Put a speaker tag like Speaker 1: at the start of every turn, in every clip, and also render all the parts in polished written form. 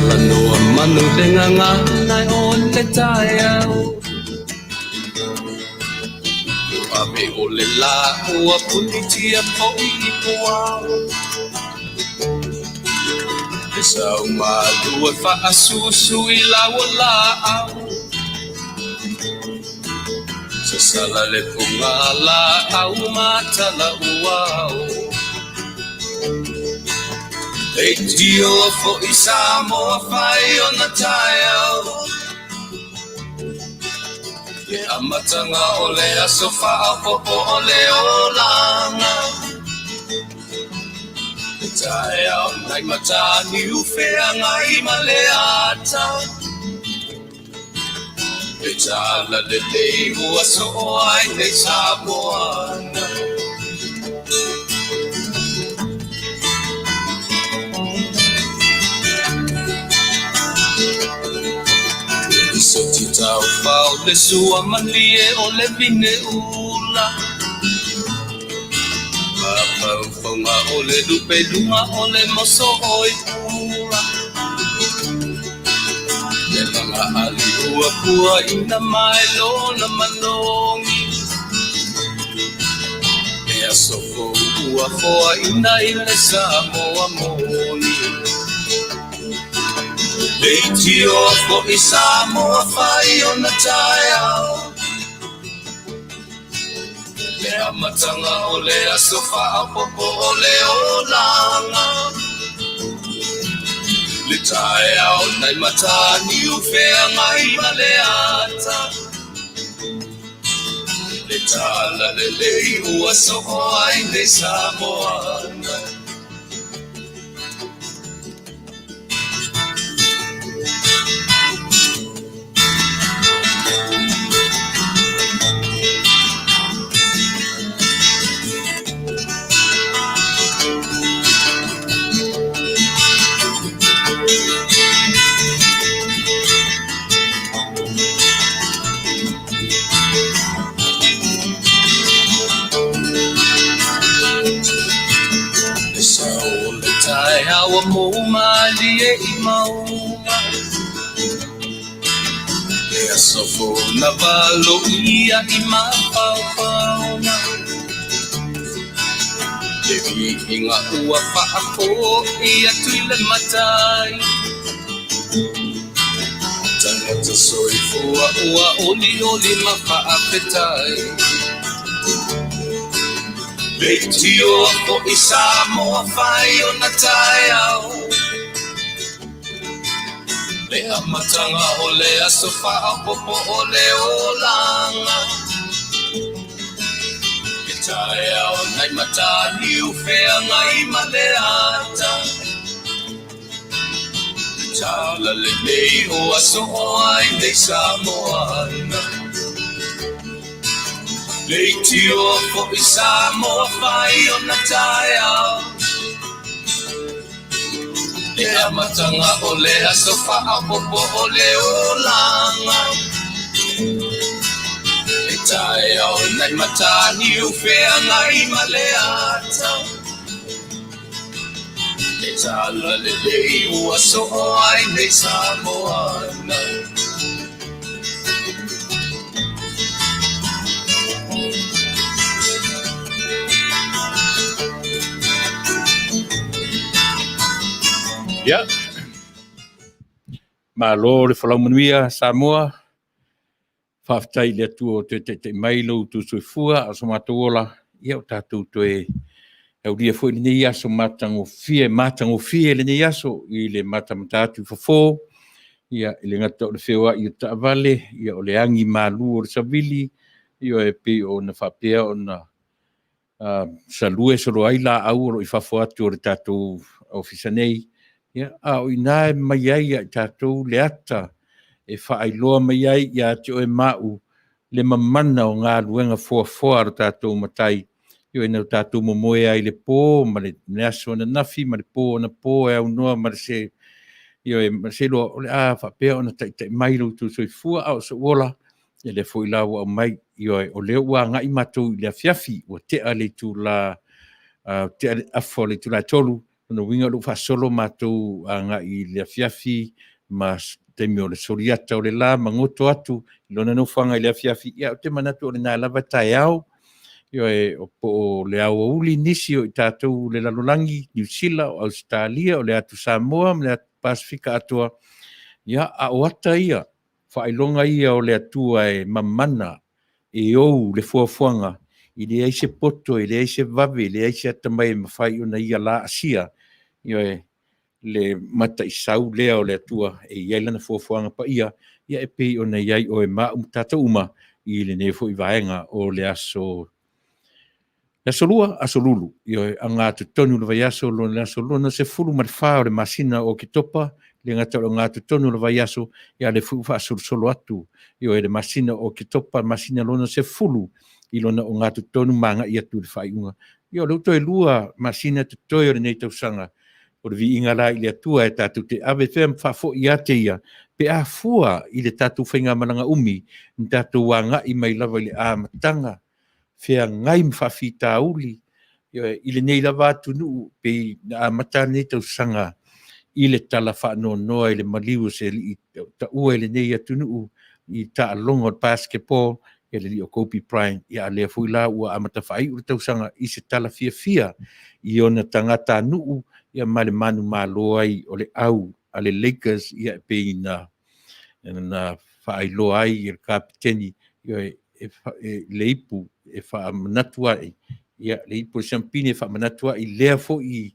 Speaker 1: Talanoa manu le gagana o le taeao. Ua ave o le lā ua punitia foi i puao. Le sau malu e faasusu i lau laau. Sasala le pugalaau ma talauao. Leitio foi Samoa fai ona taeao. Le amataga o le aso faaopoopo o le olaga. Le taeao nai Mataniu Feagai ma le ata. Le tala lelei ua soo ai nei Samoana. Le soti taufao le sua malie o le vine ula. Mafaufauga o le lupeluga o le moso oi pula. Le laga ali ua pua ina mai lona manogi. Le aso fou ua foaina i le Samoa moni. Leitioa foi Samoa fai ona taeao. Le amataga o le aso faaopoopo o le olaga. Le taeao nai Mataniu Feagai ma le ata. Le tala lelei ua soo ai nei Samoana. Le sao o le taeao ua mou malie i mauga. Le aso fou na valoia i mafaufauga. Le viiga ua faafoi atu i le Matai. Tagata soifua ua olioli ma faafetai. Leitioa foi Samoa fai ona taeao. Le amataga o le aso faaopoopo o le olaga. Le taeao nai Mataniu Feagai ma le ata. Le tala lelei ua soo ai nei Samoana. Leitioa foi Samoa fai ona taeao. Le amataga o le aso faaopoopo o le olaga. Le taeao nai Mataniu Feagai ma le ata. Le tala lelei ua soo ai nei Samoana.
Speaker 2: Ia, malo le folau manuia Samoa. Faafetai i le Atua ua toe taitai mai lo outou soifua a o so matou ola. Ia, o tatou toe aulia foi lenei aso matagofie, matagofie lenei aso i le matamata atu i fafo. Ia, i le gata o le feoai o taavale, ia o le agi malu o le savili, ia e pei ona faapea ona salue solo ai laau o lo o i fafo atu o le tatou ofisa nei. Ia, a o i ina e mai ai ia i tatou le ata e faailoa mai ai ia te oe ma au le mamana o galuega foafoa a lo tatou Matai. Ioe, na o tatou momoe ai i le po ma le aso ananafi ma le po anapo e aunoa ma le se, ioe, ma se iloa o le a faapea ona taitai mai lo outou soifua a o sou ola. Ia lea foi la ua aumai, ioe, o lea ua agai matou i le afiafi, ua tea le itula, tea le afa o le itula e 3, Lona uiga o lea ua faasolo matou agai i le afiafi ma taimi o le soliata o le la ma goto atu i lona nofoaga i le afiafi. Ia, ou te manatu o lena lava e taeao, ioe, po o le aoauli nisi o i tatou i le lalolagi, Niu Sila, o Ausetalia, o le atu Samoa ma le atu Pasefika atoa. Ia, a o ata ia, faailoga ia o le Atua e mamana, e ou le fuafuaga, e leai se poto, e leai se vave, e leai se atamai e mafai ona ia laasia, ioe, le mataisau lea o le Atua e i ai lana fuafuaga paia, ia e pei ona i ai oe ma au ma tatou uma i lenei foi vaega o le aso le aso Lua, aso Lulu, ioe, ogatotonu o le vaiaso, le aso lona 14 o le masina o Oketopa, e le gata o le ogatotonu o le vaiaso, a o lea foi ua faasolosolo atu, ioe, le masina o Oketopa, masina lona 10 i lona ogatotonu ma agai atu i le faaiuga. Ia o lea ua toe 2 masina totoe o lenei tausaga, o le viiga la i le Atua e tatou te ave pea ma faafoi ia te ia, pe a fua i le tatou faigamalaga umi, na tatou agai mai lava i le amataga, feagai ma faafitauli i lenei lava atunuu, pei na amata lenei tausaga i le tala faanoanoa i le maliu o se alii taua i lenei atunuu i taaloga o le basketball, le alii o Kobe Bryant. Ia a o lea foi la ua amata faaiu le tausaga i se tala fiafia i ona tagatanuu, ia ma le manumalo ai o le au a le Lakers, ia e pei na faailoa ai e le kapeteni, ioe, le ipu e faamanatu ai, ia, le ipu o le siamupini e faamanatu ai lea foi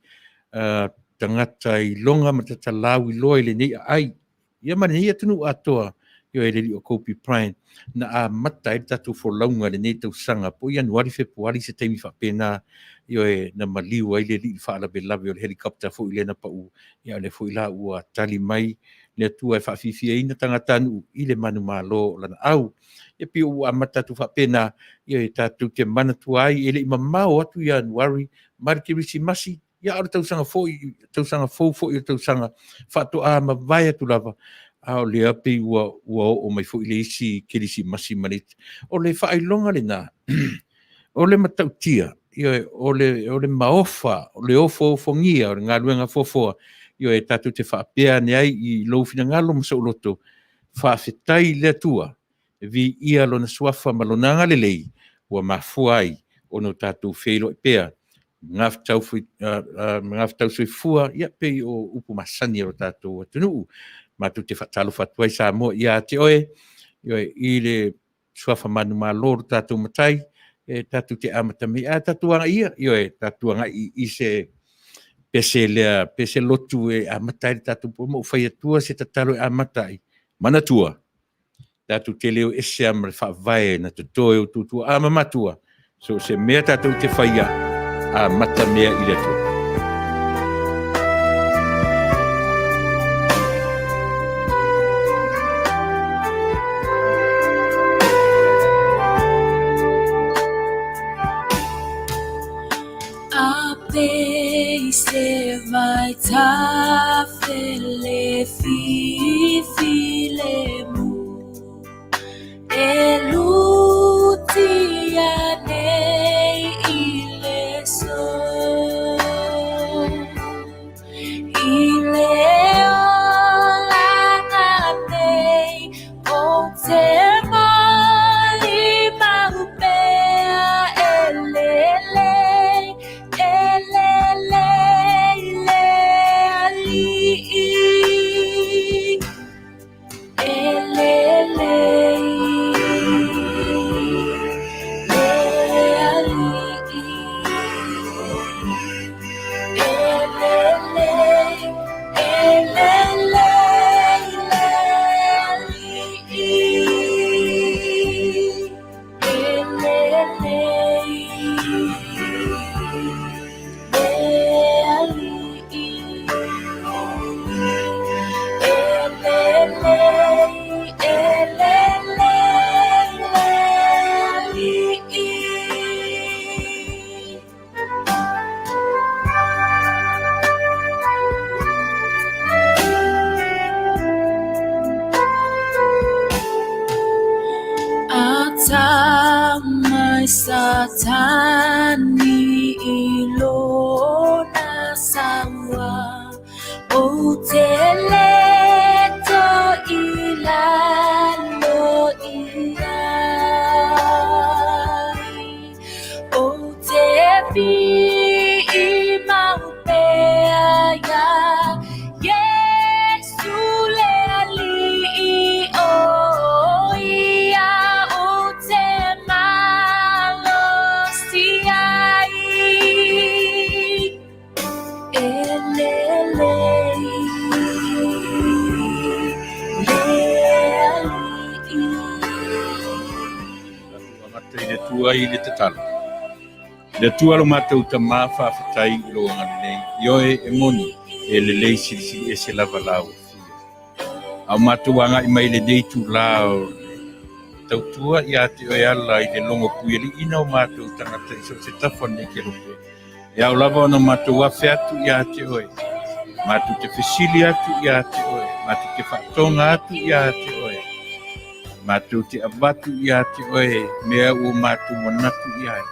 Speaker 2: tagata iloga ma tagata lauiloa i lenei aai, ia ma lenei atunuu atoa, ioe, le alii o Kobe Bryant, na amata ai le tatou folauga i lenei tausaga, po o Ianuari, Fepuari, se taimi faapena, ioe, na maliu ai le alii i le faalavelave o le helicopter foi lea na pau. Ia a o lea foi la ua tali mai le Atua e faafiafiaina tagatanuu i le manumalo o lana au. E pei ua amata atu faapena, ia e tatou te manatua ai, e le i mamao atu Ianuari ma le Kerisimasi, ia a o le tausaga foi, tausaga fou foi o le tausaga faatoa mavae atu lava, a o lea pei ua oo mai foi le isi Kerisimasi ma le isi. O le faailoga lena o le matautia, ioe, o le maofa, o le ofoofogia o le galuega foafoa, ioe, tatou te faapea ane ai i lou finagalo ma sou loto, faafetai i le Atua, viia Lona suafa ma Lona agalelei ua mafua ai ona o tatou feiloai pea, magafetau soifua, ia pei o upu masani a lo tatou atunuu. Matou te faatalofa atu ai Samoa ia te oe, ioe, i le suafa manumalo o lo tatou Matai, e tatou te amatamea, ae tatou agai ia, ioe, tatou agai i se pese lea, pese lotu e amata ai le tatou, ma ou fai atua se tatalo e amata ai, manatua, tatou te le o ese lava ma le faavae na toto e outou tuaa ma matua, so o se mea tatou te faia, amata mea i le Atua.
Speaker 3: A pe se vai ta fele fi fi le mu e lutia nei i le so i le olaga nei o te mali mau pea e lele e lele i le ali'i e lele i le ali'i e lele e lele i le ali'i e lele i le ali'i e lele e lele i le ali'i. A mai Satani i lona saua. Ou te leto i lalo i ai. Ou te whii mau pea iā Iesu le Alii o ia ou te malosi ai. E lelei le Alii.
Speaker 2: Tatou amata i le Atua i le tatalo. Le Atua lo matou Tama, faafetai i lou agalelei. Ioe, e moni, e lelei silisili ese lava lau afio. A o matou agai mai i lenei itulā o le tautua ia te oe ala i le logo puialiiina o matou tagata i so o se tafa o lenei kelope. E ao lava ona matou afe atu ia te oe, matou te fesili atu ia te oe, matou te faatoga atu ia te oe, matou te avatu ia te oe mea ua matou manatu i ai,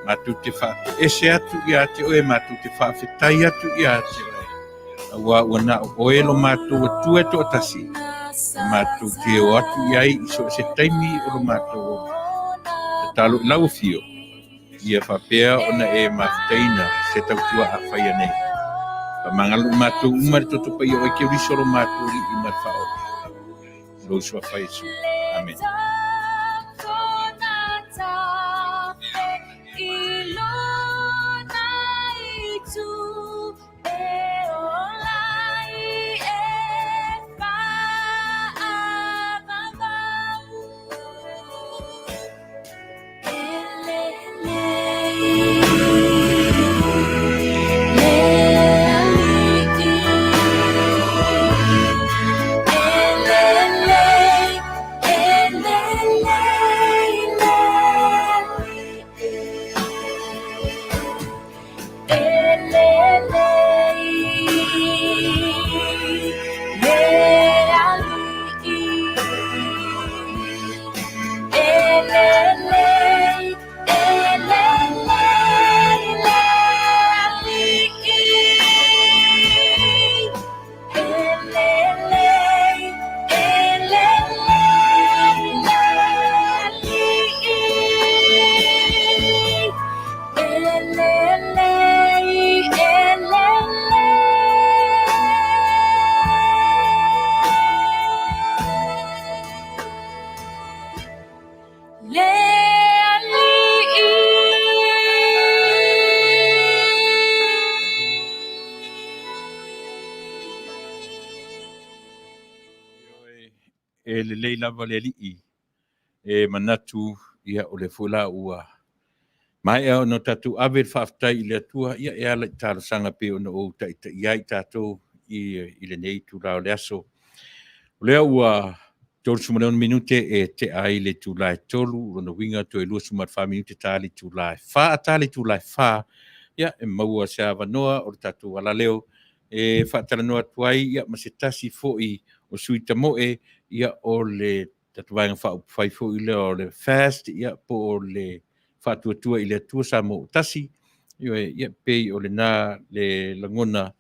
Speaker 2: matou te faatoese atu ia te oe, matou te faafetai atu ia te oe, auā ua na o oe lo matou Atua e toatasi, e matou te o atu i ai i so o se taimi o lo matou ola. Tatalo i lau afio. Ia faapea ona e mafutaina se tautua a faia nei. Faamagalo i matou uma le toto paia o oe Keriso lo matou Alii ma le Faaola. I lou Suafa Iesu. Amene. E lelei lava le Alii e manatu, ia, o lea foi la ua maea ona tatou ave le faafetai i le Atua, ia, e ala i talosaga pei ona ou taitai ai tatou i lenei itula o le aso. O lea ua 36 minute e tea ai le itula e 3, lona uiga toe 24 minute ta le itula e 4. A ta le itula e 4, ia, e maua se avanoa o le tatou alaleo e faatalanoa atu ai, ia, ma se tasi foi o sui tamoe, ia, o le tatou Vaega Faaupufai foi lea o le FAST, ia, po o le Faatuatua i le Atua Samoa ua Tasi. Ioe, ia, pei o lena le lagona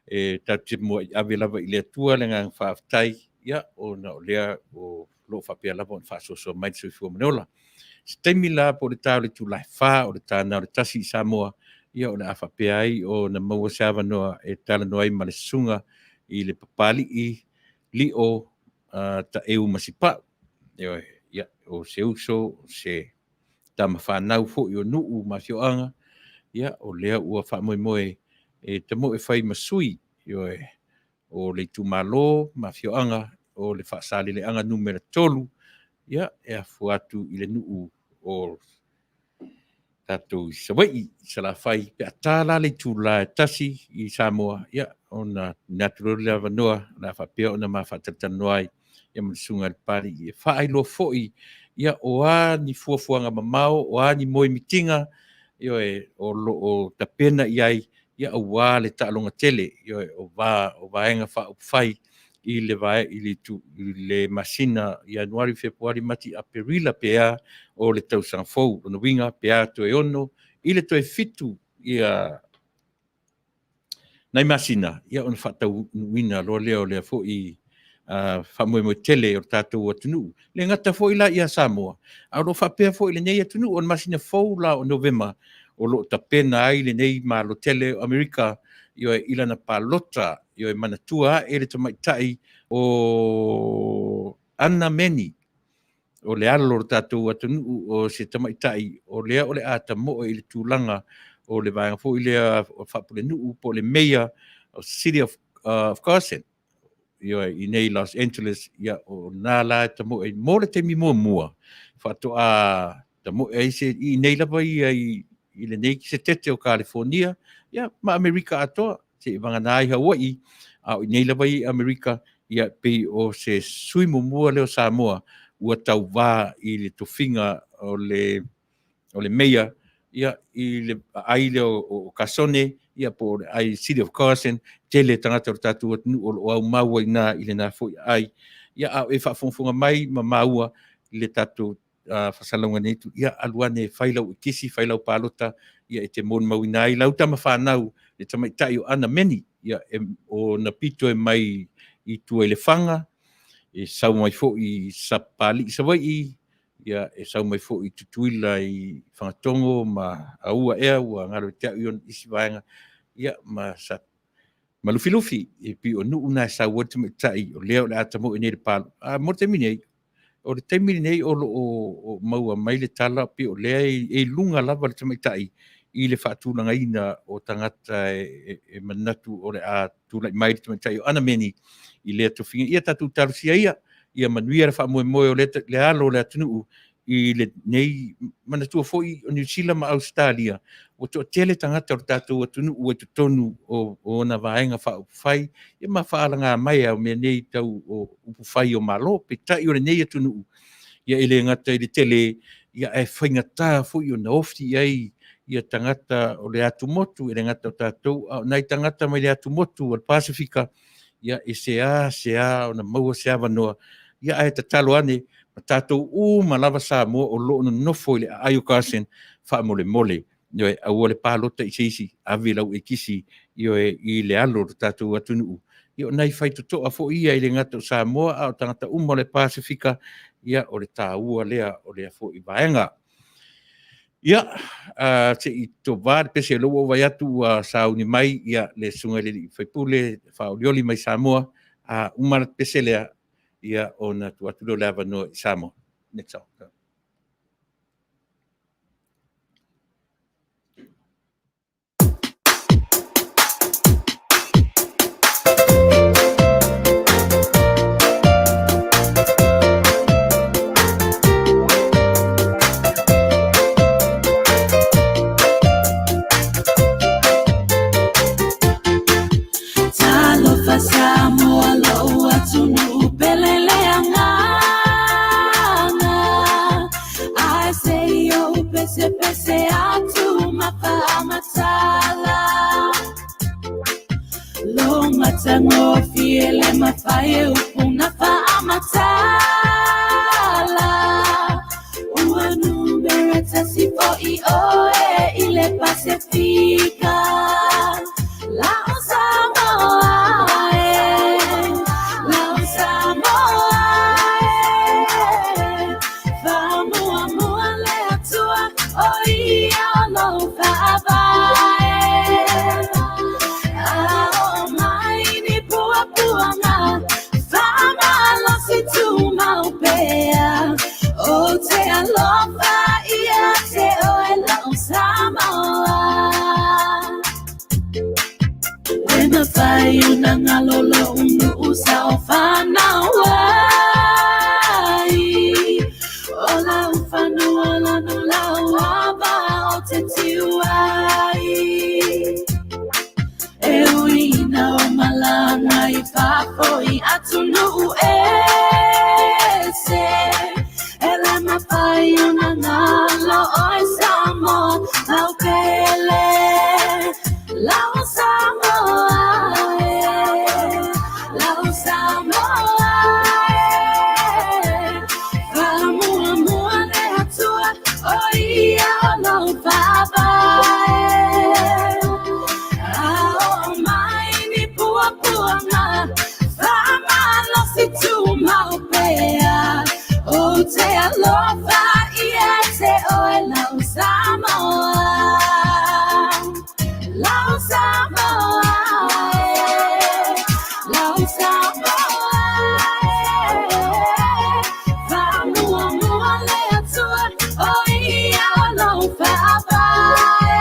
Speaker 2: e tatou te muai ave lava i le Atua le agaga faafetai, ia, ona o lea o lo o faapea lava ona faasoasoa mai le soifua ma le ola. Se taimi la po o le ta o le itula e 4, o le ta lena o le 1 i Samoa, ia, o le a faapea ai ona maua se avanoa e talanoa ai ma le susuga i le Papalii Lio Taeu Masipau. Ioe, ia, o se uso, o se tama fanau foi o nuu ma afioaga, ia, o lea ua faamoemoe e tamoe fai ma sui, ioe, o le itumalo ma afioaga o le Faasaleleaga numera 3, ia, e afua atu i le nuu o tatou i Savaii, i Salafai, pe a ta la le itula e 1 i Samoa, ia, ona tuuina atu loa le avanoa, o le a faapea ona ma faatalatalanoa ai, ia, ma le susuga i le Papalii e faailoa foi, ia, o a ni fuafuaga mamao, o a ni moemitiga, ioe, o lo o tapena i ai, ia, aua le taaloga tele, ioe, o Vaega Faaupufai i le i le masina Ianuari, Fepuari, Mati, Aperila pe a o le tausaga fou. Lona uiga pe a toe 6 i le toe 7 ia nai masina, ia ona faataunuuina loa lea o lea foi faamoemoe tele o le tatou atunuu. Le gata foi la ia Samoa, a o lo o faapea foi lenei atunuu. O le masina fou la o Novema o lo o tapena ai lenei Malo tele o Amerika, ioe, i lana palota, ioe, manatua ae le tamaitai o Anna Meni, o le alo o le tatou atunuu, o se tamaitai o lea o le a tamoe i le tulaga o le vaega foi lea faapulenuu po o le Mayor o City of Carson, ioe, i nei Los Angeles. Ia, o na la e tamoe mo le taimi muamua faatoa tamoe ai se i nei lava ia i lenei setete o Kalifonia, ia, ma Amerika atoa, se i vagana ai Hawaii, a o i nei lava i Amerika, ia pei o se sui muamua lea o Samoa ua tauvā i le tofiga o le Mayor, ia, i le aai lea o Kasone, ia po o le aai City of Carson. Tele tagata o le tatou atunuu o lo o aumau ai na i lena foi aai. Ia, a o e faafogafoga mai ma maua i le tatou fasalauga nei, ia alu ane fai lau ekisi, fai lau palota, ia e te molimauina ai lau tama fanau, le tamaitai o Ana Meni, ia o na pito e mai i tua i Lefaga, e sau mai foi i Sapalii Savaii, ia e sau mai foi i Tutuila i Fagatogo ma Aua ea ua galo ia te au i ona isi vaega, ia ma Lufilufi, e pei o nuu na e sau ai le tamaitai o lea o le a tamoe nei le palo. A mo le taimi nei, o le taimi lenei o lo o maua mai le tala pei o lea e i luga lava le tamaitai i le faatulagaina o tagata e manatu o le a tulai mai le tamaitai o Ana Meni i lea tofiga. Ia tatou talosia ia, ia manuia le faamoemoe o le alo o le atunuu i lenei. Manatua foi o Niu Sila ma Ausetalia, ua toatele tagata o le tatou atunuu ua i totonu o ona vaega faaupufai, ia ma faalaga mai o mea nei tau o upufai o Malo. Peitai o lenei atunuu, ia e le gata i le tele, ia ae faigata foi ona ofi i ai ia tagata o le atumotu, e le gata o tatou, a o nai tagata mai le atumotu o le Pasefika, ia e sea sea ona maua se avanoa. Ia ae tatalo ane ma tatou uma lava Samoa o lo o nonofo i le aai o Carson, faamolemole, ioe, aua le palota i se isi, ave lau ekisi, ioe, i le alo o le tatou atunuu. Ia o nai faitotoa foi ia e le gata o Samoa a o tagata uma o le Pasefika, ia o le taua lea o lea foi vaega. Ia, se i tova le pese o lea ua ou vaai atu ua sauni mai ia le susuga i le sui usufono faaolioli mai Samoa. A uma le pese lea, ia ona tuu atu lea o le avanoa i Samoa. Next song.
Speaker 3: Talofa Samoa lou atunuu pele le agaga. Ae se i ou pesepese atu ma faamatala. Lo matagofie le mafai e upu na faamatala. Ua numera tasi foi oe i le Pasefika. Lau Samoa e, lau Samoa e, faamuamua le Atua o ia o lou faavae. A oo mai ni puapuaga, faamalosi tumau pea. O te alofa ia te oe lau Samoa. Le mafai ona galo lou nuu sa o fanau ai. O lau fanua lanu lau ava o te tiu ai. E ui ina o malaga i fafo i atunuu ese. E le mafai ona galo oe Samoa lau pele. Lau Samoa e, lau Samoa e, faamuamua le Atua o ia o lou faavae. A oo mai te alofa ia te oe lau Samoa. Lau Samoa e, lau Samoa e. Faamuamua le Atua, o ia o lou faavae.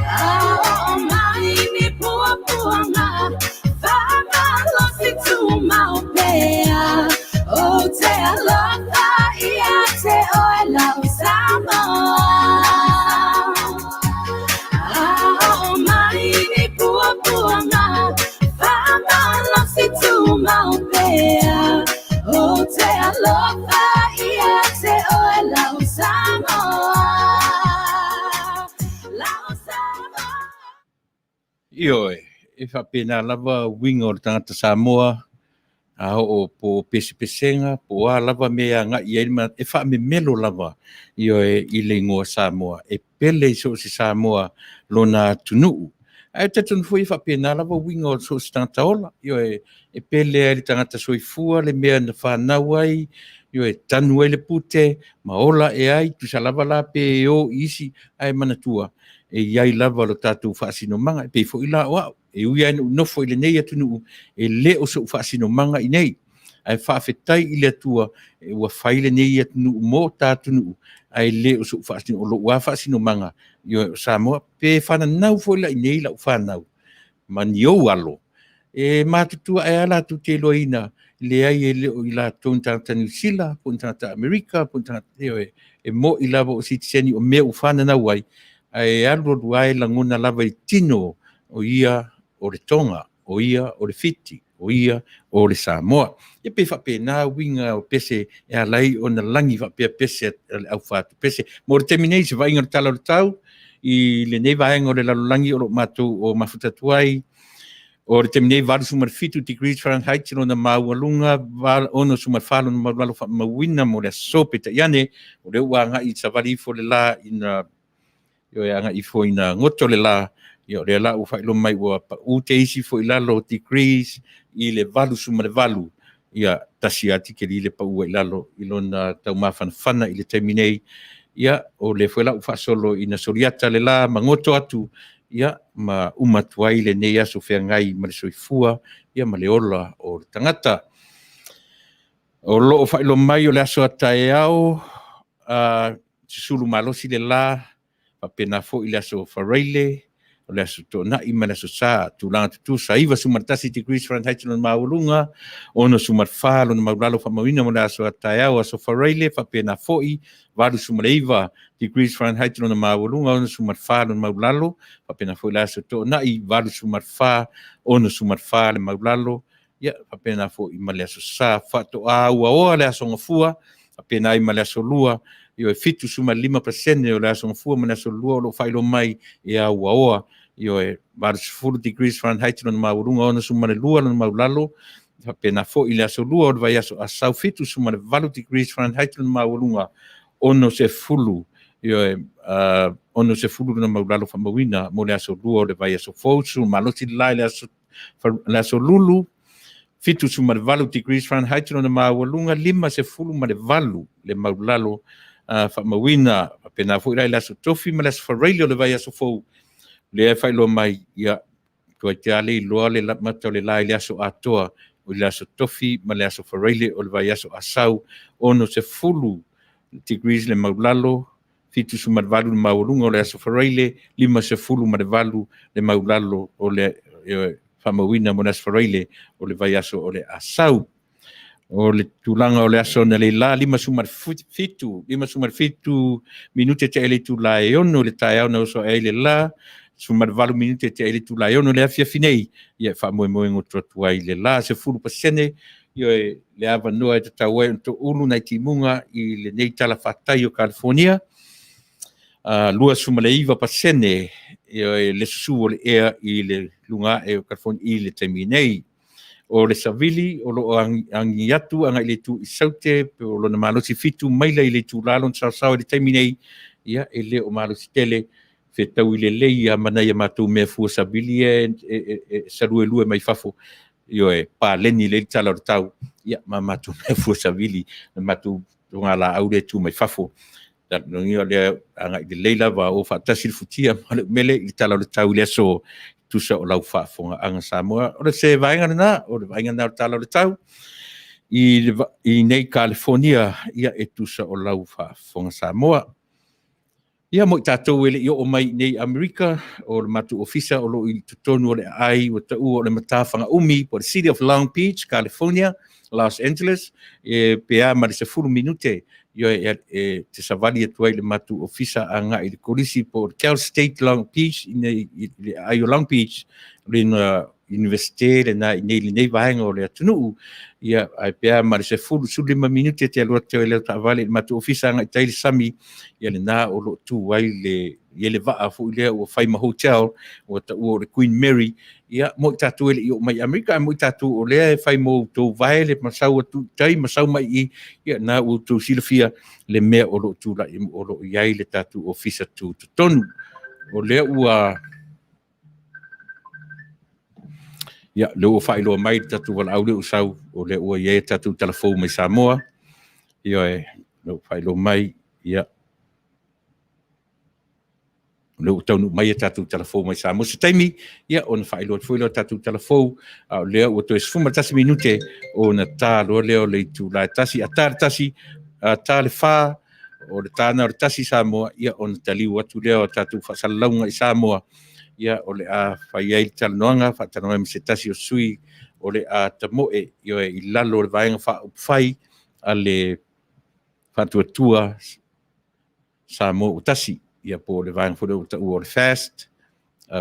Speaker 3: A oo mai ni puapuaga, faamalosi tumau pea. Ou te alofa ia te oe lau Samoa. A oo mai ni puapuaga, faamalosi tumau pea. Ou te alofa ia te oe lau Samoa. Lau Samoa.
Speaker 2: Ioe, e faapena lava uiga o le tagata Samoa, a oo po o pesepesega, po o a lava mea e agai i ai le manatu, e faamemelo lava, ioe, i le igoa Samoa, e pele i so o se Samoa lona atunuu. Ae talitonu foi e faapena lava uiga o so o se tagata ola, ioe, e pele lava i le tagata soifua le mea na fanau ai, ioe, tanu ai le pute, ma ola ae ai, tusa lava la pe o i isi, ae manatua, e i ai lava lo tatou faasinomaga, e pei foi la o au, e ui lava ina ou nofo i lenei atunuu, e le o so'u faasinomaga i nei, ae faafetai i le Atua ua fai lenei atunuu mo ta atunuu, ae le o so'u faasinomaga, o lo'u lava faasinomaga, ioe, o Samoa. Pe fananau foi la i inei lau fanau ma ni ou alo, e matutua ae lava latou te iloaina, leai e le o i latou ni tagata Niu Sila, po o ni tagata Amerika, po o ni tagata, ioe, e mo'i lava o sitiseni o mea ua fananau ai, ae alu alu lava e lagona lava i tino o ia o le Toga, o ia o le Fiti, o ia o le Samoa. Ia pei e faapena uiga o pese e ala ai ona lagi faapea pese a le aufatupese. Mo le taimi nei, se vaaiga o le tala o le tau i lenei vaega o le lalolagi o lo o matou o mafuta atu ai. O le taimi nei, 87 degrees Fahrenheit lona maualuga, 64 lona maualalo faamauina mo le aso. Peitai ane, o lea ua agai i savali ifo le la ina, ioe, agai ifo ina goto le la, ia o lea la ua faailoa mai ua pau te isi foi i lalo degrees i le 88, ia tasi lava tikeri le pau ai i lalo i lona taumafanafana i le taimi nei. Ia, o lea foi la ua faasolo ina soliata le la ma goto atu, ia, ma uma atu ai lenei aso feagai ma le soifua, ia, ma le ola o le tagata. O lo o faailoa mai o le aso a taeao, susulu malosi le la, faapena foi le aso Faraile, o le aso Toonai ma le aso Sa, tulaga tutusa, 91 degrees Fahrenheit lona maualuga, 64 lona maulalo faamauina mo le aso a taeao, aso Faraile, faapena foi, 89 degrees Fahrenheit lona maualuga, 64 lona maulalo, faapena foi le aso Toonai, 84, 64 le maulalo, ia, faapena foi ma le aso Sa. Faatoa uaoa le aso Gafua, faapena ai ma le aso Lua, ioe, 75% o le aso Gafua ma le aso Lua o lo o faailoa mai e auaoa, ioe, 80 degrees Fahrenheit lona maualuga, 62 lona maulalo, faapena foi le aso Lua o le vaiaso Asau, 78 degrees Fahrenheit lona maualuga, 60, ioe, 60 lona maulalo faamauina mo le aso Lua o le vaiaso fou. Susulu malosi le la i le aso Lulu, 78 degrees Fahrenheit lona maualuga, 58 le maulalo faamauina. Faapena foi la i le aso Tofi ma le aso Faraile o le vaiaso fou, lea e faailoa mai, ia, tuai te lava le iloa le mata o le la i le aso atoa, o le aso Tofi ma le aso Faraile o le vaiaso Asau, 60 degrees le maulalo, 78 le maualuga o le aso Faraile, 58 le maulalo o le faamauina mo le aso Faraile o le vaiaso o le Asau. O le tulaga o le aso analeila, 57, 57 minute te ai le itula e 6 i le taeao na oso ae ai le la, 18 minute te ai le itula e 6 i le afiafi nei, ia e faamoemoe goto atu ai le la, 10% ioe, le avanoa e tatau ai ona toulu nai timuga i lenei tala fatai o California, 29% ioe, le susu o le ea i le luga ae o California i le taimi nei. O le savili o lo o agi atu agai i le itu i Saute, pe o lona malosi 7 maila i le itula lona saosao i le taimi nei, ia e le o malosi tele, fetaui lelei a ma nai a matou mea fua savili e saluelue mai fafo, ioe, paleni lelei le tala o le tau Ia, ma matou mea fua savili, le matou togalaau lea e tu mai fafo. Lona uiga o lea agai lelei lava o faatasi le futia ma le umele i le tala o le tau i le aso tusa o lau faafofogaaga Samoa. O se vaega lena, o le vaaiga lena o le tala o le tau i nei Kalifonia, ia e tusa o lau faafofoga Samoa. Ia mo i tatou e le i oo mai i nei i Amerika, o le matou ofisa o lo o i totonu o le aai ua taua o le Matafaga-umi po o le City of Long Beach, California, Los Angeles, e pe a ma le 10 minute e te savali atu ai i le matou ofisa agai i le Kolisi po o le Cal State Long Beach, i le aai o Long Beach, le Iunivesite lena i nei lenei vaega o le atunuu. Ia, ae pe a ma le 10, 15 minute te alu atu ai i lau taavale i le matou ofisa agai i tai i le sami, ia lena o lo o tu ai le, ia le vaa foi lea ua fai ma hotel, ua taua o le Queen Mary, ia mo i tatou e le i oo mai i Amerika, ae mo i tatou o lea e fai mo outou vae le masau atu i tai ma sau mai i i, ia lena ua outou silafia le mea o lo o tulai, o lo o i ai le tatou ofisa tutotonu. O lea ua Ia, lea ua faailoa mai le tatou valaau lea ua sau, o lea ua i ai tatou talafou mai Samoa. Ioe, lea ua faailoa mai, ia, o lea ua taunuu mai a tatou talafou mai Samoa. Se taimi, ia, ona faailoa atu foi lea o tatou talafou, a o lea ua toe 11 minute ona ta loa lea o le itula e 1. A ta le 1, a ta le 4, o le ta lena o le 1 Samoa, ia ona taliu atu lea o tatou faasalalauga i Samoa, ia o le a fai ai le talanoaga, faatalanoa ai ma se tasi o sui o le a tamoe, ioe, i lalo o le Vaega Faaupufai a le Faatuatua Samoa ua Tasi, ia po o le vaega foi lea ua taua o le FAST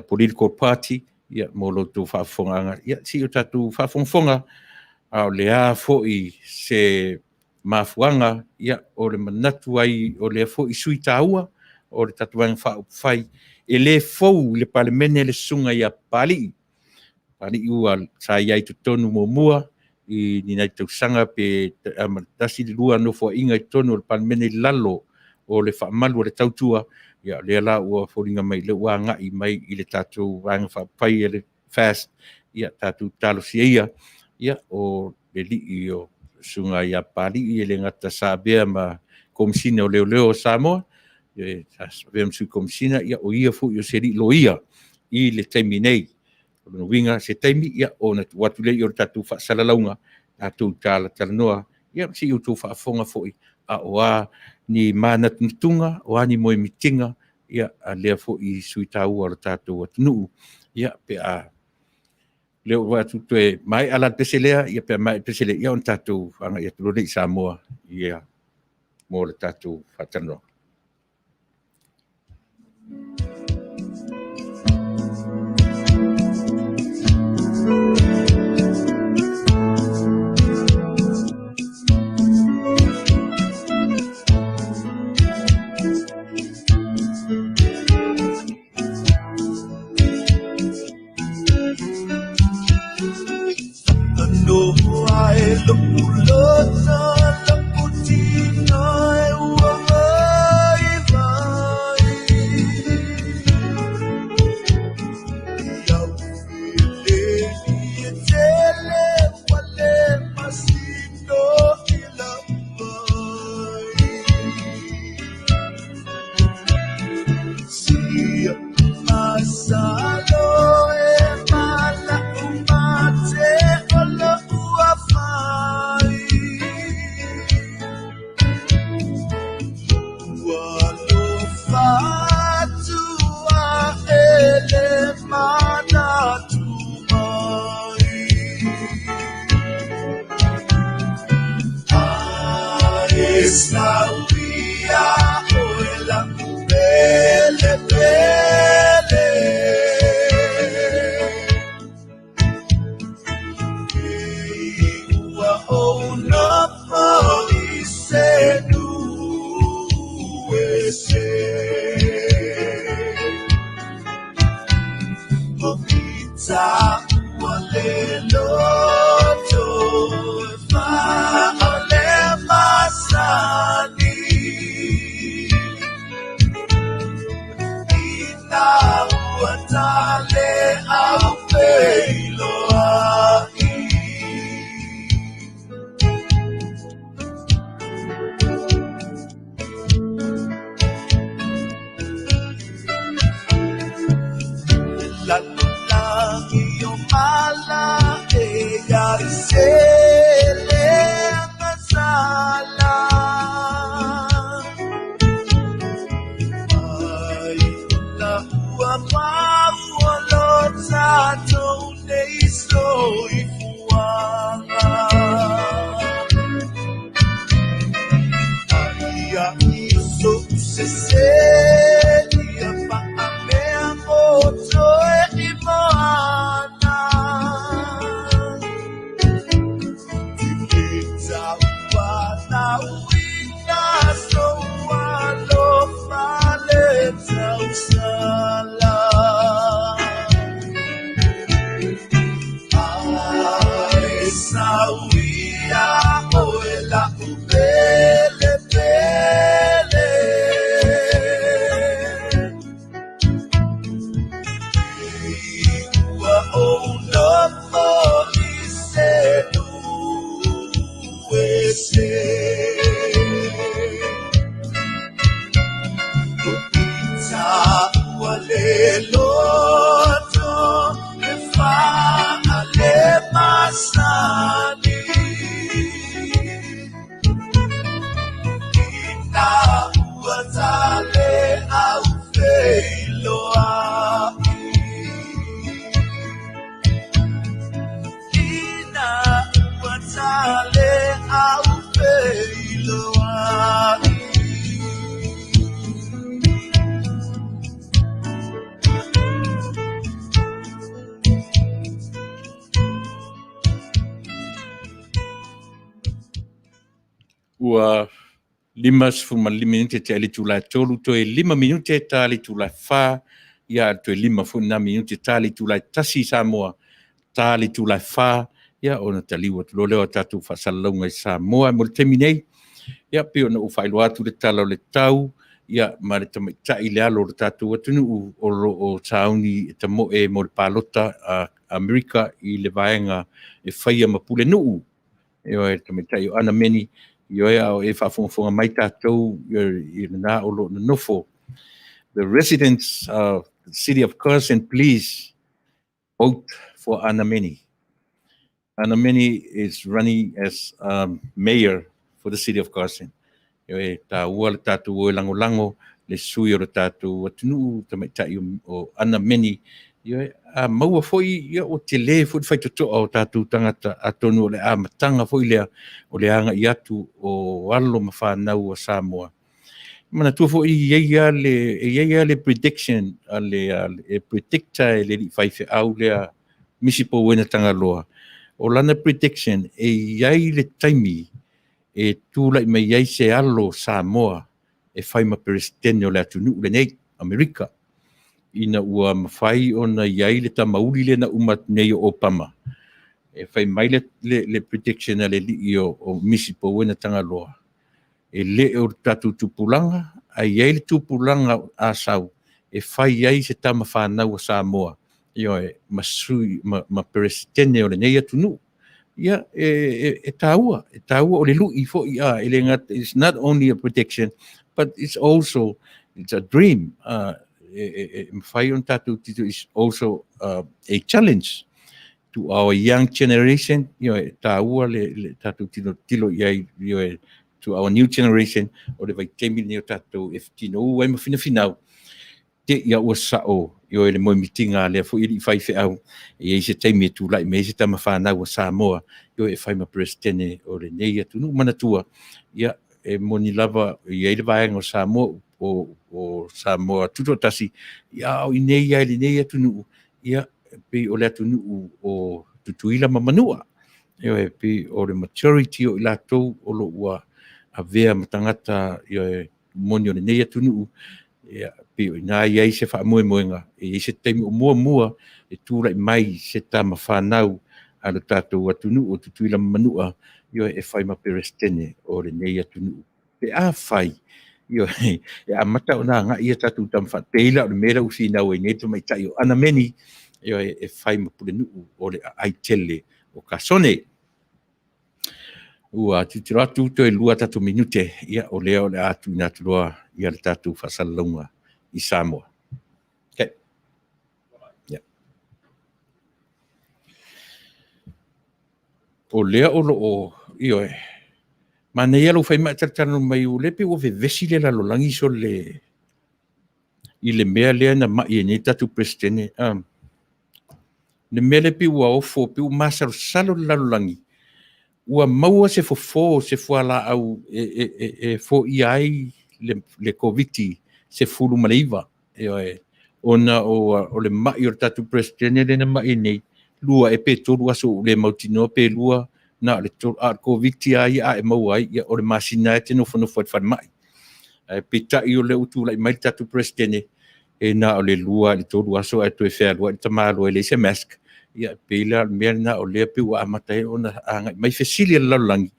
Speaker 2: Political Party, ia mo lo outou faafofogaaga. Ia se i o tatou faafogafoga, a o le a foi se mafuaaga, ia, o le manatu ai o lea foi sui taua o le tatou Vaega Faaupufai, e le fou i le Palemene le susuga ia Papalii. Papalii ua sa i ai i totonu muamua i ni nai tausaga pe tasi le lua nofoaiga i totonu o le Palemene i lalo o le faamalu o le tautua, ia o lea la ua foliga mai o lea ua agai mai i le tatou Vaega Faaupufai a le FAST, ia tatou talosia ia, ia o le alii o le susuga ia Papalii, e le gata sa avea ma Komesina o Leoleo o Samoa, sa avea ma Sui Komesina, ia o ia foi o se alii loia i le taimi nei. O lona uiga, se taimi ona tuu atu lea o le tatou faasalalauga, tatou talatalanoa, ia se i outou faafofoga foi a o a ni manatunatuga, o a ni moemitiga a lea foi sui taua o le tatou atunuu, ia pe a lea ua vaai atu toe maea la le pese lea, ia pe a maea le pese lea, ia ona tatou agai atu loa lea i Samoa mo le tatou faatalanoaga.
Speaker 1: sau ia oe la'u pele pele. Ua ou nofo i se nuu ese. O ita ua le loto e faale masani. Ina ua tale au feiloai. Ina ua tale au feiloai.
Speaker 2: Ua 55 minute tea le itula e 3, toe 5 minute ta le itula e 4, ia toe 5 foi lena minute ta le itula e 1 i Samoa, ta le itula e 4, ia ona taliu atu loa lea o tatou faasalalauga i Samoa. Mo le taimi nei, ia pei ona ou faailoa atu le tala o le tau, ia ma le tamaitai le alo o le tatou atunuu o lo o sauni e tamoe mo le palota a Amerika i le vaega e faia ma pulenuu. Ioe, tamaitai o Ana Meni, ioe, a o e faafogafoga mai tatou i lena o lo o nonofo. The residents of the city of Carson, please vote for Anna Meni. Anna Meni is running as mayor for the city of Carson. Ioe, taua le tatou o e lagolago le sui o le tatou atunuu tamaitai o Anna Meni. Ioe, a maua foi, ia, ua tele foi le faitotoa o tatou tagata, atonu o le amataga foi lea o le agai atu o alo ma fanau o Samoa. Manatua foi e i ai lava le prediction a le e predicta e le alii faifeau lea Misi Pouena Tagaloa. O lana prediction, e i ai le taimi e tulai mai ai se alo Samoa e fai ma peresetene o le atunuu lenei, Amerika, ina ua mafai ona i ai le tamauli lea na uma atu nei o Obama. E fai mai le prediction a le alii o Misi Pouena Tagaloa, e le o le tatou tupulaga, ae i ai le tupulaga Asau e fai ai se tama fanau a Samoa, ioe, ma sui ma peresetene o lenei atunuu. Ia, e taua, e taua o le lui foi a e le gata. It's not only a prediction, but it's also, it's a dream. E mafai ona tatou tito, is also a challenge to our young generation. E taua le tatou tilotilo i ai, ioe, to our new generation, o le vaitaimi lenei o tatou e fitinou ai ma finafinau te ia ua sao, ioe, le moemitiga a lea foi alii faifeau, e i ai se taimi e tulai mai ai se tama fanau a Samoa, ioe, e fai ma peresetene o lenei atunuu. Manatua, ia, e moni lava e i ai le vaega o Samoa o Samoa Tutoatasi, ia, a o i inei lava i lenei atunuu, ia, pei o le atunuu o Tutuila ma Manua. Ioe, pei o le majority o i latou o lo o ua avea ma tagata, ioe, moni o lenei atunuu, ia, pei o ina i ai se faamoemoega e i ai se taimi o muamua e tulai mai se tama fanau a le tatou atunuu o Tutuila ma Manua, ioe, e fai ma peresetene o lenei atunuu. Pe a fai, ioe, e amata ona agai ia tatou tama faateila o le mea lea ua finau ai nei tamaitai o Ana Meni, ioe, e fai ma pulenuu o le aai tele o Kasone. Ua tilotilo atu toe 2 tatou minute, ia, o lea o le a tuuina atu loa ia le tatou faasalalauga i Samoa. Okay. Yeah. O lea o lo o, ioe, manaia lou fai mai talatalanoa mai o lea pei ua vevesi le lalolagi sole i le mea lea na mai ai nei tatou Peresetene. Le mea lea pei ua ofo, pei ua masalosalo le lalolagi, ua maua se fofo, se fualaau e foia ai le Koviti-19, ioe, ona o le mai o le tatou Peresetene lea na mai nei, 2 e pe 3 aso ua le mautinoa pe 2 na o le 3, a o le Koviti lava ia a e maua ai, ia, o le masina e te nofonofo ai i le falemai. Ae peitai o lea ua tulai mai le tatou Peresetene, e na o le 2 i le 3 aso ae toe fealuai le tamaloa e leai se mask. Ia, e pei la o le mea lena o lea pei ua amata ai ona agai mai fesili a le lalolagi,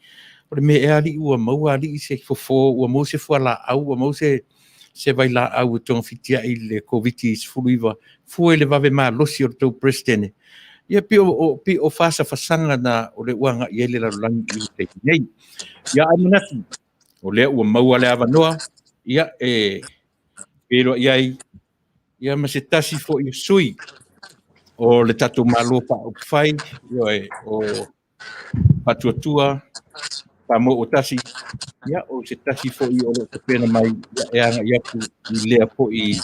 Speaker 2: o le mea ea alii ua maua alii se fofo, ua maua se fualaau, ua maua se vailaau e togafitiai i le Koviti-19 fua i le vave malosi o le tou Peresetene? Ia pei o fasafasaga na o lea ua agai i ai le lalolagi i le taimi nei. Ia, ae manatu, o lea ua maua le avanoa, ia, e feiloai ai ia ma se tasi foi o sui o le tatou Malo Faaupufai, ioe, o Faatuatua Samoa ua tasi, ia, o se tasi foi o lo o tapena mai ia, e agai atu i lea foi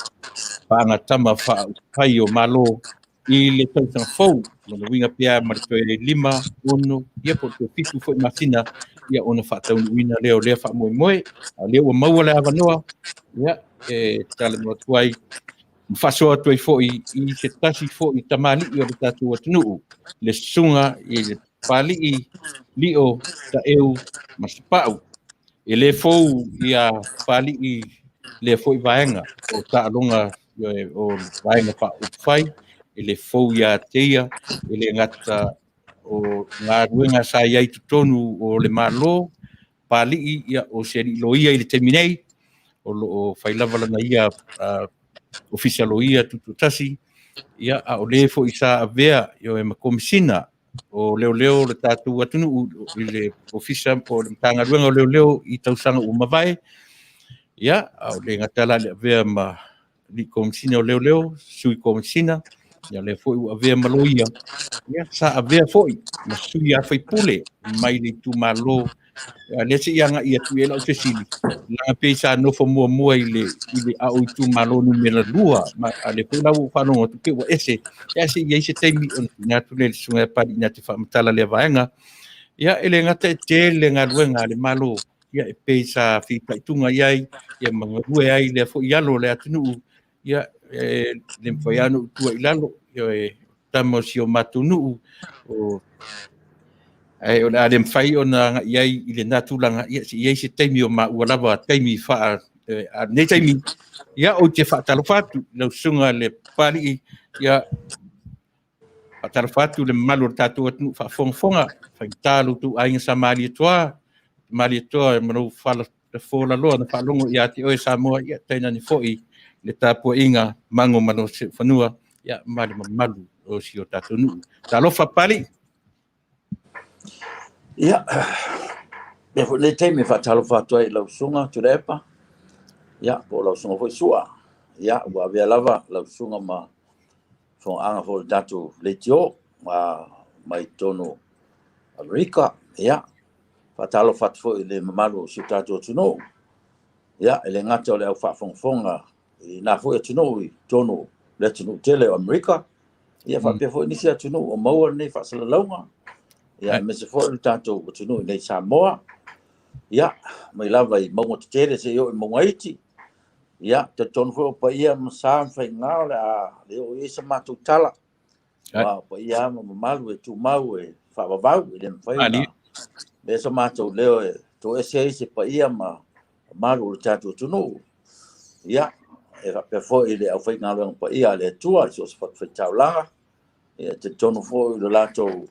Speaker 2: faagatama faaupufai o Malo i le tausaga fou. Lona uiga pea ma le toe 5, 6, ia po o le toe 7 foi masina, ia ona faataunuuina lea o lea faamoemoe. A o lea ua maua le avanoa, ia, e talanoa atu ai ma faasoa atu ai foi i se tasi foi tamalii o le tatou atunuu, le susuga i le Papalii Lio Taeu Masepau. E le fou ia Papalii lea foi vaega o taaloga o vaega faaupufai, e le fou ia te ia, e le gata o galuega sa i ai i totonu o le Malo, Papalii, ia, o se alii loia i le taimi nei, o lo o fai lava lana ia ofisa loia tutoatasi, ia, a o le foi sa avea ma komisina o leoleo o le tatou atunuu i le ofisa po o le Matagaluega o Leoleo i tausaga ua mavae, ia, a o le gata la le avea ma alii komisina o leoleo, sui komisina, ia lea foi ua avea ma loia, ia, sa avea foi ma sui a faipule mai le itumalo. Ia, lea se i agai atu i ai lau fesili, leaga pei sa nofo muamua i le ao itumalo numera 2, ma a lea foi la ua ou faalogo atu pei ua ese, ia se i i ai se taimi ona tuuina atu lea i le susuga ia Papalii na te faamatala lea vaega. Ia, e le gata e tele galuega a le Malo, ia, e pei sa fitaituga i ai, ia ma galue ai lea foi alo o le atunuu, ia, e le mafai lava ona ou tua i lalo, ia, e tama o si o matou nuu, o ae o le a le mafai ona agai i ai i lena tulaga, ia, se i ai se taimi o maua lava taimi faa a lenei taimi, ia, ou te faatalofa atu i lau susuga le Papalii, ia, faatalofa atu i le mamalu o le tatou atunuu faafogafoga, faigata lo outou aiga sa Malietoa, Malietoa ma lou folaloa na faalogo ia te oe Samoa, ia, tainane foi le tapuaiga mago ma lou siufanua, ia, ma le mamalu o si o tatou nuu. Talofa Papalii!
Speaker 4: Ia, avea foi lenei taimi e faatalofa atu ai i lau susuga Tuilaepa, ia, po o lau susuga foi Sua. Ia, ua avea lava lau susuga ma fofogaaga foi o le tatou leitio mai totonu o Amerika. Ia, faatalofa atu foi i le mamalu o si o tatou atunuu. Ia, e le gata o le au faafogafoga i na foi atunuu i totonu o le atunuu tele o Amerika, ia faapea foi nisi atunuu o maua lenei faasalalauga, ia, aemaise foi le tatou atunuu i nei Samoa, ia, mai lava i mauga tetele seia oo i mauga iti. Ia, talitonu foi o paia ma sa ma faiga o le a le oo i ai sa matou tala. Aua o paia lava ma mamalu e tumau e faavavau, e le mafai ona avea so matou leo e toese ai se paia ma mamalu o le tatou atunuu. Ia, e faapea foi i le aufaigaluega paia a le Atua i so o se fatafaitaulaga, ia, e talitonu foi i le latou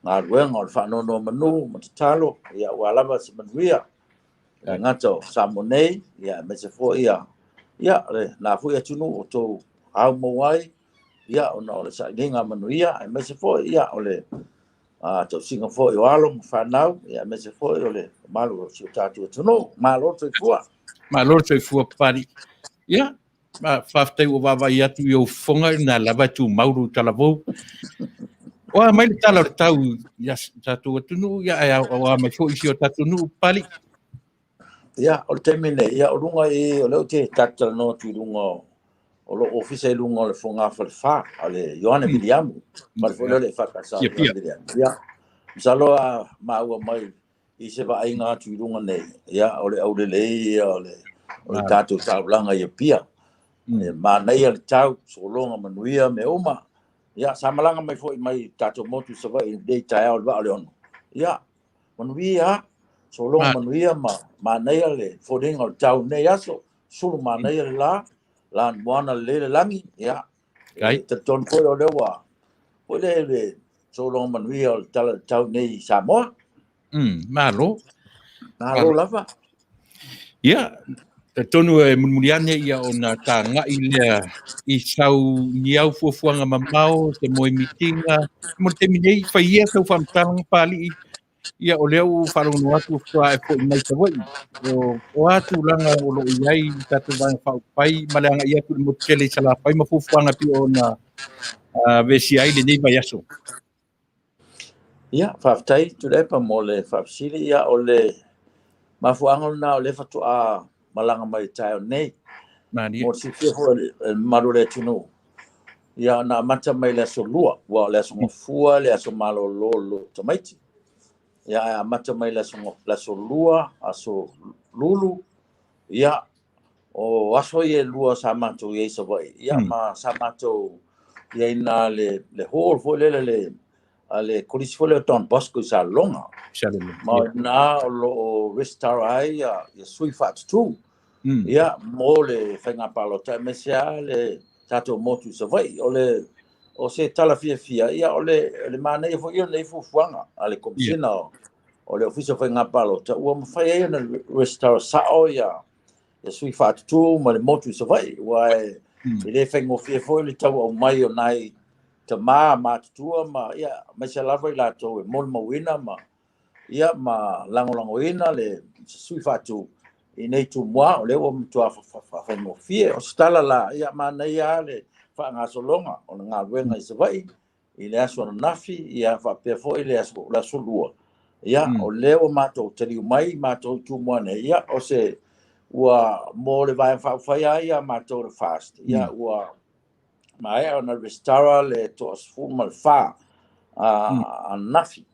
Speaker 4: galuega o le faanonomanu ma tatalo, ia, aua lava se manuia e le gata o Samoa nei, ia, aemaise foi ia, ia, lena foi atunuu o outou aumou ai, ia, ona o le sailiga manuia, aemaise foi, ia, o le tausiga foi o alo ma fanau, ia, aemaise foi o le mamalu o si o tatou atunuu. Malo le soifua.
Speaker 2: Malo le soifua Papalii. Ia, faafetai ua vaavaai atu i ou fofoga, na lava e tumau lou talavou. O a mai le tala o le tau i tatou atunuu, ia, ae o a mai foi i si o tatou nuu Papalii?
Speaker 4: Ia, o le taimi nei, ia, o luga i, o lea ou te talatalanoa atu i luga o lou ofisa i luga o le fogafalefa a le Ioane Viliamu, fale foi lea o le EFKS a Ioane Viliamu. Ia, masalo a maua mai i se vaaiga atu i luga nei, ia, o le aulelei ia o le tatou taulaga i Apia. E manaia le tau, sologa manuia mea uma. Ia, sa malaga mai foi mai tatou motu i Savaii i lenei taeao i le vaa o le 6. Ia, manuia, sologa manuia ma manaia le foliga o le tau i lenei aso, sulu manaia le la, la moana lelei le lagi, ia, e talitonu foi o lea ua foi lea le sologa manuia o le Tala i le Tau nei i Samoa.
Speaker 2: Malo.
Speaker 4: Malo lava.
Speaker 2: Ia, talitonu e mulimuli ane ia ona tagai lea i sau ni au fuafuaga mamao, se moemitiga. Mo le taimi nei, fai ia sau faamatalaga Papalii, ia o lea ua faalogologo atu faatoa e foi mai Savaii. O a tulaga o lo o i ai i tatou Vaega Faaupufai ma le agai atu i le motu tele i Salafai ma fuafuaga e pei ona vesia ai lenei vaiaso.
Speaker 4: Ia, faafetai Tuilaepa mo le faafesili. Ia, o le mafuaaga lena o lea faatoa malaga mai i le taeao nei.
Speaker 2: Malie.
Speaker 4: Mo le silafia foi e le mamalu o le atunuu, ia, na amata mai i le aso Lua, aua o le aso Gafua le aso malolo o le tamaiti. Ia, ae amata mai le aso Lua, aso Lulu, ia, o aso ia e lua sa matou i ai i Savaii, ia, ma sa matou i ai na le hall foi lele le a le kolisi foi lea o Don Bosco i Salelologa.
Speaker 2: Salelologa.
Speaker 4: Ma o ina o lo o resitala ai ia sui faatutu. Ia, mo le faiga palota, aemaise lava le tatou motu i Savaii. O se tala fiafia, ia, o le manaia foi ia o lenei fuafuaga a le Komesina o le Ofisa o Faiga Palota, ua mafai ai ona resitala sao ia sui faatutu ma le motu i Savaii, aua e le faigofie foi le tau aumai o nai tama matutua ma, ia, aemaise lava i latou e molimauina ma, ia, ma lagolagoina le sui faatu i nei Tumua, o lea ua matua faafaigofie. O se tala la, ia, manaia le faagasologa o le galuega i Savaii i le aso ananafi, ia, faapea foi le aso Lua. Ia, o lea ua matou taliu mai matou i Tumua nei, ia, o se ua mo le Vaega Faaupufai lava ia matou le FAST, ia, ua maea ona resitala le 14 ananafi.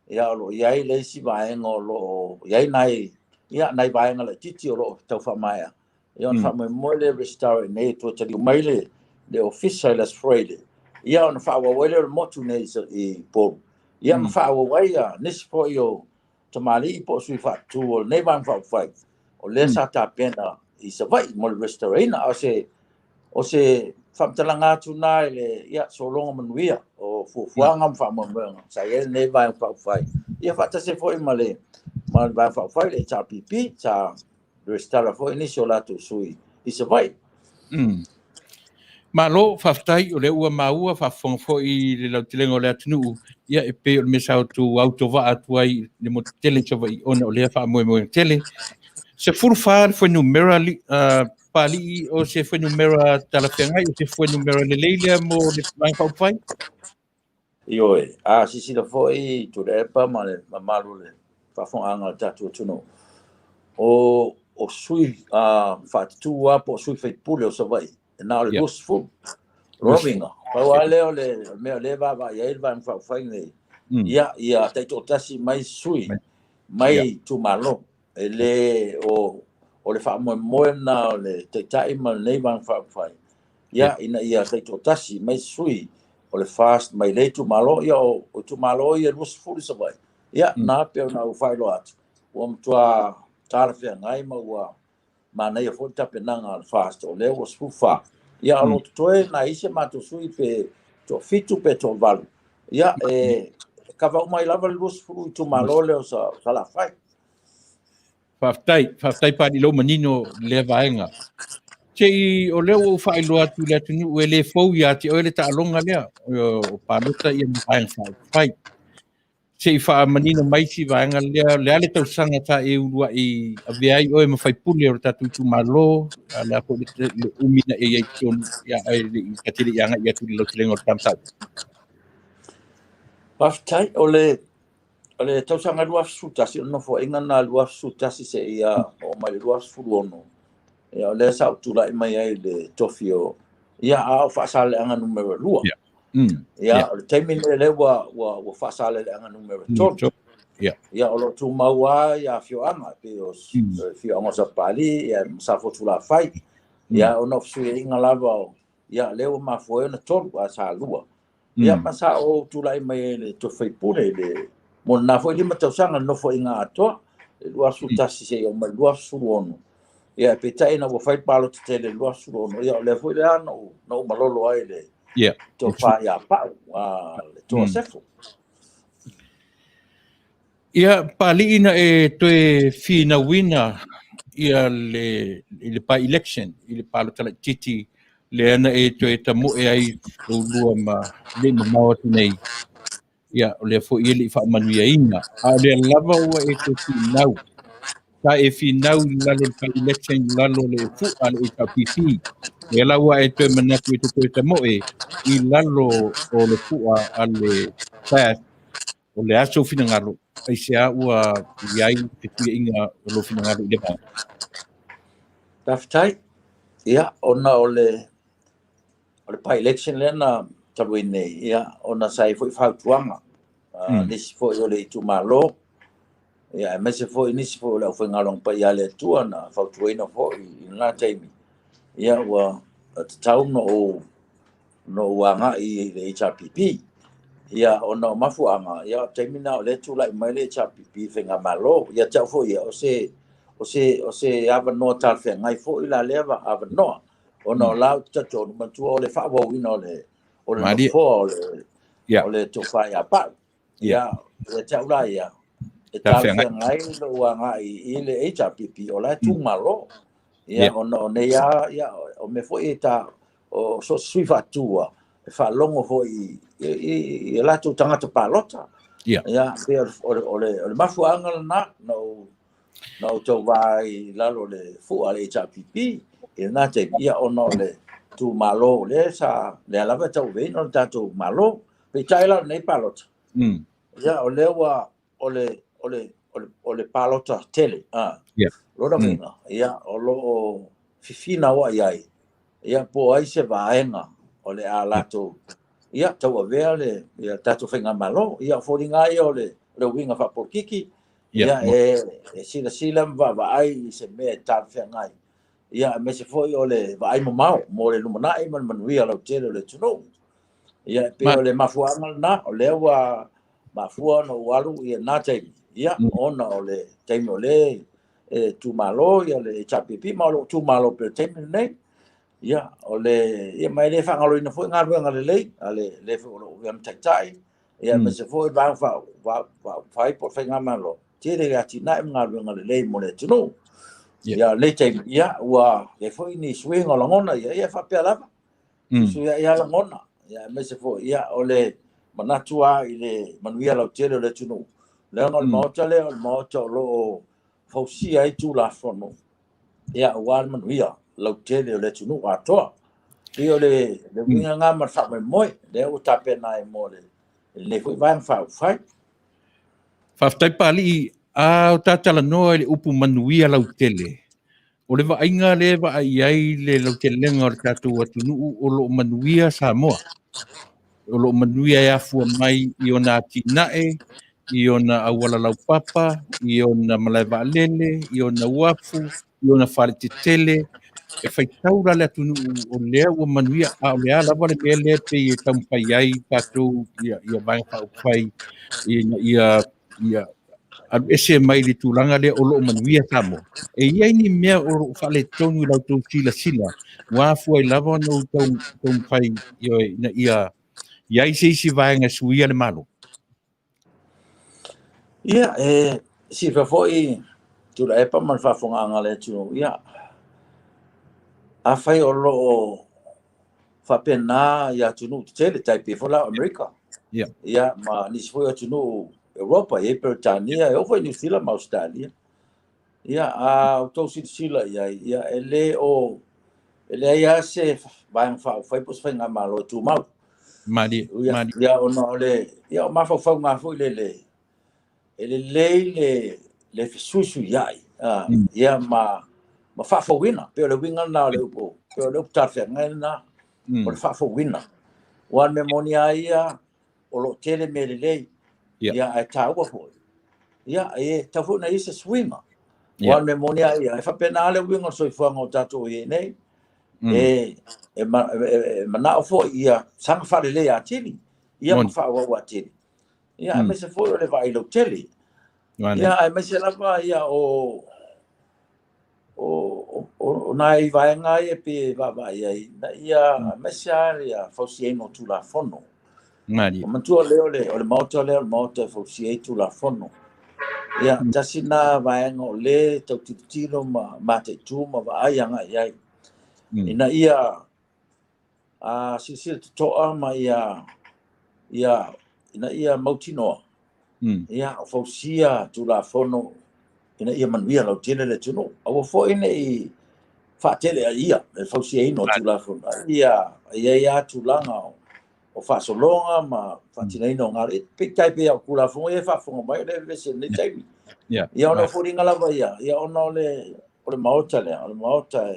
Speaker 4: Ia, o lo o i ai le isi vaega o lo o i ai nai, ia, nai vaega laitiiti o lo o tau faamaea. Ia, ona faamoemoe le resitala i nei e toe taliu mai le ofisa i le aso Faraile, ia, ona faaauau ai lea o le motu nei i Upolu. Ia, ma faaauau ai nisi foi o tamalii po o sui faatutu o lenei Vaega Faaupufai, o lea sa tapena i Savaii mo le resitalaina. O se faamatalaga atu na i le, ia, sologa manuia o fuafuaga ma faamoemoega sa i ai lenei Vaega Faaupufai. Ia, faatasi foi ma le Vaega Faaupufai, le HRPP, sa resitala foi nisi o latou sui i Savaii.
Speaker 2: Malo, faafetai, o lea ua maua, faafofoga foi i le lautelega o le atunuu, ia e pei o le mea sa outou autovaa atu ai i le motu tele i Savaii, ona o lea faamoemoega tele. 14 le fuainumera Papalii, o se fuainumera talafeagai, o se fuainumera lelei lea mo le Vaega Faaupufai?
Speaker 4: Ioe, a silasila foi Tuilaepa ma le mamalu o le faafofogaaga a le tatou atunuu, o sui faatutu lava po o sui faipule o Savaii, e na o le 20. O lona uiga, pau lava lea o le mea o lea e vaavaai ai le Vaega Faaupufai nei, ia taitoatasi mai sui mai itumalo. E le o le faamoemoe lena o le Taitai ma lenei Vaega Faaupufai, ia, ina ia taitoatasi mai sui o le FAST mai le itumalo, ia, o itumalo ia 20 i Savaii, ia, na pei ona ou faailoa atu, ua matua talafeagai ma ua manaia foi le tapenaga a le FAST, o lea ua 14. Ia, o lo o totoe nai isi a matou sui pe toafitu pe toavalu, ia, e kava uma ai lava le 20 itumalo lea o Salafai.
Speaker 2: Faafetai, faafetai Papalii lou manino lea vaega. Se i o lea ua ou faailoa atu i le atunuu e le fou ia te oe le taaloga lea o palota ia ma Vaega Faaupufai. Se i faamanino mai si vaega lea, le a le tausaga sa e uluai avea ai oe ma faipule o le tatou itumalo, le a foi le umi na e i ai i totonu, ia, ae le i ta te le i agai atu i le lautelega o le ta mataupu.
Speaker 4: Faafetai, o le tausaga 2011, o le nofoaiga lena 2011 seia oo mai le 2016, ia, o lea sa ou tulai mai ai i le tofi o, ia, a o Faasaleleaga numera 2. Ia, o le taimi lenei lea ua Faasaleleaga numera 3. Ia, o lo o tumau lava ia afioaga, pei o afioaga o Sapapalii, ia, ma Safotulafai. Ia, ona o fesuiaiga lava o, ia, lea ua mafua ai ona 3, a sa 2. Ia, ma sa ou tulai mai ai i le tofi faipule le mo lena foi 5 tausaga le nofoaiga atoa, le 2011 seia oo mai le 2016. Ia, peitai ina ua fai le palota tele i le 2016, ia, o lea foi lea na ou malolo ai le Tofa ia Pau, le Toa Sefo.
Speaker 2: Ia, Papalii na e toe finauina ia le, i le by-election, i le palota laitiiti lea na e toe tamoe ai oulua ma le i mamao atu nei. Ia, o lea foi e le i faamanuiaina. A o lea lava ua e toe finau. Sa e finau i lalo o le by-election i lalo o le fu'a le HRPP. Lea la ua e toe manatu e te toe tamoe i lalo o le fu'a a le SADC. O le a sou finagalo, aisea ua i ai fesuiaiga o lou finagalo i lea vaega?
Speaker 4: Faafetai. Ia, ona o le o le by-election lea na talu ai nei, ia, ona sa i ai foi fautuaga nisi foi o le itumalo, ia, aemaise foi nisi foi o le aufaigaluega paia a le Atua na fautuaina foi i lena taimi, ia, ua tatau ona ou na ou agai i le HRPP. Ia, ona o mafuaaga, ia, o le taimi lena o lea e tulai mai le HRPP i faigamalo. Ia te au foi ia, o se, o se, o se avanoa talafeagai foi la lea avanoa. Ona o la ou te talitonu, manatua o le faaauauina o le, o le nofoa o le, o le tofa ia Pau. Ia, ia te au la ia, e talafeagai lou agai i le HRPP, o la e tumalo. Ia, ona o nei lava, ia, o mea foi e ta, o so o se sui faatua, e faalogo foi i, i latou tagata palota. Ia, pei o le, o le, o le mafuaaga lena na ou, na ou tauva ai i lalo o le fua a le HRPP i lena taimi, ia, ona o le tumalo lea sa, lea lava e tauaveina le tatou Malo. Peitai la o lenei palota, ia, o lea ua, o le, o le, o le, o le palota tele, a. Lona uiga, ia, o lo o fefinauai ai, ia, po o ai se vaega o le a latou, ia, tauavea le, ia, tatou faigamalo. Ia, o foliga lava ia o le, o le uiga faapolokiki, ia, e, e silasila ma vaavaai i se mea e talafeagai, ia, aemaise foi o le vaai mamao mo le lumanai ma le manuia lautele o le atunuu. Ia, e pei o le mafuaaga lena, o lea ua mafua ona ou alu i lena taimi, ia, ona o le taimi o lea e tumalo ia le HRPP, ma o lo o tumalo pea i le taimi lenei. Ia, o le, ia, ma e le faagaloina foi galuega lelei a le, le foi o lo o avea ma taitai, ia, aemaise foi le Vaega Faaupufai po o le Faigamalo, tele atinae ma galuega lelei mo le atunuu. Ia, o lenei taimi, ia, ua i ai foi ni suiga o lagona, ia, ia, e faapea lava. Suisuiai lava lagona, ia, aemaise foi, ia, o le manatu lava i le manuia lautele o le atunuu. Leaga o le Maota lea, o le Maota o lo o fausia ai Tulafono, ia, aua le manuia lautele o le atunuu atoa. Pei o le uiga lena ma le faamoemoe, lea ua tapena ai mo lenei foi Vaega Faaupufai.
Speaker 2: Faafetai Papalii, a o ta talanoa i le upu manuia lautele, O le vaaiga lea e vaai i ai le lautelega o le tatou atunuu o lo o manuia Samoa. O lo o manuia e afua mai i ona atinae, i ona auala laupapa, i ona malae vaalele, i ona uafu, i ona fale tetele. E faitau la le atunuu o lea ua manuia, a o le a lava le mea lea e pei e taumafai ai tatou ia, ia Vaega Faaupufai ina ia, ia alu ese mai le tulaga lea o lo o manuia Samoa. E i ai ni mea o lo o faaletonu i la outou silasila, ua afua ai lava ona ou taumafai ina ia i ai se isi vaega e suia le Malo?
Speaker 4: Ia, e silafia foi Tuilaepa ma le faafofogaaga a le atunuu, ia, afai o lo o faapena i atunuu tetele, tai pei foi la o Amerika, ia, ma nisi foi o atunuu Europa, e i ai Peretania, e oo foi i Niu Sila ma Ausetalia. Ia, a outou silasila i ai, ia, e le o, e leai lava se Vaega Faaupufai po o se faigamalo e tumau.
Speaker 2: Malie, malie.
Speaker 4: Ia, ona o le, ia, o mafaufauga lava foi lele, e lelei le, le fesuisuiai, ia, ma, ma faafouina. Pei o le uiga lena o le upu, pei o le upu talafeagai lena, o le faafouina. Aua o le mea moni lava ia, o lo o tele mea lelei, ia, ae taua foi, ia, e tatau foi ona i ai se suiga. Aua o le mea moni lava ia, e faapena lava le uiga o le soifuaga o tatou i ai nei, e, e, e, e manao foi ia saga faaleleia atili, ia ma faaauau atili. Ia, aemaise foi o le vaai lautele. Ia, aemaise lava ia o, o, O nai vaega ia e pei e vaavaai ai, ina ia aemaise lava le fausiaina o Tulafono.
Speaker 2: Malie.
Speaker 4: Ua manatua lea o le, o le Maota lea o le Maota e fausia ai Tulafono. Ia, tasi lena vaega o lea e tau tilotilo ma mataitu ma vaai agai i ai. Ina ia silasila totoa ma ia, ia, ina ia mautinoa, ia, o fausia Tulafono ina ia manuia lautele le atunuu. Aua foi ne i faateleaia le fausiaina o Tulafono, a ia i ai lava tulaga o faasologa ma faatinoina o galuega. Peitai pei o Tulafono ia e faafofoga mai o lea e vevesi i lenei taimi. Ia ona o foliga lava ia, ia ona o le Maota lea, o le Maota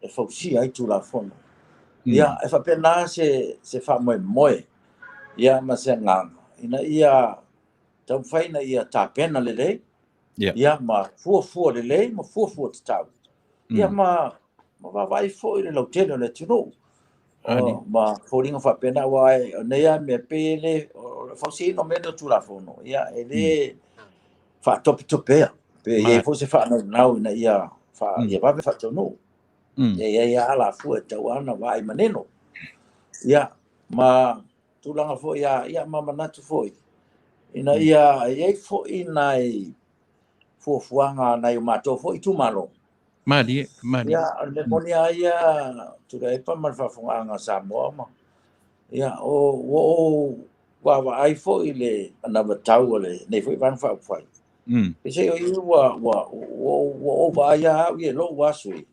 Speaker 4: e fausia ai Tulafono. Ia, e faapena se faamoemoe ia ma se agaga ina ia taumafai ina ia tapena lelei, ia ma fuafua lelei ma fuafua tatau, ia ma vaavaai foi le lautele o le atunuu. Ma foliga faapena, aua o nei lava mea pei e le, o le fausiaina o mea nei o Tulafono, ia e le faatopetopea, pe i ai foi se faanaunau ina ia ia vave faataunuu. Ia i ai lava alafua e tatau lava ona vaai manino. Ia, ma tulaga foi a, ia ma manatu foi, ina ia i ai foi nai fuafuaga a nai o matou foi itumalo.
Speaker 2: Malie, malie.
Speaker 4: Ia, o le mea moni lava ia, Tuilaepa ma le faafofogaaga a Samoa ma, ia, o, ua ou vaavaai foi i le anavatau a lenei foi Vaega Faaupufai. Peiseai o i ua, ua, ua, ua ou vaai lava au ia i lou lava sui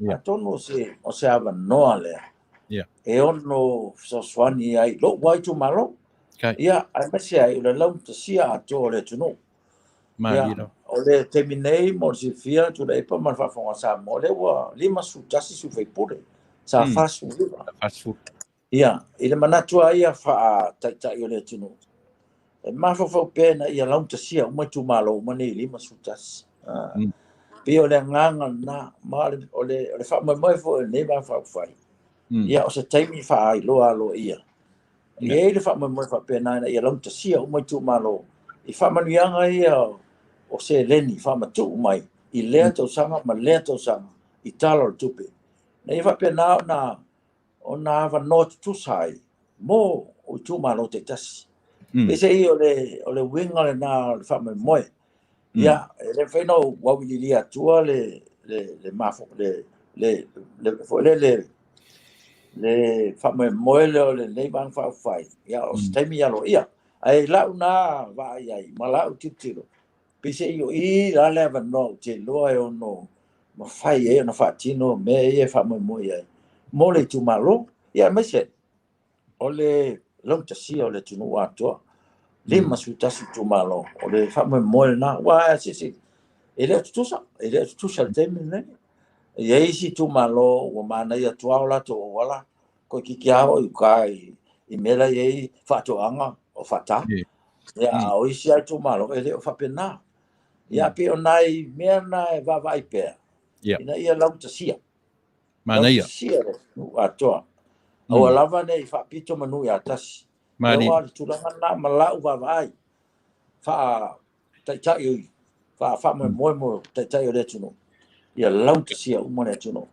Speaker 4: usufono, atonu o se avanoa lea e ono fesoasoani ai i lou lava itumalo. Ia, aemaise ai o le laugatasia atoa o le atunuu. Ia, o le taimi nei mo le silafia, Tuilaepa ma le faafofoga a Samoa, o lea ua 51 sui usufono, sa 49. Ia, i le manatu lava ia faa-taitai o le atunuu, e mafaufau pea ina ia laugatasia uma itumalo uma nei 51. Pei o le agaga lena, ma o le faamoemoe foi o lenei Vaega Faaupufai, ia, o se taimi faailoa aloaia. E i ai le faamoemoe faapena ina ia laugatasia uma itumalo i faamanuiaga ia o seleni faamatuu mai i lea tausaga ma lea tausaga i Tala o le Tupe. Ina ia faapena ona avanoa tutusa ai mo itumalo taitasi. Peiseai o le uiga lena o le faamoemoe. Ia, e le mafai ona ou auiliilia atua le le mafo le le le foi le le le faamoemoe lea o lenei Vaega Faaupufai, ia o se taimi aloaia. Ae i lau na vaai ai ma lau tilotilo, peiseai o i la le avanoa ou te iloa e ono mafai ai ona faatino mea ia e faamoemoe i ai mo le itumalo, ia aemaise o le laugatasia o le atunuu atoa. 51 itumalo, o le faamoemoe lena. Aua silasila, e le o tutusa, e le o tutusa i le taimi lenei. E i ai isi itumalo ua manaia atu lava o latou auala, toeitiiti lava oo i uta i mea la e i ai faatoaga o faata. Ia, a o isi lava itumalo, e le o faapena. Ia, pei o nai mea na e vaavaai pea, ina ia laugatasia.
Speaker 2: Manaia.
Speaker 4: Laugatasia le atunuu atoa. Aua lava ne i faapito manu ia tasi.
Speaker 2: Malie.
Speaker 4: Aua o le tulaga lena ma lau vaavaai faa-taitai, faa-faamoemoe mo taitai o le atunuu, ia laugatasia uma le atunuu.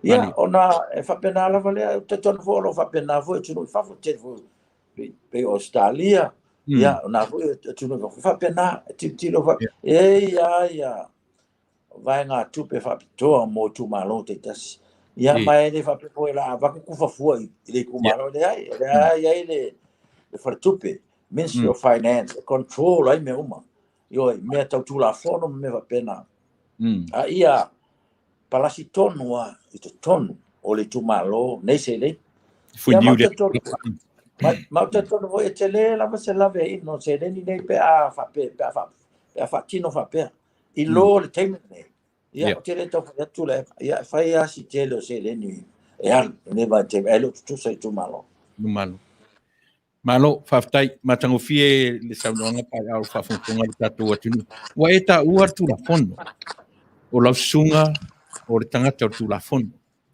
Speaker 4: Ia, ona e faapena lava lea, ou te talitonu foi o lo o faapena foi atunuu i fafo, tele foi pei o Ausetalia, ia, o na foi atunuu i fafo, e faapena, e tilotilo foi, e i ai lava ia vaegatupe faapitoa mo itumalo taitasi. Ia, ma e le faapea foi o le a avatu tufa fua i le itumalo, leai, o lea e i ai le faletupe, Ministry of Finance, e control ai mea uma, ioe, mea tau Tulafono ma mea faapena. A ia palasi tonu lava i totonu o le itumalo nei seleni. Ia, ma ou talitonu foi e tele lava se laveaiina o seleni nei pe a faapea, pe a faatino faapea. I lo le taimi lenei, ia, ou te le tau fai atu le, ia, e fai lava si tele o seleni e alu i lenei vaitaimi, ae le o tutusa itumalo.
Speaker 2: Malo. Malo, faafetai. Matagofie le saunoaga pa a o faafogafoga le tatou atunuu. Ua e taua le Tulafono. O lau susuga o le tagata o le Tulafono.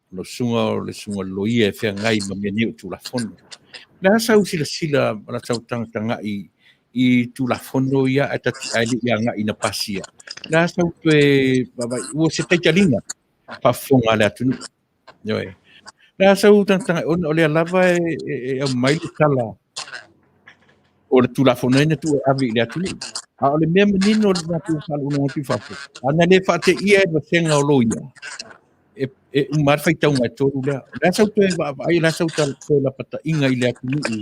Speaker 2: O lau susuga o le susuga o le loia e feagai ma mea nei o Tulafono. O le a sau silasila ma sau tagatagai i Tulafono ia ae le i agai ina pasia? O le a sau toe vaavaai? Ua se taitaliga? faafofoga a le atunuu. Ioe. Le a sau tagataga ona o lea lava e aumai le tala o le Tulafono nei na tuu e ave i le atunuu. A o le mea manino o le matou faalogologo atu i fafo, ana le faateia e le vasega o loia, e uma lava le faitauga e tolu lea. O le a sau toe vaavaai, o le a sau toe lapataiga i le atunuu,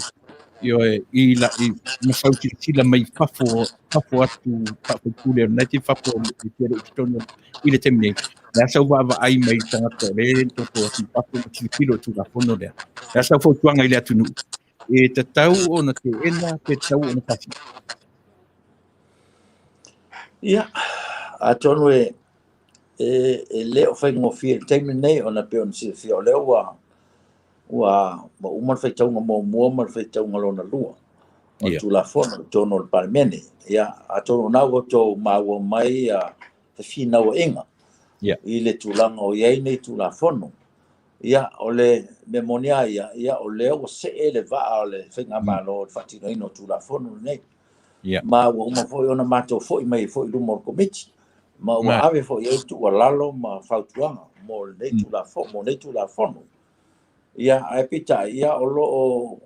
Speaker 2: ioe, i la, i ma sau silasila mai fafo, fafo atu faafaipule o lena e te i fafo e te le i totonu i le taimi nei. O le a sau vaavaai mai tagata o lea e nofo atu i fafo ma tilotilo i le Tulafono lea. O le a sau fautuaga i le atunuu, e tatau ona teena pe tatau ona pasia?
Speaker 4: Ia, atonu e le o faigofie i le taimi lenei ona pei ona silafia o lea ua uma le faitauga muamua ma le faitauga lona lua o le Tulafono i totonu o le Palemene. Ia, atonu o lena ua outou maua mai fefinauaiga i le tulaga o i ai nei Tulafono. Ia, o le mea moni lava ia, ia, o lea ua see le vaa o le Faigamalo i le faatinoina o Tulafono lenei. Ma ua uma foi ona matou foi mai foi i luma o le Komiti, ma ua ave foi i ai tuualalo ma fautuaga mo lenei Tulafono, mo nei Tulafono. Ia, ae peitai, ia, o lo o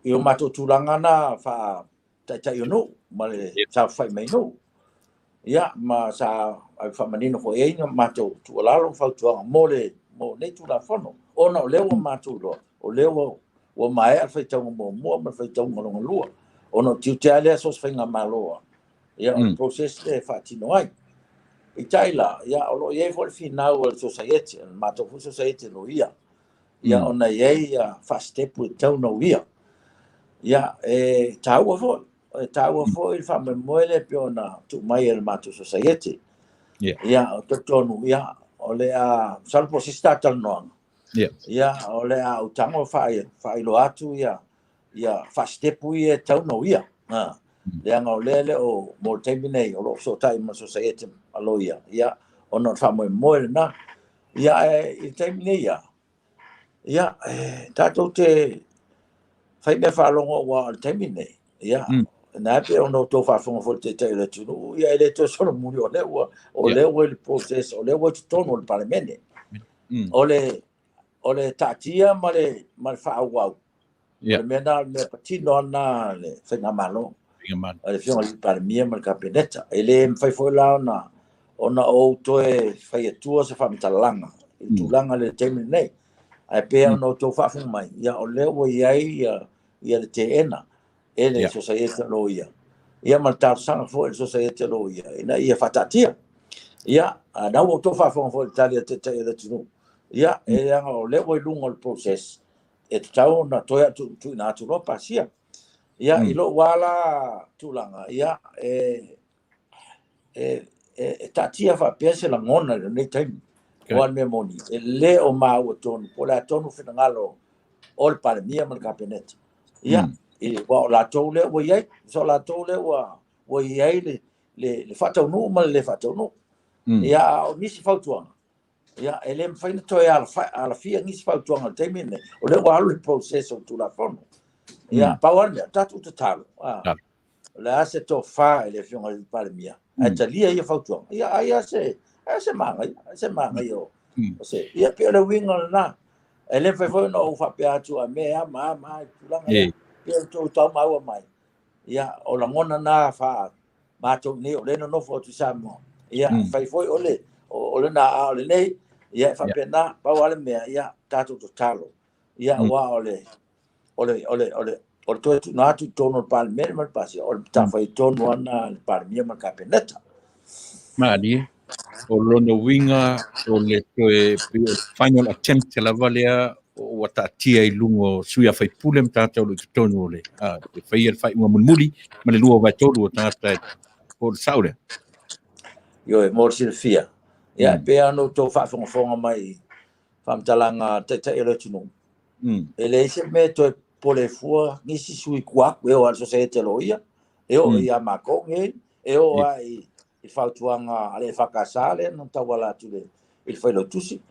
Speaker 4: i o matou tulaga na faa-taitai o nuu ma le saofafai mai nuu. Ia, ma sa ave faamanino foi i ai na matou tuualalo ma fautuaga mo le mo nei Tulafono, ona o lea ua matou iloa, o lea ua maea le faitauga muamua ma le faitauga lona lua, ona o tiute lava lea so o se faigamalo lava, ia, o le process lea e faatino ai. Peitai la, ia, o lo o i ai foi le finau a le sosaiete, a le matou foi sosaiete loia, ia, ona e i ai ia faasetepu e tatau ona uia. Ia, e taua foi, e taua foi le faamoemoe lea pei ona tuu mai e le matou sosaiete. Ia, o talitonu, ia, o le a, masalo po o se isi ta talanoaga, ia, o le a ou tago faailoa atu ia faasetepu ia e tatau ona uia. Leaga o lea le o, mo le taimi nei, o lo o fesootai ma le sosaiete a loia, ia, ona o le faamoemoe lena. Ia, ae i le taimi nei ia, ia, tatou te fai mea faalogo aua o le taimi nei, ia, na e pei ona outou faafofoga foi i le Taitai o le atunuu, ia, e le toe solomuli, o lea ua, o lea ua i le process, o lea ua i totonu o le Palemene. O le taatia ma le faaauau, o le mea na, o le mea patino lava lena a le Faigamalo, a le Afioga i le Palemia ma le Kapeneta. E le mafai foi la ona ou toe fai atua se faamatalaga i le tulaga i le taimi lenei. Ae pei ona outou faafofoga mai, ia, o lea ua i ai ia le teena e le sosaiete o loia, ia, ma le talosaga foi i le sosaiete o loia ina ia faataatia. Ia, a na ua outou faafofoga foi i le tali a le Taitai o le atunuu, ia, e leaga o lea ua i luga o le process, e tatau ona toe tuuina atu loa pasia. Ia, i lou lava la tulaga, ia, e taatia faapea se lagona i lenei taimi. Aua o le mea moni, e le o maua tonu, po o le a tonu finagalo o le Palemia ma le Kapeneta. Ia, aua o latou lea ua i ai, so o latou lea ua i ai le faataunuu ma le le faataunuu. Ia, a o nisi fautuaga, ia, e le mafai ona toe alafia nisi fautuaga i le taimi lenei, o lea ua alu le process o le Tulafono. Ia, pau lava le mea, tatou tatalo, o le a se tofa i le Afioga i le Palemia, ae talia ia fautuaga, ia, ai a se manaia, ai se manaia o se, ia, pei o le uiga lena. E le mafai foi ona ou faapea atu a mea a ma a ma a i tulaga lea. Pei o outou tau maua mai. Ia, o lagona na faa matou nei o lea nonofo atu i Samoa. Ia, fai foi o lena a o lenei, ia, e faapena, pau lava le mea, ia, tatou tatalo. Ia, aua o le toe tuuina atu i totonu o le Palemene ma le pasia, o le matafaioi tonu lava lena a le Palemia ma le Kapeneta.
Speaker 2: Malie. O lona uiga o le toe final attempt lava lea ua taatia i luga o sui usufono ma tagata o lo o i totonu o le e faia le faaiuga mulimuli ma le 2/3 o tagata po o le sao lea.
Speaker 4: Ioe, mo le silafia. Ia, e pei lava ona outou faafogafoga mai i faamatalaga a le Taitai o le atunuu, e leai se mea e toe popole fua nisi sui tua atu, e oo lava i le sosaiete a loia, e oo ia matou nei, e oo lava i fautuaga a le EFKS lea na tauala atu i le Failautusi.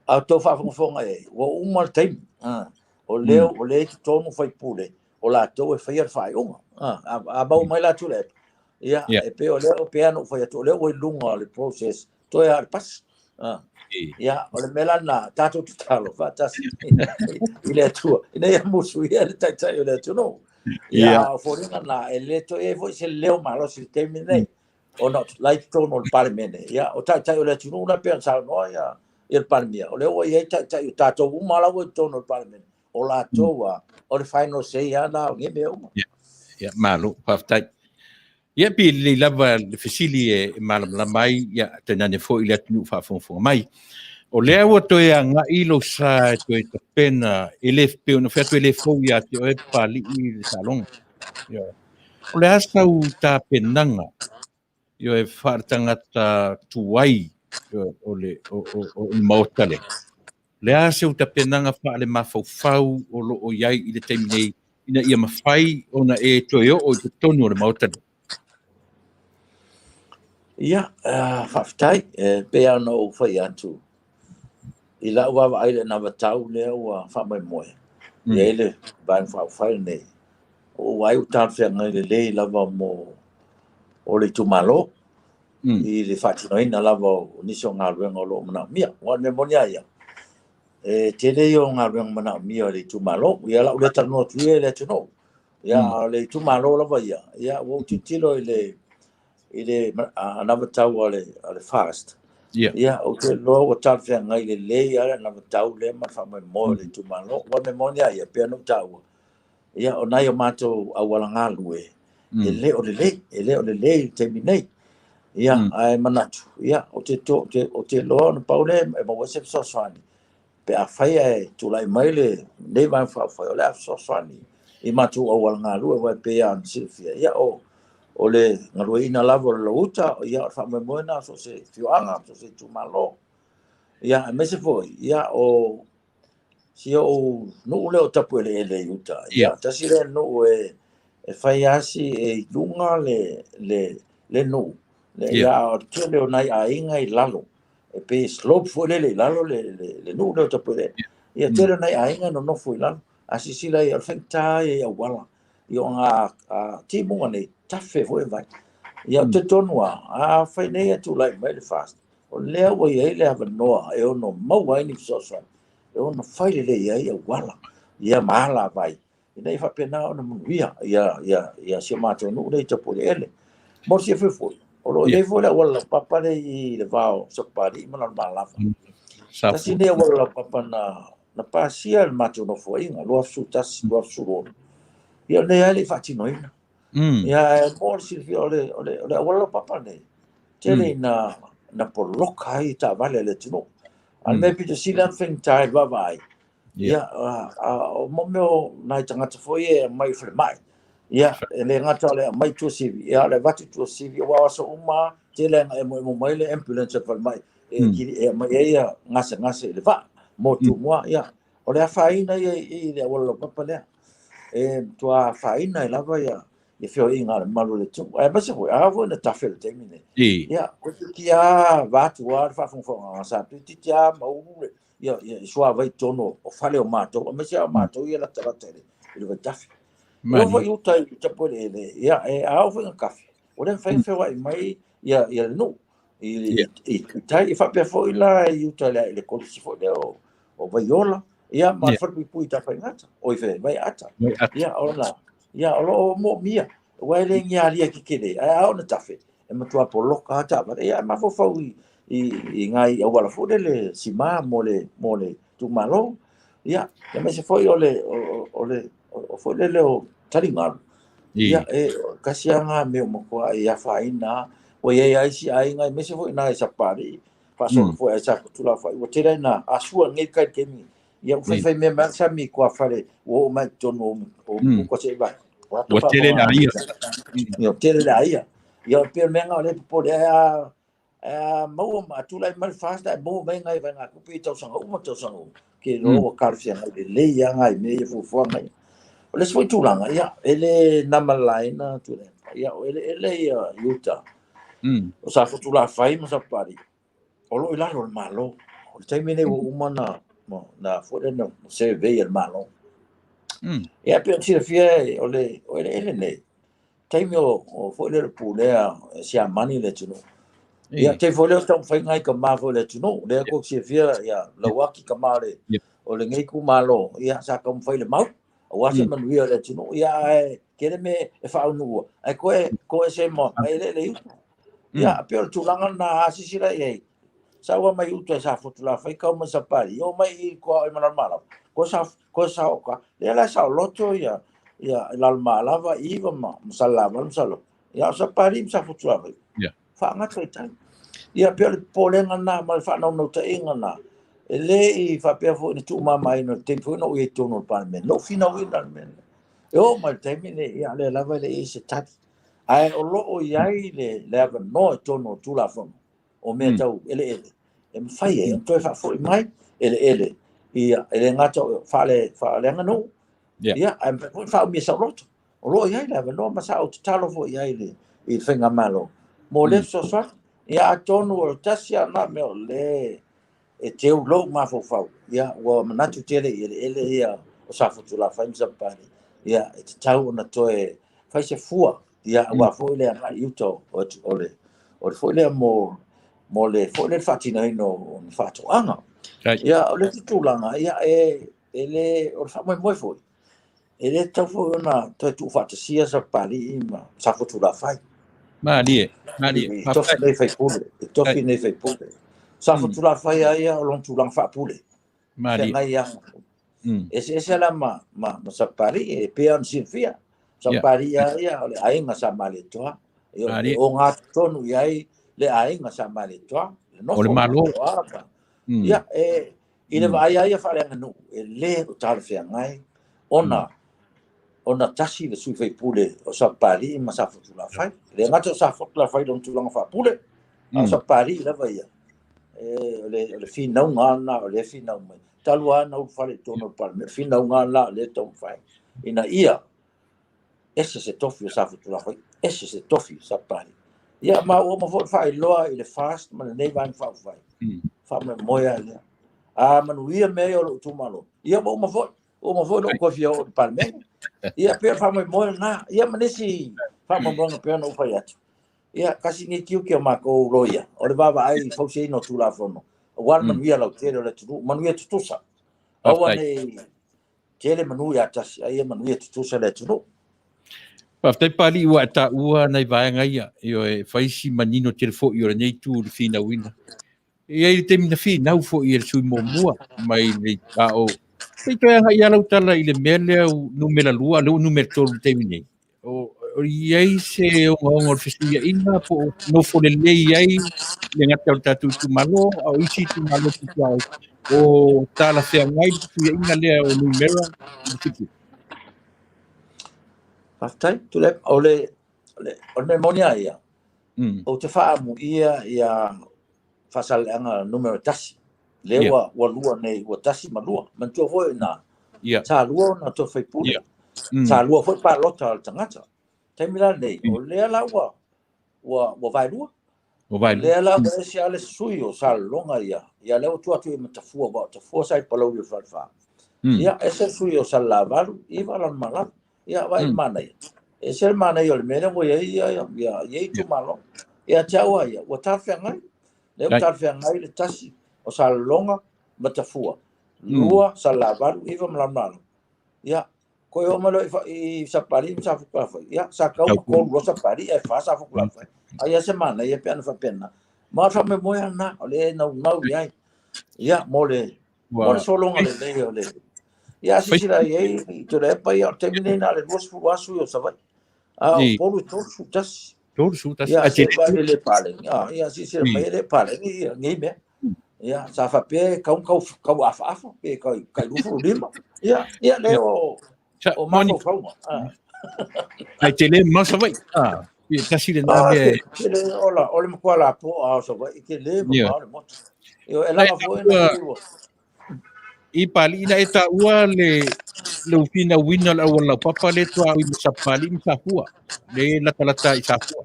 Speaker 4: A outou faafogafoga i ai, ua uma le taimi. O lea i totonu faipule, o latou e faia le faaiuga. A maua mai la Tuilaepa, ia, e pei o lea, pei lava ona ou fai atu, o lea ua i luga o le process, toe lava o le pasi. Ia, o le mea la lena, tatou tatalo faatasi i le Atua ina ia musuia le Taitai o le atunuu. Ia, a o foliga na, e le toe i ai foi se leo malosi i le taimi lenei, ona o la i totonu o le Palemene, ia, o Taitai o le atunuu la e pei ona saunoa ia le Palemia, o lea ua i ai Taitai o tatou uma la ua i totonu o le Palemene, o latou lava, o le final say lava lena o nei mea uma.
Speaker 2: Ia, malo, faafetai. Ia, pei e lelei lava le fesili e malamalama ai, ia, tainane foi le atunuu faafogafoga mai. O lea ua toe agai lou sa e toe tapena, e le, pei ona fai atu e le fou ia te oe Papalii le saaloga. Ia. O le a sau tapenaga ioe faaletagata tuai o le o le Maota lea? O le a seu tapenaga faalemafaufau o lo o i ai i le taimi nei ina ia mafai ona e toe oo i totonu o le Maota lea?
Speaker 4: Ia, faafetai. E pei lava ona ou fai atu, i lau vaavaai i le anavatau lea ua faamoemoe i ai le Vaega Faaupufai lenei, ua ou vaai ua talafeagai lelei lava mo o le itumalo i le faatinoina lava o nisi o galuega o lo o manaomia. Aua o le mea moni lava ia, e tele ia o galuega manaomia e le itumalo. Ia o le a ou le talanoa atu ia i le atunuu, ia a o le itumalo lava ia, ia ua ou tilotilo i le anavatau a le FAST, ia ou te iloa ua talafeagai lelei lava le anavatau lea ma le faamoemoe o le itumalo. Aua o le mea moni lava ia, e pei ona ou taua, ia o nai o matou auala galue, e le o lelei, e le o lelei i le taimi nei. Ia, ae manatu, ia, ou te, ou te, ou te iloa ona pau lea e maua ai se fesoasoani, pe afai ae tulai mai lenei Vaega Faaupufai, o le a fesoasoani i matou auala galue, aua e pei lava ona silafia, ia, o le galueaiina lava o le lauuta, ia, o le faamoemoe lena o so o se afioaga, so o se itumalo. Ia, aemaise foi, ia, o si ou nuu lea o Tapueleele i uta, ia, tasi lea nuu e fai lava si e i luga le nuu, ia, a o le tele o nai aiga i lalo, e pei e slope foi lele i lalo le nuu lea o Tapueleele. Ia, tele o nai aiga e nonofo i lalo. A silasila i ai, o le faigata ia i auala, i o ga timuga nei, tafe foi vai. Ia, ou te talitonu lava, afai nei e tulai mai le FAST, o lea ua i ai le avanoa e ono maua ai ni fesoasoani, e ono fai lelei ai auala, ia ma alavai, ina ia faapena ona manuia ia si o matou nuu lea i Tapueleele. Mo le silafia foi, o lo o i ai foi le auala laupapa lea i le va o Sapapalii ma Lalomalava. Tasi lenei auala laupapa na pasia e le matou nofoaiga, 2011, 2016. Ia o lenei lava e le i faatinoina. Ia, e mo le silafia, o le auala laupapa lenei, tele ina poloka ai taavale a le atunuu. A o le mea pito sili lava ona faigata i le vaavaai, ia, o mea o nai tagata foi e aumai i falemai. Ia, e le gata o le aumai i Tuasivi, ia, o le avatu i Tuasivi, aua o aso uma lava, tele lava ina emoemo mai le ambulance a le falemai e aumai ai gasegase i le vaa mo Tumua. Ia, o le afaina ia i le auala laupapa lea. E matua afaina ai lava ia feoaiga a le mamalu o le atunuu. Aemaise foi, a oo foi ina tafe i le taimi lenei. Ia, toeitiiti lava vaeatu lava le faafogafoga a Sa, toeitiiti lava maulu le ia suavai i totonu o fale o matou, aemaise lava o matou ia e latalata i le vaitafe. E oo foi i uta i Tapueleele, ia, a oo foi ina tafe, ua le mafai ona feoai mai ia le nuu i tai. E faapea foi la i uta i le kolisi foi lea o Vaiola, ia, ma le falepuipui i Tafaigata, oi Vaiaata. Ia, ona, ia, o lo o moomia, aua e le ni alia tetele, ae a oo ina tafe, e matua poloka lava taavale. Ia, ae mafaufau i nai auala foi lele sima mo le itumalo. Ia, aemaise foi o le o foi lele o taligalu. Ia, e tasi lava lena mea ua matuai afaina lava. Ua i ai lava isi aiga, aemaise foi i ina i Sapapalii, faasolo foi i Safotulafai, ua tele lava ina asua nei tai i le taimi. Ia, ua faifai mea mai lava le sami i tuafale ua oo mai i totonu o Umukuka se i vaai.
Speaker 2: Ua tele le aia.
Speaker 4: Ia, ua tele le aia. Ia, e pei o le mea lena o lea e popole ai, ae a maua ma tulai mai le FAST ae maua mai nai vaegatupe i tausaga uma tausaga uma, ke iloa ua talafeagai lelei lava nai mea ia fuafuaga ia. O le isi foi tulaga, ia, e le na ma le laina Tuilaepa, ia, o eleele ia i uta, o Safotulafai ma Sapapalii, o lo o i lalo o le Malo. O le taimi lenei ua uma ona foi lea na survey e le Malo. Ia, pei ona silafia o le o eleele nei, taimi o foi lea o le pulea e Siamani le atunuu. Ia, te foi lea o taumafaiga i tama foi o le atunuu, lea tou te silafia ia Lauaki tama o le o lenei itumalo, ia sa taumafai le mau aua se manuia o le atunuu, ia ae tele mea e faaunuua, ae toe toese ma eleele i uta. Ia, e pei o le tulaga lena a silasila i ai, sau lava mai uta i Safotulafai tau mai Sapalii, oo mai i tuaoi ma Lalomalava, toe sa toe saoka, lea la e saoloto ia ia Lalomalava, Iva ma Salelavalu ma Salogo, ia o Sapalii ma Safotulafai, faagata i tai. Ia pei o le popolega lena ma le faanaunautaiga lena, e le i faapea foi na tuumamaina i le taimi foi na ou i ai i totonu o le Palemene, na ou finauina le mea lea. E oo mai i le taimi lenei, ia o lea lava e le i i ai se tali. Ae o lo o i ai le, le avanoa i totonu o Tulafono o mea tau eleele e mafai ai ona toe faafoi mai eleele ia, e le gata o faale, faaleaganuu, ia, ae mafai foi ona faaumia saoloto. O lo o i ai le avanoa ma sa ou tatalo foi i ai i le, i le faigamalo mo lea fesoasoani. Ia atonu o le tasi lava lena mea o lea e teu lou mafaufau, ia ua manatu tele i eleele ia o Safotulafai ma Sapapalii, ia e tatau ona toe fai se fua, ia aua foi le agai i uta o, o le, o le foi lea mo, mo le foi lea faatinoina o ni faatoaga. Ia o le isi tulaga, ia e, e le, o le faamoemoe foi, e le tatau foi ona toe tuufaatasia Sapapalii ma Safotulafai.
Speaker 2: Malie, malie.
Speaker 4: I tofi nei faipule, i tofi nei faipule. Safotulafai lava ia o lona tulaga faapule.
Speaker 2: Malie.
Speaker 4: Feagai lava. Eseese la ma, ma, ma Sapapalii, e pei ona silafia. Sapapalii lava ia o le aiga sa Malietoa. E ogatotonu i ai le aiga sa Malietoa. Le
Speaker 2: O le
Speaker 4: nofo
Speaker 2: Malo.
Speaker 4: Malietoa. Ia, e, i le vaai lava ia faaleaganuu, e le o talafeagai ona ona tasi le sui faipule o Sapapalii ma Safotulafai. E le gata o Safotulafai i lona tulaga faapule, a o Sapapalii lava ia. E, o le, o le finauga lena o lea e finau mai. Talu lava ona ulufale i totonu o le Palemene, o le finauga lena o lea e taumafai ina ia ese se tofi o Safotulafai, ese se tofi o Sapapalii. Ia, ma ua uma foi ona faailoa i le FAST ma lenei Vaega Faaupufai, faamoemoe lava lea. A manuia mea ia o lou itumalo, ia ua uma foi, ua uma foi lou toe fia oo i le Palemene. Ia, pei o le faamoemoe lena. Ia ma nisi faamoemoega pei ona ou fai atu. Ia, tasi lenei tiute o matou loia, o le vaavaai i le fausiaina o Tulafono, aua le manuia lautele o le atunuu, manuia tutusa. Aua ne i tele manu ia tasi, a ia manuia tutusa le atunuu.
Speaker 2: Faafetai Papalii ua e taua nai vaega ia, ioe, e fai si manino tele foi o lenei itu i le finauina. E i ai le taimi na finau foi e le sui muamua mai le a o se i toe agai lava lau tala i le mea lea numera 2, lea ua numera 3 i le taimi nei. O, o i ai se ogaoga o le fesuiaiga po o nofo lelei ai le gata o le tatou itumalo, a o isi itumalo tutuao o talafeagai le fesuiaiga lea o numera i le futu.
Speaker 4: Faafetai, Tuilaepa. O le, o le, o le mea moni lava ia, ou te faaamuia ia Faasaleleaga numera 1. Lea ua, ua lua nei, ua tasi ma lua. Manatua foi na, sa lua ona toe faipule. Sa lua foi palota a le tagata. Taimi la lenei, o lea la ua, ua, ua vaelua.
Speaker 2: Ua vaelua.
Speaker 4: Lea la ua ese lava le sui o Salelologa ia, ia lea ua tuu atu i Matafua, aua o Tafua sa i Palauli o le Falefa. Ia, ese le sui o Salelavalu, 9 Lalomalava. Ia, vaai i le manaia. E ese le manaia o le mea lea ua i ai ia, ia, ia itumalo. Ia te au lava ia, ua talafeagai. Lea ua talafeagai le tasi o Salelologa ma Tafua, 2 Salelavalu, 9 ma Lalomalava. Ia, toe oo mai loa i Sapapalii ma Safotulafai, ia, sa tatau ona 3 loa Sapapalii ae 4 Safotulafai. Ai lava se manaia pe ana faapena. Ma o le faamoemoe lava lena, o lea e naunau i ai. Ia, mo le, mo le sologa lelei o le... Ia, a silasila i ai, Tuilaepa, ia, o le taimi nei na o le 20 lava sui o Savaii. A o Upolu e 31.
Speaker 2: 31.
Speaker 4: Ia, se vaai le paleni. Ah, ia, silasila mai e le paleni ia nei mea. Ia, sa faapea e tau tau tau afaafa pe kai kai 25. Ia, ia le o o mafaufauga. Ah.
Speaker 2: Ai tele mamao Savaii. Ah, ia tasi lena mea.
Speaker 4: Ke le ola, o le matua lapoa o Savaii, ke le mamao le motu. Ia, e laga foi na
Speaker 2: I Papalii na e taua le le finauina o le auala laupapa le tuaoi ma Sapapalii ma Safua, le latalata i Safua.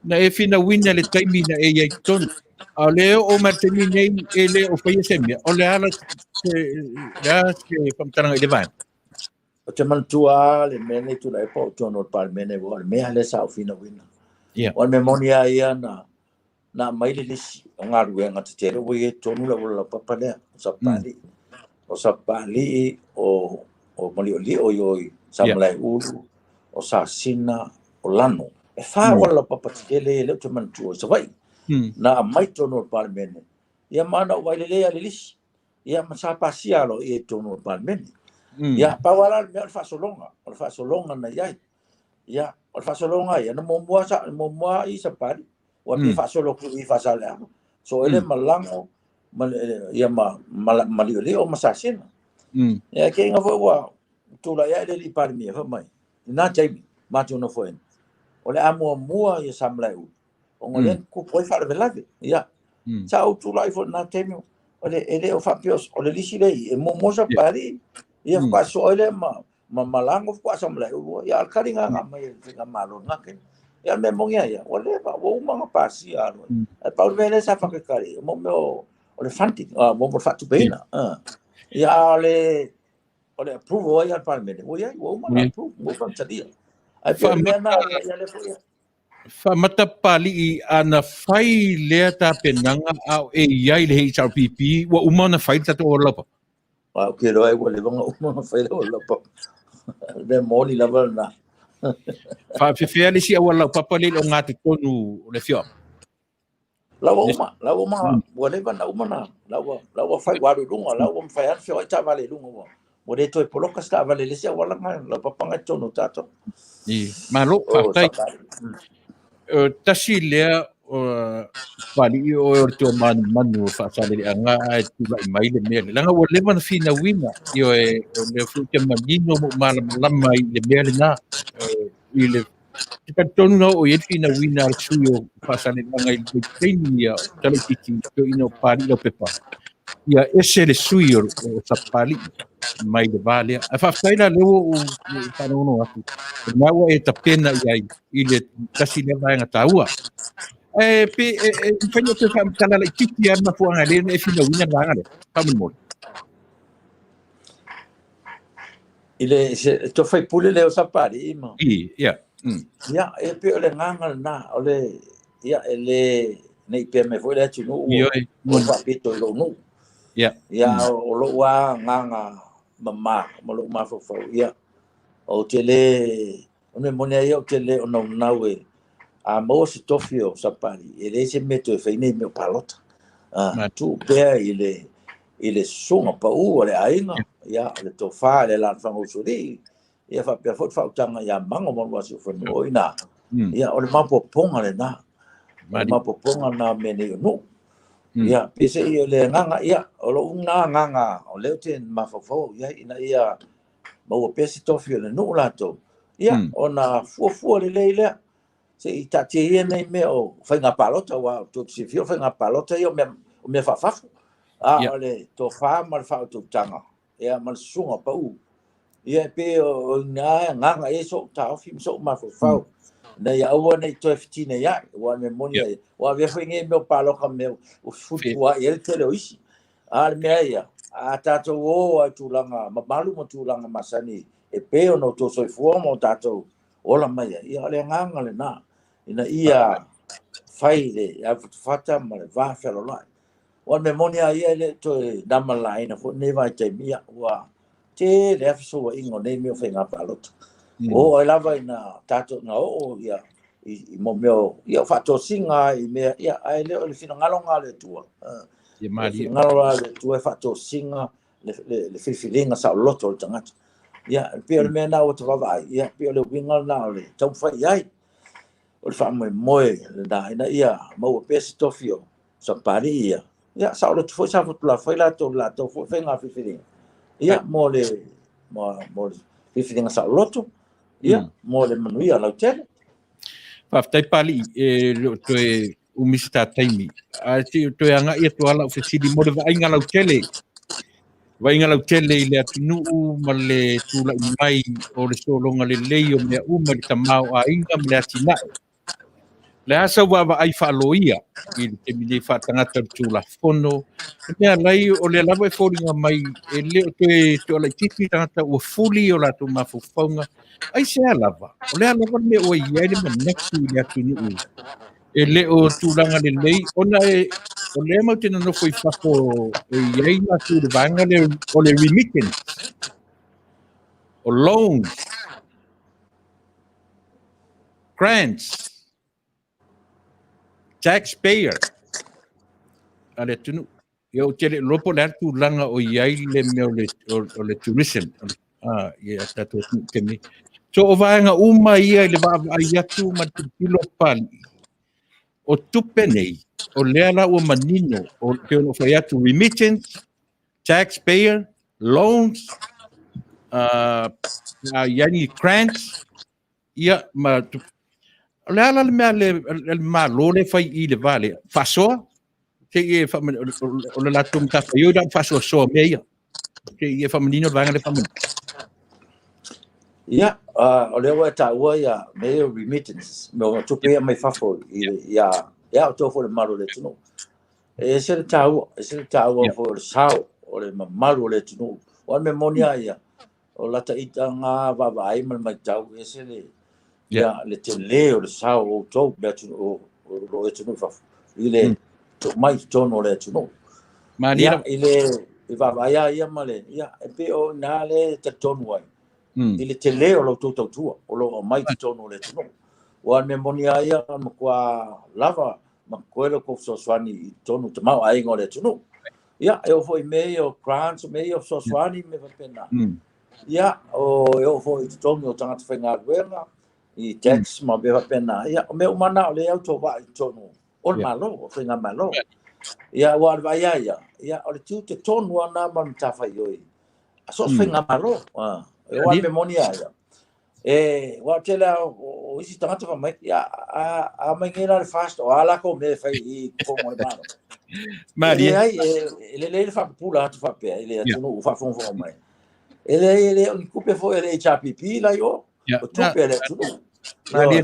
Speaker 2: Na e finauina le taimi na e i ai totonu. A o le oo mai le taimi nei e le o faia se mea, o le a la se, le a se faamatalaga i le vaega?
Speaker 4: Ou te manatua lava le mea lenei Tuilaepa o totonu o le Palemene, aua o le mea lea sa ou finauina.
Speaker 2: Ia.
Speaker 4: O le mea moni lava ia na na aumai le lisi o galuega tetele ua i ai totonu le auala laupapa lea o Sapapalii. O Sapapalii, o o Maliolio i o i Samalaeulu, o Sasina, o Lano. E fa auala laupapa tetele ia lea ou te manatua i Savaii. Na aumai totonu o le Palemene, ia ma na ou vaai lelei lava i le lisi. Ia ma sa pasia aloaia i totonu o le Palemene. Ia, pau lava la le mea o le faasologa, o le faasologa na i ai. Ia, o le faasologa ia, na muamua sa muamua i Sapapalii, ua pei faasolo atu i Faasaleleaga. Soo ai lea ma Lago, ma ia ma Maliolio ma Sasina. Ia, keiga foi ua tulai ae le alii Palemia fai mai, i na taimi, matou nofoaiga, o le a muamua ia Samalaeulu, ona o lea na tutupu ai faalavelave. Ia, sa ou tulai foi i lena taimi, o le, e le o faapea o le lisi lea e muamua Sapapalii, ia faatoa soo ai lea ma ma Malago faatoa Samalaeulu. Ia, a o le taliga na aumai e le faigamalo i lena taimi. Ia, o le mea moni lava ia, ua leva, ua uma ona pasia aloaia. Ae pau le mea lea sa faataitali, o mea o le funding, mo le faatupeina. Ia, a o le o le approval ai a le Palemene, ua i ai, ua uma ona approve, ua uma ona talia. Ae pei o le mea lena, ia lea foi.
Speaker 2: Faamata Papalii, a na fai lea tapenaga a o e i ai le HRPP, ua uma ona fai le tatou auala laupapa?
Speaker 4: Ou te iloa ua leva ona uma ona fai le auala laupapa. O le mea moni lava lena.
Speaker 2: Faafefea le isi auala laupapa lea i le ogatotonu o le afioaga?
Speaker 4: La ua uma, la ua uma, ua leva na uma na, la ua, la ua fai, ua alu i luga, la ua mafai lava ona feoai taavale i luga, ua, ua le toe poloka se taavale i le isi auala na, laupapa na i totonu o tatou.
Speaker 2: I, malo, faafetai. Tasi lea Papalii oe o le tuamanumanu o Faasaleleaga ae tulai mai le mea lea. Leaga ua leva ona finauina, ioe, o lea foi ou te manino ma ou malamalama i le mea lena. I le te talitonu na oo i ai le finauina a le sui o Faasaleleaga i le taimi ia o Talaitiiti toeaina o Papalii Laupepa. Ia ese le sui o Sapapalii mai le va lea. Ae faafetai la lea ua ou faalogologo atu, o lena ua e tapena i ai i le tasi lea vaega taua. Ae pe e mafai ona toe faamatala laitiiti lava le mafuaaga e le e finauina le vaega lea, faamolemole.
Speaker 4: I le se to faipule lea o Sapapalii ma.
Speaker 2: I, ia.
Speaker 4: Ia, e pei o le agaga lena, o le, ia, e le, ne i pea mai foi le atunuu ua, ua faapito i lou nuu.
Speaker 2: Ia.
Speaker 4: Ia, o lou lava agaga mama ma lou mafaufau, ia, ou te le, o le mea moni lava ia, ou te le o naunau e, a maua se tofi o Sapapalii, e leai se mea e toe fai nei mea o palota. Tuu pea i le, i le susuga pau a le aiga, ia, le tofa i le alaalafaga o Usoalii, ia faapea foi le faautaga ia Mago ma Luasiufanua, o i ina, ia, o le maopoopoga lena, o le maopoopoga lena o mea nei o nuu. Ia, peiseai o le agaga, ia, o lou na agaga, o lea ou te mafaufau au i ai, ina ia maua pea se tofi o le nuu latou, ia, ona fuafua lelei lea, se i taatia ia nei mea o faiga palota, aua tou te silafia o faiga palota ia o mea, o mea faafafo, a o le tofa ma le faautautaga, ia, ma le susuga pau, ia, e pei o i ina e agaga i ai so'u taofi ma so'u mafaufau, ina ia aua ne i toe fetineia'i, aua o le mea moni lava ia, ua avea foi nei mea o palota ma mea ua fefulifua'i ai le tele o isi. A o le mea ia, a tatou o lava i tulaga mamalu ma tulaga masani e pei ona outou soifua ma o tatou ola mai ai, ia o le agaga lena, ina ia fai le aufatafata ma le va fealoaloai. Aua o le mea moni lava ia, e le o toe namalaina foi lenei vaitaimi, ia ua tele lava fesouaiga o nei mea o faiga palota. Ua oo ai lava ina tatou ina oo ia i mo mea o ia o faatosina i mea, ia ae le o le finagalo lena o le Atua.
Speaker 2: Ia malie.
Speaker 4: Le finagalo la o le Atua e faatosina le filifiliga saoloto o le tagata. Ia, e pei o le mea lena ua ta vaavaai, ia, pei o le uiga lena o le taumafai i ai, o le faamoemoe lena ina ia maua pea se tofi o Sapapalii ia. Ia, saoloto foi Safotulafai latou i le latou foi faiga filifiliga, ia, mo le, mo le filifiliga saoloto, ia, mo le manuia lautele.
Speaker 2: Faafetai Papalii, e le o toe umi se ta taimi. Ae se i toe agai atu lava lau fesili mo le vaaiga lautele, vaaiga lautele i le atunuu ma le tulai mai o le sologa lelei o mea uma i le tamaoaiga ma le atinae. O le a sau vaavaai faaloia i le taimi nei faatagata o le Tulafono, le mea alai o lea lava e foliga mai e le o toe toalaitiiti tagata ua fuli o latou mafaufauga, aisea lava? O le a lava le mea ua i ai le manatu i le atunuu? E le o tulaga lelei ona e o lea matou te nonofo i fafo e i ai latou i le vaega lea o le remittance, o loans, grants, taxpayer a le atunuu. Ia ou te le iloa po o le a le tulaga o i ai le mea o le tourism i a tatou atunuu i le taimi nei. So o vaega uma ia i le vaavaai atu ma le tilotilo Papalii, o tupe nei, o lea la ua manino, o pei ona ou fai atu, remittance, taxpayer, loans, i ai ni grants, ia, ma o le a la le mea a le Malo lea e fai i le va lea? Faasoa? Se i e o le latou matafaioi la o le faasoasoa o mea ia. Se i e faamanino le vaega lea faamolemole.
Speaker 4: Ia, o lea ua e taua ia mea ia o remittances, mea o tupe ia mai fafo ia ia outou foi le mamalu o le atunuu. E ese le taua, e ese le taua foi o le sao o le mamalu o le atunuu. Aua o le mea moni lava ia, o lata ita ga vaavaai ma le matau, e ese le, ia, le tele o le sao o outou le atunuu, o lo o atunuu i fafo, i le tuu mai i totonu o le atunuu. Ia, i le i vaavaai lava ia ma le, ia, e pei o i ina lea e talitonu ai, i le tele o la outou tautua o lo o aumai i totonu o le atunuu. Aua o le mea moni lava ia, e matua lava ma totoe la outou fesoasoani i totonu o le tamaoaiga o le atunuu. Ia, e oo foi i mea ia o grants, o mea ia o fesoasoani ma mea faapena. Ia, o, e oo foi i totogi o tagata faigaluega, i tax ma mea faapena. Ia, o mea uma na o lea e autovaa i totonu o le Malo, o le faigamalo. Ia, aua o le vaai lava ia, ia, o le tiute tonu lava lena ma le matafaioi a so o se faigamalo. E oo lava i le mea moni lava ia, E, aua o le tele lava o isi tagata fai mai, ia, a omai nei la le FAST, o a latou mea e fai i totonu o le Malo? E leai, e lelei le faapupula atu faapea i le atunuu o faafogafoga mai. E leai, e le o ni tupe foi a le HRPP la i o, o tupe a le atunuu. O le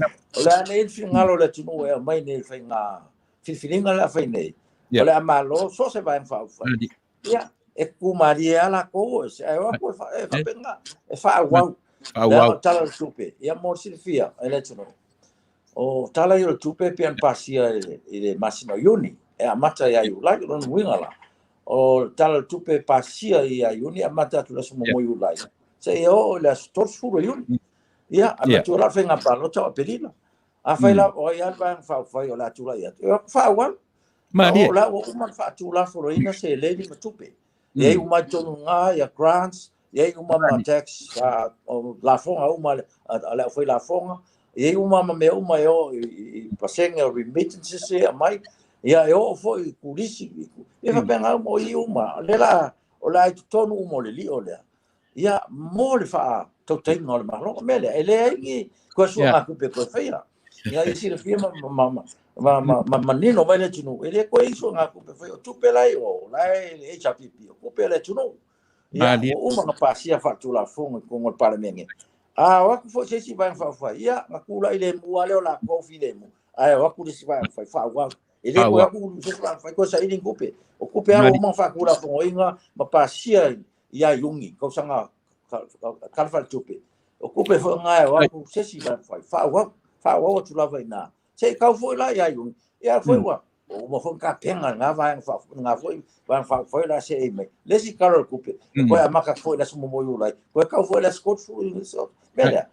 Speaker 4: a nei le finagalo o le atunuu e aumai nei i le faiga filifiliga le a fai nei, o le a malo so o se Vaega Faaupufai. Ia, e tutu malie lava latou, ae o atu e faapena, e faaauau. Leaga o le Tala o le Tupe, ia mo le silafia e le atunuu, o tala ia o le tupe e pei ona pasia i le masina o Iuni, e amata ia Iulai. O lona uiga la, o le Tala o le Tupe e pasia ia Iuni e amata atu i le aso 1 o Iulai seia oo i le aso 30 o Iuni. Ia, ae manatua la o le faiga palota o Aperila. Afai la o ai lava le Vaega Faaupufai o le a tulai atu, e o atu faaauau.
Speaker 2: Malie.
Speaker 4: O la ua uma ona faatulafonoina seleni ma tupe. E i ai uma i totonu i ina ia grants, e i ai uma ma tax, o lafoga uma a le aufailafoga, e i ai uma ma mea uma e oo i pasene o remittances e aumai, ia e oo foi i turisi, e faapena uma, o i uma. O lea la, o le a i totonu uma o le lio lea, ia, mo le faatautaiga o le Malo. O le mea lea, e leai ni toe suegatupe e toe faia. Ia, ia silafia ma manino mai le atunuu, e le toe i ai suegatupe e faia. O tupe la e i o, la e i le HRPP, o tupe a le atunuu. Ia, ua uma ona pasia faatulafono i totonu o le Palemene. A o atu foi se isi Vaega Faaupufai, ia, ona tulai lemu lava lea o latou filemu, ae o atu le isi Vaega Faaupufai faaauau. E le toe o atu se isi Vaega Faaupufai toe saili ni tupe. O tupe lava ua uma ona faatulafonoina ma pasia ia Iuni, tausaga Tala Faaletupe. O tupe foi na e o atu se isi Vaega Faaupufai, faaauau, faaauau atu lava i ina. Se i tau foi la ia Iuni, ia foi ua uma foi ona tapena lena Vaega Faaupufai, lena foi Vaega Faaupufai o le a seei mai. Le isi Tala o le Tupe, e toe amata atu foi i le aso 1 o Iulai, toe tau foi i le aso 30 o Iuni. Mea lea,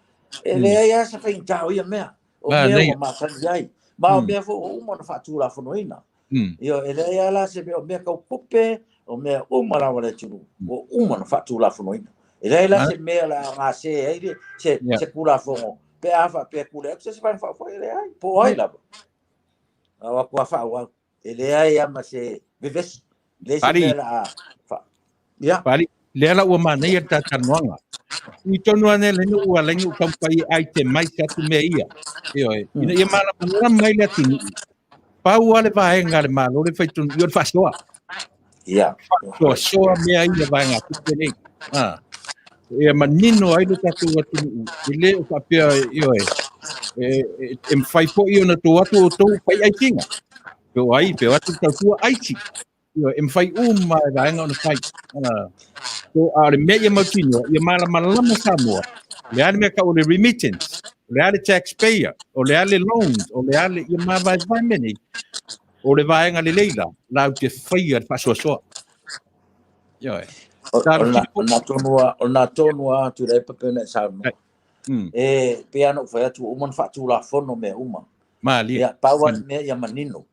Speaker 4: e leai lava se faigata o ia mea. O mea ua masani ai. Ma o mea foi ua uma ona faatulafonoina. Ia, e leai lava la se mea, o mea tau tupe, o mea uma lava a le atunuu, ua uma ona faatulafonoina. E leai la se mea o le a gase ai le, se, se Tulafono pe a faapea e tulai atu se isi Vaega Faaupufai, e leai, po o ai lava. A o atu lava faaauau. E leai lava ma se vevesi. Leai se mea o le a fa...
Speaker 2: Ia. Pali, lea la ua manaia le ta talanoaga. Ui tonu ane le nuu ua laina u taumafai e ai te mai se atu mea ia. Ioe, ina ia malamalama mai le atunuu. Pau lava le vaega a le Malo le fai tonu, ia o le faasoa.
Speaker 4: Ia.
Speaker 2: Faasoasoa mea ia vaega tupe nei. Ah. Ia manino ai lo tatou atunuu, e le o faapea, ioe, e mafai foi ona tou atu outou fai aitiga. Pe o ai, pe o atu le tautua aiti. Ioe, e mafai uma e vaega ona fai. So, a o le mea ia mautinoa, ia malamalama Samoa, le a le mea tau o le remittance. O le a le taxpayer, o le a le loans, o le a le, ia mavaevae mea nei. O le vaega lelei la, latou te faia le faasoasoa. Ioe.
Speaker 4: O lena tonu lava Tuilaepa pei ona e saunoa. E pei lava ona ou fai atu ua uma ona faatulafono mea uma.
Speaker 2: Malie.
Speaker 4: Ia, pau lava le mea ia manino.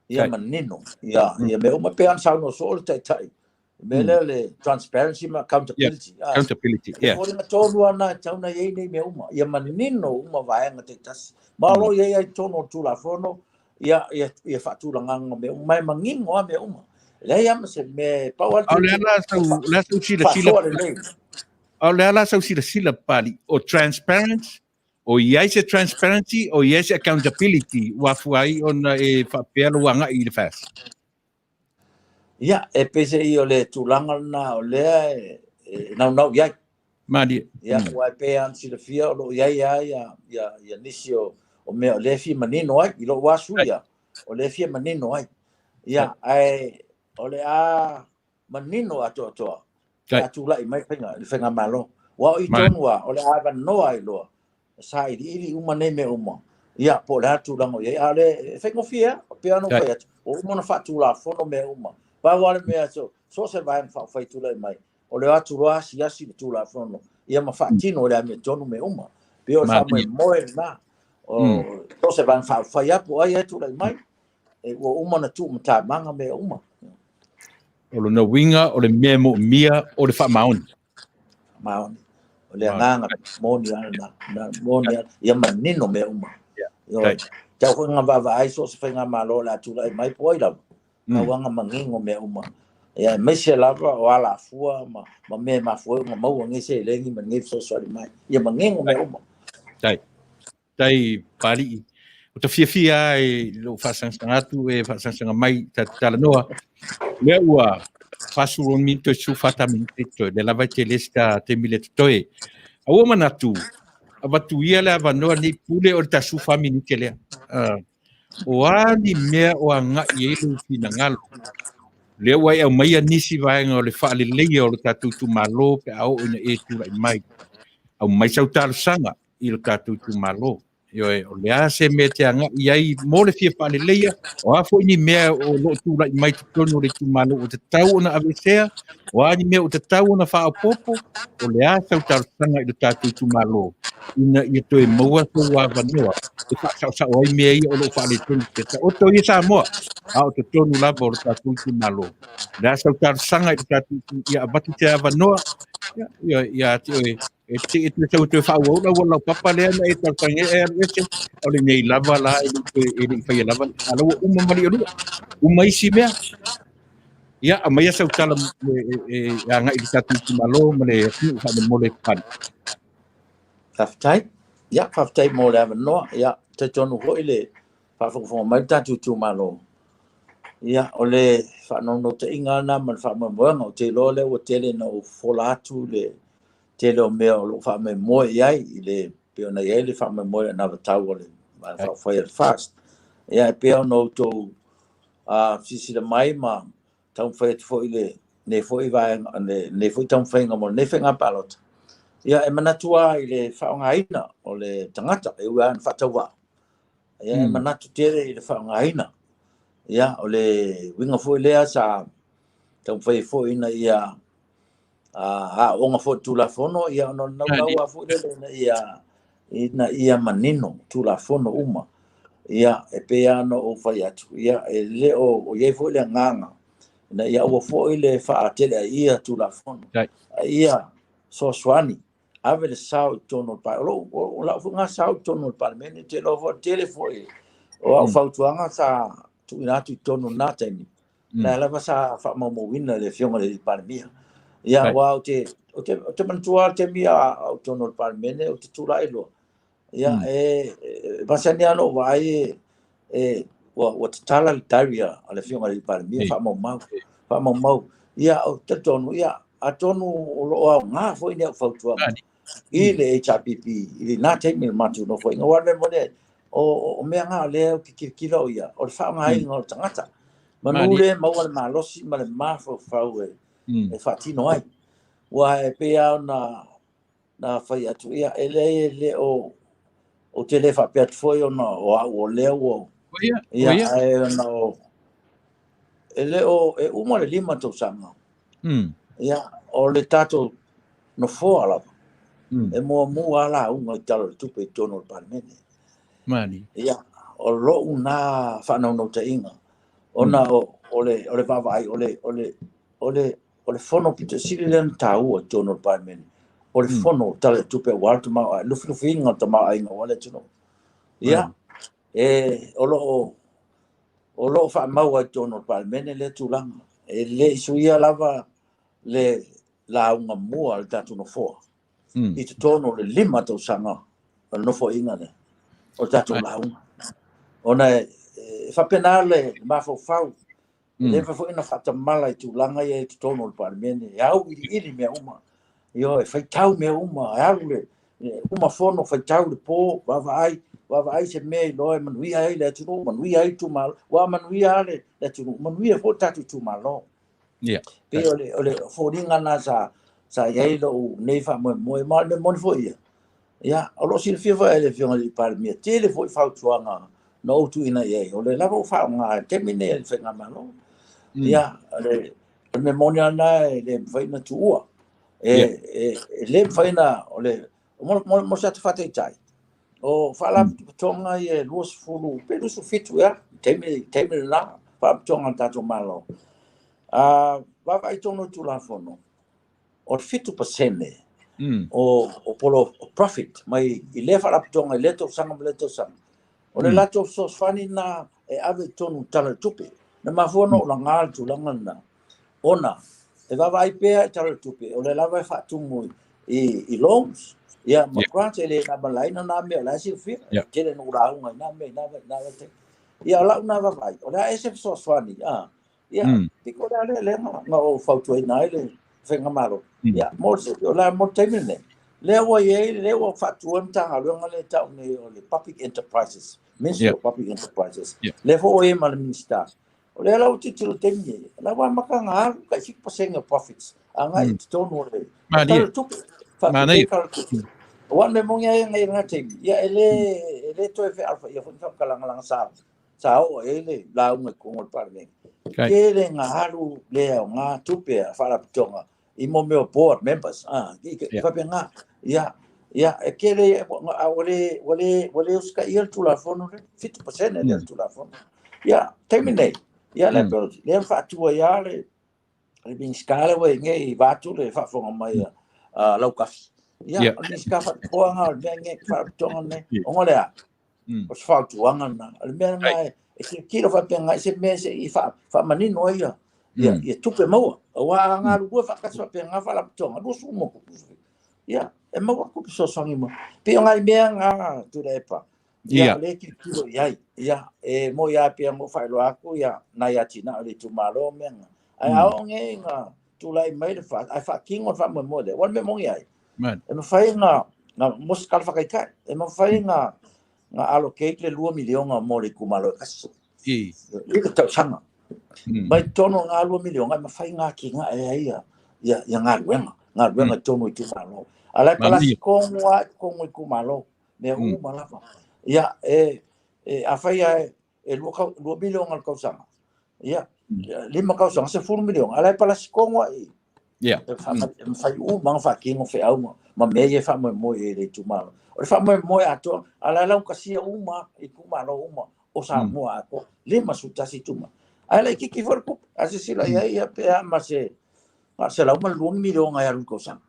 Speaker 4: Ia manino. Ia, ia mea uma pei lava ona saunoa soo le Taitai. Le mea lea o le transparency ma accountability.
Speaker 2: Yeah. Accountability, yeah.
Speaker 4: O le foliga tonu lava lena e tatau ona i ai nei mea uma. Ia manino uma vaega taitasi. Ma o lo o i ai lava i totonu o le Tulafono ia, ia, ia faatulagaga o mea uma, ma e manino lava mea uma. E leai lava ma se mea e pau lava
Speaker 2: le O le a la sau, o le a sau silasila.
Speaker 4: Faasoa lelei.
Speaker 2: O le a la sau silasila Papalii, o transparent, o i ai se transparency, o i ai se accountability ua afua ai ona e faapea lou agai i le FAST?
Speaker 4: Ia, e peiseai o le tulaga lena o lea e naunau i ai.
Speaker 2: Malie.
Speaker 4: Ia, aua e pei lava ona silafia o lo o i ai lava ia, ia, ia nisi o, o mea o lea e fia manino ai, i lou lava sui usufono, o lea e fia manino ai. Ia, ae o le a manino atoatoa pe a tulai mai faiga, le faigamalo. Aua o i tonu lava, o le a avanoa ai loa e sailiili uma nei mea uma, ia, po o le a le tulaga o i ai. A o le e faigofie lava, e pei lava ona ou fai atu, ua uma ona faatulafono mea uma. Pau lava le mea, so o se Vaega Faaupufai e tulai mai, o le o atu loa asiasi le Tulafono, ia ma faatino i le amiotonu mea uma. E pei o le faamoemoe lena, o so o se Vaega Faaupufai lava po o ai lava e tulai mai, ua uma ona tuumatamaga mea uma.
Speaker 2: O lona uiga, o le mea e moomia o le faamaoni.
Speaker 4: Faamaoni. O le agaga moni lava lena. Moni lava. Ia manino mea uma. Ioe. Tau foi ina vaavaai so o se faigamalo o le a tulai mai po o ai lava, tau lava ina manino mea uma. Ia aemaise lava o alafua ma, ma mea e mafua ai ona maua nei seleni ma nei fesoasoani mai. Ia manino mea uma.
Speaker 2: Tai. Tai Papalii. Ua ta fiafia lava i lou faasagasagaga atu e faasagasagaga mai ta te talanoa. Lea ua 40 minute toe 14 minute totoe. Lea lava e tele si ta taimi lea totoe. A ua manatu, avatu ia le avanoa nei pule o le ta 14 minute lea. O a ni mea o agai i ai lou finagalo? Lea ua e aumaia nisi vaega o le faaleleia o le tatou itumalo pe a oo ina e tulai mai. Aumai sau talosaga i lo tatou itumalo. Ioe, o le a se mea e te agai i ai mo le fia faaleleia, o a foi ni mea o lo o tulai mai totonu o le itumalo ua tatau ona aveesea, o a ni mea ua tatau ona faaopoopo, o le a sau talosaga i lo tatou itumalo ina ia toe maua sou avanoa e faasaosao ai mea ia o lo o faaletonu. Ia taoto ia Samoa, a o totonu lava o lo tatou itumalo. O le a sau talosaga i lo tatou ia avatu se avanoa, ia, ia te oe, e te e te tau toe faaauau lau laupapa lea na e talosaga e alu ese, o lenei lava la e le e le i faia lava, a la ua uma ma liolua, uma isi mea. Ia, aumaia sau tala e agai i le tatou itumalo ma le atunuu faamolemole Papalii.
Speaker 4: Faafetai. Ia, faafetai mo le avanoa. Ia, talitonu foi le faafogafoga mai le tatou itumalo. Ia, o le faanaunautaiga lena ma le faamoemoega. Ou te iloa lea ua tele ina ou fofola atu le tele o mea o lo o faamoemoe i ai, i le, pei ona i ai le faamoemoe o le anavatau a le Vaega Faaupufai a le FAST. Ia, e pei ona outou silasila mai ma taumafai atu foi i lenei foi vaega, lenei foi taumafaiga mo lenei faiga palota. Ia, e manatu lava i le faaaogaina o le tagata, e ui lava ina faatauvaa. Ia, e manatu tele i le faaaogaina. Ia, o le uiga foi lea sa taumafai ai foi ina ia aooga foi i le Tulafono, ia, ona o le naunau lava foi lele ina ia manino Tulafono uma. Ia, e pei lava ona ou fai atu, ia, e le o i ai foi le agaga ina ia aua foi le faateleaia Tulafono, a ia fesoasoani, ave le sao i totonu o le Palemene. O lau foi lena sao i totonu o le Palemene, ou te iloa foi, tele foi o au fautuaga sa tuuina atu i totonu i lena taimi, lea lava sa faamaumauina e le Afioga i le Palemia. Ia, aua ou te, ou te, ou te manatua lava le taimi a o totonu o le Palemene, ou te tulai loa. Ia, e masani lava ona ou vaai e, ua tatala le diary a le Afioga i le Palemia, faamaumau, faamaumau. Ia, ou te talitonu, ia, atonu o lo o aoga foi ni au fautuaga i le HRPP i lena taimi o le matou nofoaiga. Aua o le mea moni ai, o mea na lea ou te tilotilo au ia, o le faaaogaina o le tagata. Manu lea e maua le malosi ma le mafaufau e faatino ai. Aua e pei lava ona fai atu, ia, e leai e le o Ou te le faapea atu foi ona o au o lea ua
Speaker 2: Ia,
Speaker 4: ia, ae ona o e le o e uma le 5 tausaga. Ia, o le tatou nofoa lava. E muamua lava lauga i Tala o le Tupe i totonu o le Palemene.
Speaker 2: Mani.
Speaker 4: Ia, o lou na faanaunautaiga ona o le vaavaai o le fono pito sili lea na taua i totonu o le Palemene. O le fono o Tala o le Tupe aua le tamaoaiga, lufilufiina o le tamaoaiga aua le atunuu. Ia, o lo o faamau i totonu o le Palemene lea tulaga. E le i suia lava le lauga mua a le tatou nofoa i totonu o le 5 tausaga o le nofoaiga lea o le tatou lauga. Ona e faapena le mafaufau, e le mafai foi ona faatamala i tulaga ia i totonu o le Palemene, e au iliili mea uma, e faitau mea uma, e alu le uma fono, faitau le po, vaavaai se mea iloa e manuia ai le atunuu, manuia ai itumalo, ua manuia le atunuu, manuia foi le tatou itumalo. Pei o le foliga na sa i ai lou nei faamoemoe, ma o le mea moni foi ia. Ia, o loo silafia foi e le Afioga i le Palemia, tele foi fautuaga na ou tuuina i ai, o le lava ua faaaoga i le taimi nei a le faigamalo. Ia, o le mea moni lava lena e le mafai ona tuua. E le mafai ona, o le, mo se atu faataitai, o faalapotopotoga ia e 20, pe 27 ea, taimi lena, faalapotopotoga a le tatou Malo. Vaavaai tonu i Tulafono, o le 7% o polo o profit mai i lea faalapotopotoga i lea tausaga ma lea tausaga. O le latou fesoasoani na e ave i totonu o Tala o le Tupe. Na mafua ona ou laga le tulaga lena, ona e vaavaai pea i Tala o le Tupe, o lea lava e faatumu i loans, ia, ma grants e le namalaina nā mea o la e silafia. Tele na ou lauga i nā mea i nā vaitaimi. Ia, o lau nā vaavaai, o le a ese fesoasoani, ia, piko lea lea na ou fautuaina ai le faigamalo. Ia, mo le taimi lenei, lea ua i ai, lea ua faatua le Matagaluega lea e tau nei o le Public Enterprises, Ministry of Public Enterprises. Lea foi ua i ai ma le Minista. O lea la ua tilotilo i le taimi nei, la ua amata ona alu tai 7% o profits agai i totonu o le Tala o le Tupe. Faapea Tala o le Tupe. Aua o le mea moni lava ia nei i lena taimi, ia e le toe fealofai'a foi ni faamatalaga sa oo i ai le lauga i totonu o le Palemene. Tele ngā alu lea o ngā tupe a faalapotopotoga i mo mea o board members. Faapena. Ia, e tele, ua le usitaia le Tulafono lea, 7% lea le Tulafono. Ia, taimi nei, ia lea faatua ai lava le Minisita lea ua i ai nei, vaeatu le faafofoga mai a Laukafi. Ia, o le Minisita faatoaga o le mea nei, faalapotopotoga nei, ona o le a? O se fautuaga lena. O le mea lena e tilotilo faapena i se mea se i faamanino ai ia tupe maua. Aua a galulue faatasi faapena faalapotopotoga, 20 ma tupu. Ia, e maua tupe fesoasoani ma. Pei o nai mea na Tuilaepa, ia, o lea e tilotilo i ai. Ia, e moi lava pei ona ou faailoa atu, ia, nai atinae o le itumalo mea na. Ae a oo nei ina tulai mai le ae faatino le faamoemoe lea, aua o le mea moni ai, e mafai na mo se tala faataitai, e mafai na allocate le 2 miliona mo le itumalo e tasi i le tausaga. Mai totonu o ngā 2 miliona, e mafai ngā atinae ai ia galuega i totonu o itumalo. A la e palasi tonu lava i totonu o itumalo, mea uma lava. Ia, e afai e 2 miliona le tausaga, ia, 5 tausaga, 10 miliona, a la e palasi tonu lava i i. E mafai uma ona faatino feau ma mea ia e faamoemoe i ai le itumalo. O le faamoemoe atoa, a la e laugatasia uma itumalo uma o Samoa atoa, 51 itumalo. Ae laitiiti foi le tupe, a silasila i ai pe a ma se $102 miliona e alu i le tausaga.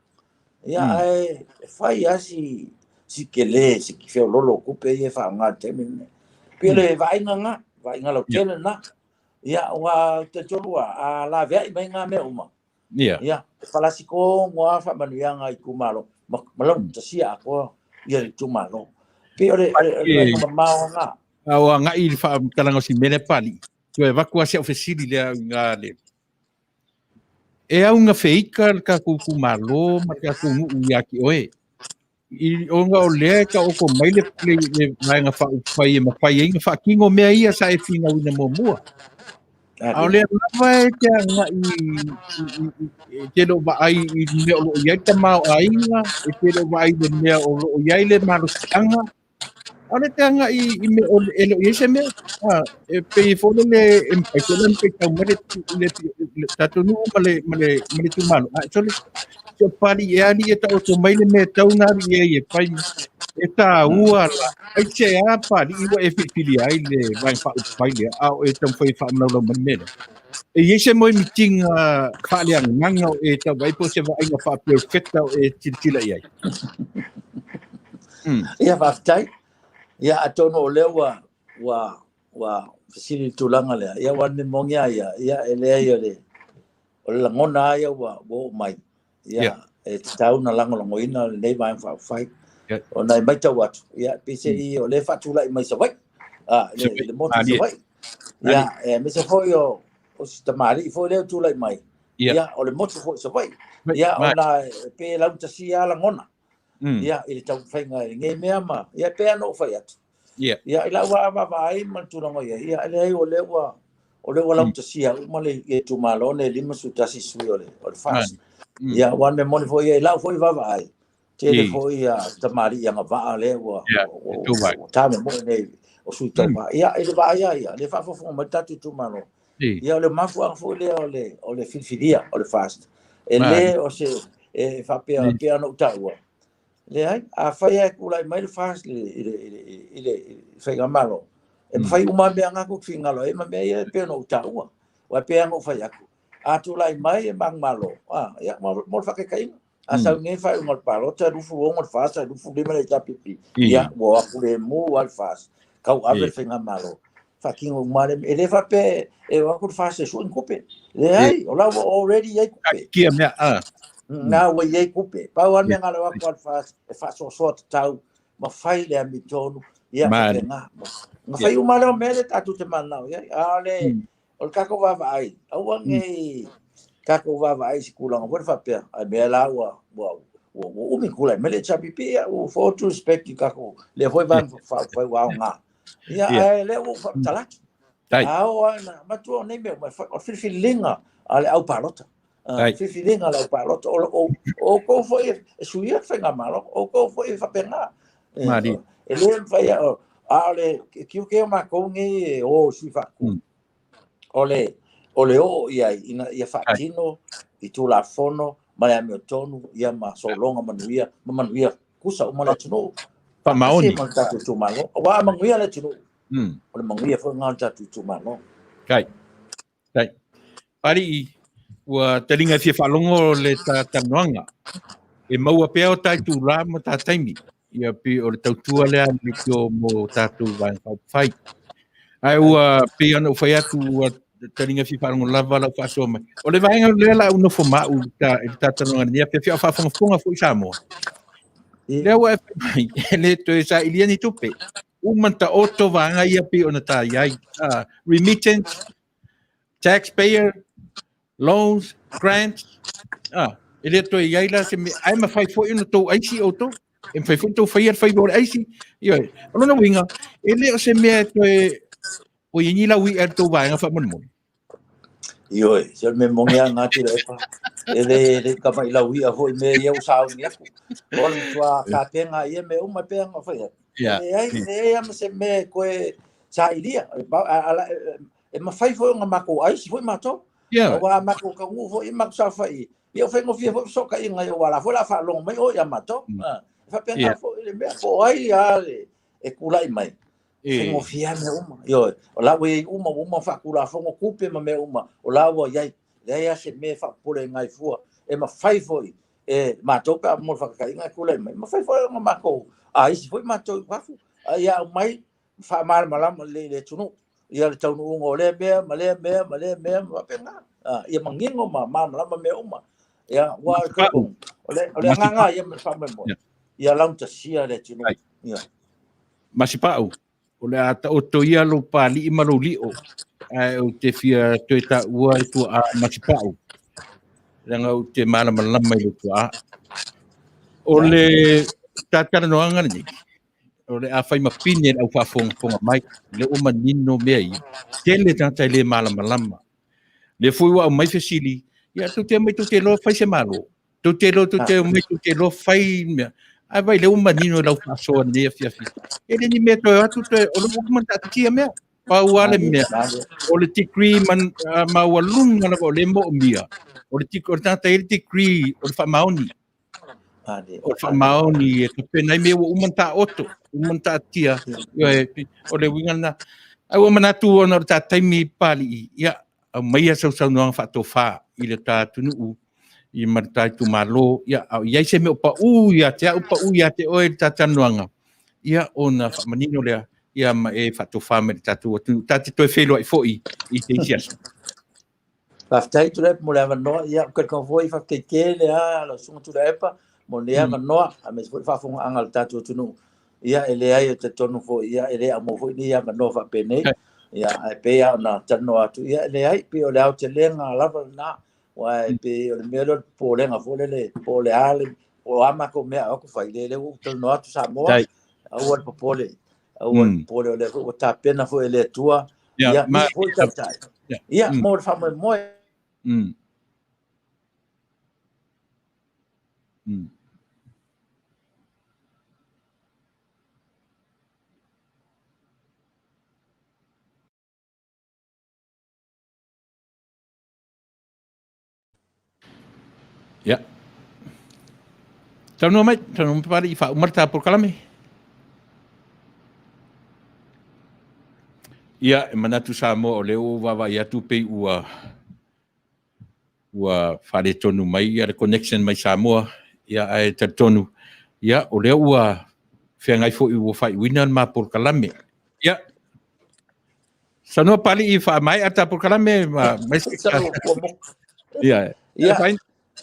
Speaker 4: Ia, ae fai lava si tele, si feoloolo o tupe ia e faaaoga i le taimi lenei. Pei o le vaaiga lena, vaaiga lautele lena. Ia, aua ou te talitonu a laveai mai ngā mea uma. Ia, e palasi tonu lava faamanuiaga i itumalo, ma laugatasia atoa ia le itumalo. Pei o le vaaiga mamao lena.
Speaker 2: A o agai i le faamatalaga o si mea lea Papalii, toe avatu lava si au fesili lea i ina le E auga feika le tatou itumalo ma le tatou nuu ia te oe. Ona o lea e taoto mai le vaega faaupufai e mafai ai ona faatino mea ia sa e finauina muamua. A o lea lava e te agai e te le o vaai i le mea o lo o i ai le tamaoaiga, e te le o vaai i le mea o lo o i ai le malosiaga. ʻAʻole te agai i mea ʻole e le o i ai se mea. A, e pei foi lele e mafai foi la ona faitau mai le, le, le tatou nuu ma le, ma le, ma le itumalo. A, sole, si o Papalii ea alii e taoto mai le mea e tatau ona alu i ai e fai e tāua la. Aisea Papalii ua e filifilia ai le Vaega Faaupufai lea, a o e taumafai e faamalamalama mai le mea lea? E i ai se moemitiga faaleagaga o e tau vaai po o se vaaiga faaperofeta o e tilotilo i ai?
Speaker 4: Ia, faafetai. Ia, atonu o lea ua, ua, ua fesili i le tulaga lea. Ia, aua o le mea moni lava ia, ia, e leai o le, o le lagona lava ia ua, ua oo mai. Ia, yeah. e tatau ona lagolagoina lenei Vaega Faaupufai. Yeah. Ona e matau atu, ia, peiseai o lea e faatulai mai Savaii, ah, i le, le motu Savaii. Ia, e aemaise foi o, o si tamalii foi lea e tulai mai. Yeah. Ia, o le motu foi Savaii. Ia, ona e pei e laugatasia lava lagona. Ia, i le taumafaiga i lenei mea ma, ia, e pei lava ona ou fai atu.
Speaker 2: Yeah.
Speaker 4: Ia, i lau vaavaai ma le tulaga i ai, ia, e leai, o lea ua, o lea ua laugatasia uma le itumalo nei 51 sui o le, o le FAST. Ia, aua o le mea moni foi ia, i lau foi vaavaai, tele foi ia tamalii agavaa lea ua, ua, ua tamoemoe nei o sui tauva. Ia, i le vaai lava ia, lea e faafofoga mai le tatou itumalo. Ia, o le mafuaaga foi lea o le, o le filifilia o le FAST. E le o se, e faapea, pei ona ou taua, Leai, afai lava e tulai mai le FAST i le, i le, i le, i le faigamalo, e mafai uma lava mea na tou te finagalo ai ma mea ia e pei ona ou taua. Aua e pei lava ona ou fai atu, a tulai mai e manumalo, a, ia, mo le faataitaiga, a sau nei le faaiuga o le palota, 26 le FAST, 25 le HRPP, ia, ua o atu lemu lava le FAST, tauave le faigamalo, faatino uma lava le mea. E le faapea e o atu le FAST e sue ni tupe. Leai, o la ua already i ai tupe.
Speaker 2: Kia mea, a.
Speaker 4: Na ua i ai tupe. Pau lava le mea na o le o atu lava le FAST e faasoasoa tatau ma fai le amiotonu, ia faapena. Na fai uma lea o mea lea tatou te mananao i ai. A o le, o le tatou vaavaai, aua ne i tatou vaavaai i se tulaga foi lea faapea, a mea la ua, ua, ua, ua umi tulai mai le HRPP, ia, with all due respect i tatou, lea foi Vaega Faaupufai ua aoga. Ia, ae lea ua ou faamatala atu. A oo lava ina, matua o nei mea uma, o le filifiliga a le au palota. Filifiliga a le au palota. O outou foi e suia le faigamalo, o outou foi e faapena. E le mafai, a o le tiute o matou nei e o i sui faatutu, o le o le oo i ai ina ia faatino i Tulafono ma le amiotonu ia ma sologa manuia ma manuia tutusa uma le atunuu.
Speaker 2: Faamaoni.
Speaker 4: Ma le tatou itumalo. Aua a manuia le atunuu, o le manuia foi lena o le tatou itumalo.
Speaker 2: Tai. Tai. Alii, ua taliga e fia faalogo le ta talanoaga. E maua pea o ta itulā ma ta taimi. Ia pei o le tautua lea a le leitio mo tatou Vaega Faaupufai. Ae ua pei ona ou fai atu ua taliga fia faalogo lava lau faasoa mai. O le vaega lea la ou nofo ma au i le ta talanoaga nei afiafi a o faafogafoga foi Samoa. Lea ua e fai mai, e le toe sailia ni tupe. Uma ona taoto vaega ia pei ona ta i ai. Remittance, taxpayer, loans, grants, e le toe i ai la se mea, ae mafai foi ona tou aisi outou, e mafai foi ona tou faia le faiva o le aisi. Ioe, o lona uiga, e le o se mea e toe, o i ai ni laui'a i le tou vaega faamolemole.
Speaker 4: Ioe, se o le mea moni lava lena Tuilaepa. E le, le tamai laui'a foi mea ia ua sauni atu. O le matua tapena ia mea uma e pei ona fai atu. Leai, leai lava ma se mea e toe sailia. E mafai foi ona matou aisi foi matou. Aua a matou taunuu foi, matou saofai, ia ua faigofie foi fesootaiga ia, aua o la foi o le a faalogo mai oe ia matou. E faapena foi le mea, po o ai lava e tulai mai, e faigofie lava mea uma. Ioe, o la ua i ai uma, ua uma ona faatulafono tupe ma mea uma, o la ua i ai. Leai lava se mea e faapopole ai fua. E mafai foi e matou pe a mo le faataitaiga e tulai mai, e mafai foi ona matou aisi foi matou i fafo, a ia aumai faamalamalama lelei i le atunuu ia le taunuuga o lea mea ma lea mea ma lea mea ma faapena. Ia manino ma malamalama mea uma. Ia, aua o le, o le agaga ia ma le faamoemoe, ia laugatasia le atunuu. Ia.
Speaker 2: Masipau, o le a taoto ia lou palii ma lou lio, ae ou te fia toe taua le tuaa Masipau, leaga ou te malamalama i le tuaa. O le talanoaga lenei, o le a fai ma pine le au faafogafoga mai, lea ua manino mea ia. Tele tagata e le malamalama. Lea foi ua aumai fesili, ia tou te omai tou te iloa fai se Malo. Tou te iloa, tou te omai tou te iloa fai mea. Ae vaai lea ua manino i lau faasoa i lenei afiafi. E le ni mea toe o atu toe, o le ua uma ona taatitia mea. Pau lava le mea, o le degree maualuga lava o lea e moomia, o le tagata e i ai le degree o le faamaoni. O le faamaoni e tapena ai mea ua uma ona taoto, uma ona taatia. O le uiga lena. Ae ua manatu ona o le ta taimi Papalii, ia, aumaia sau saunoaga faatofa i le ta atunuu i ma le ta itumalo, ia, a o i ai se mea o pau ia te au, pau ia te oe i le ta talanoaga, ia, ona faamanino lea, ia, ma e faatofa mai i le tatou atunuu. Ta te toe feiloai foi i se isi aso.
Speaker 4: Faafetai Tuilaepa mo le avanoa. Ia, ou te talitonu foi, faafetai tele lava lau Susuga Tuilaepa mo lenei avanoa, aemaise foi le faafofogaaga a le tatou atunuu. Ia, e leai, ou te talitonu foi, ia, e le aumaua foi nei avanoa faapenei. Ia, ae pei lava ona talanoa atu, ia, e leai, e pei o le aotelega lava lena. Aua e pei o le mea lea o le popolega foi lele, po o le a, po o a matou mea a o atu fai, lea ua ou talanoa atu Samoa, aua le popole, aua le popole, o lea foi ua tapena foi e le Atua, ia, nisi foi taitai, ia, mo le faamoemoe.
Speaker 2: Ia. Saunoa mai, saunoa mai Papalii, faauma le ta polokalame. Ia, e manatu Samoa o lea ua ou vaavaai atu pei ua ua faaletonu mai ia le connection mai Samoa, ia ae talitonu ia o lea ua feagai foi ua faaiuina le ma polokalame. Ia, Saunoa Papalii faamaea ta polokalame ma mai se
Speaker 4: Ia. Ia.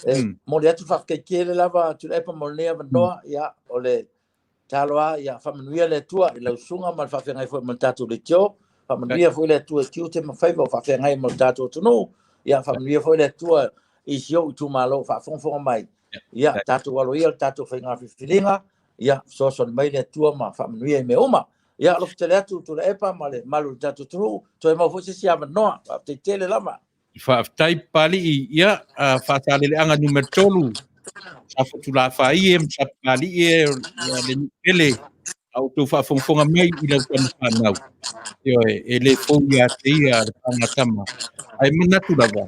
Speaker 4: E momoli atu faafetai tele lava Tuilaepa mo lenei avanoa. Ia, o le tatalo lava ia faamanuia le Atua i lau susuga ma le faafeagai foi ma le tatou leitio. Faamanuia foi le Atua i tiute ma faiva o faafeagai ma le tatou atunuu. Ia faamanuia foi le Atua i si ou itumalo o faafogafoga mai. Ia tatou alo ia le tatou faiga filifiliga. Ia fesoasoani mai le Atua ma faamanuia i mea uma. Ia alofa tele atu Tuilaepa ma le mamalu o le tatou atunuu. Toe maua foi se isi avanoa. Faafetai tele lava.
Speaker 2: Faafetai Papalii. Ia, Faasaleleaga Nu.3, Safotulafai e ma Sapapalii e, ia le nuu pele, a outou faafogafoga mai i lau tama fanau. Ioe, e le fou ia te ia le pagatama. Ae manatu lava,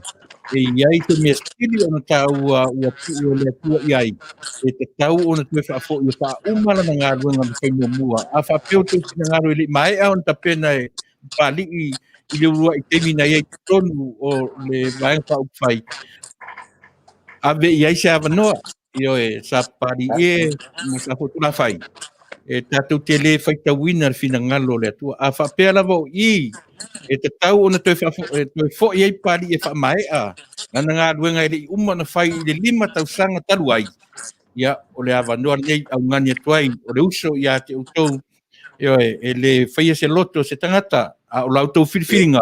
Speaker 2: e i ai se mea sili ona taua ua tuu e le Atua i ai, e tatau ona toe faafoi e faauma lana galuega na fai muamua. A faapea outou finagalo e le i maea ona tapena e Papalii i le uluai taimi na i ai i totonu o le Vaega Faaupufai, ave i ai se avanoa, ioe, sa Papalii e ma Safotulafai, e tatou te le faitauina le finagalo o le Atua. A faapea lava o i, e tatau ona toe, toe foi ai Papalii e faamaea lana galuega e le i uma ona fai i le 5 tausaga talu ai, ia, o le avanoa lenei augani atu ai, o le uso ia te outou, Ioe, e le faia se loto o se tagata, a o la outou filifiliga,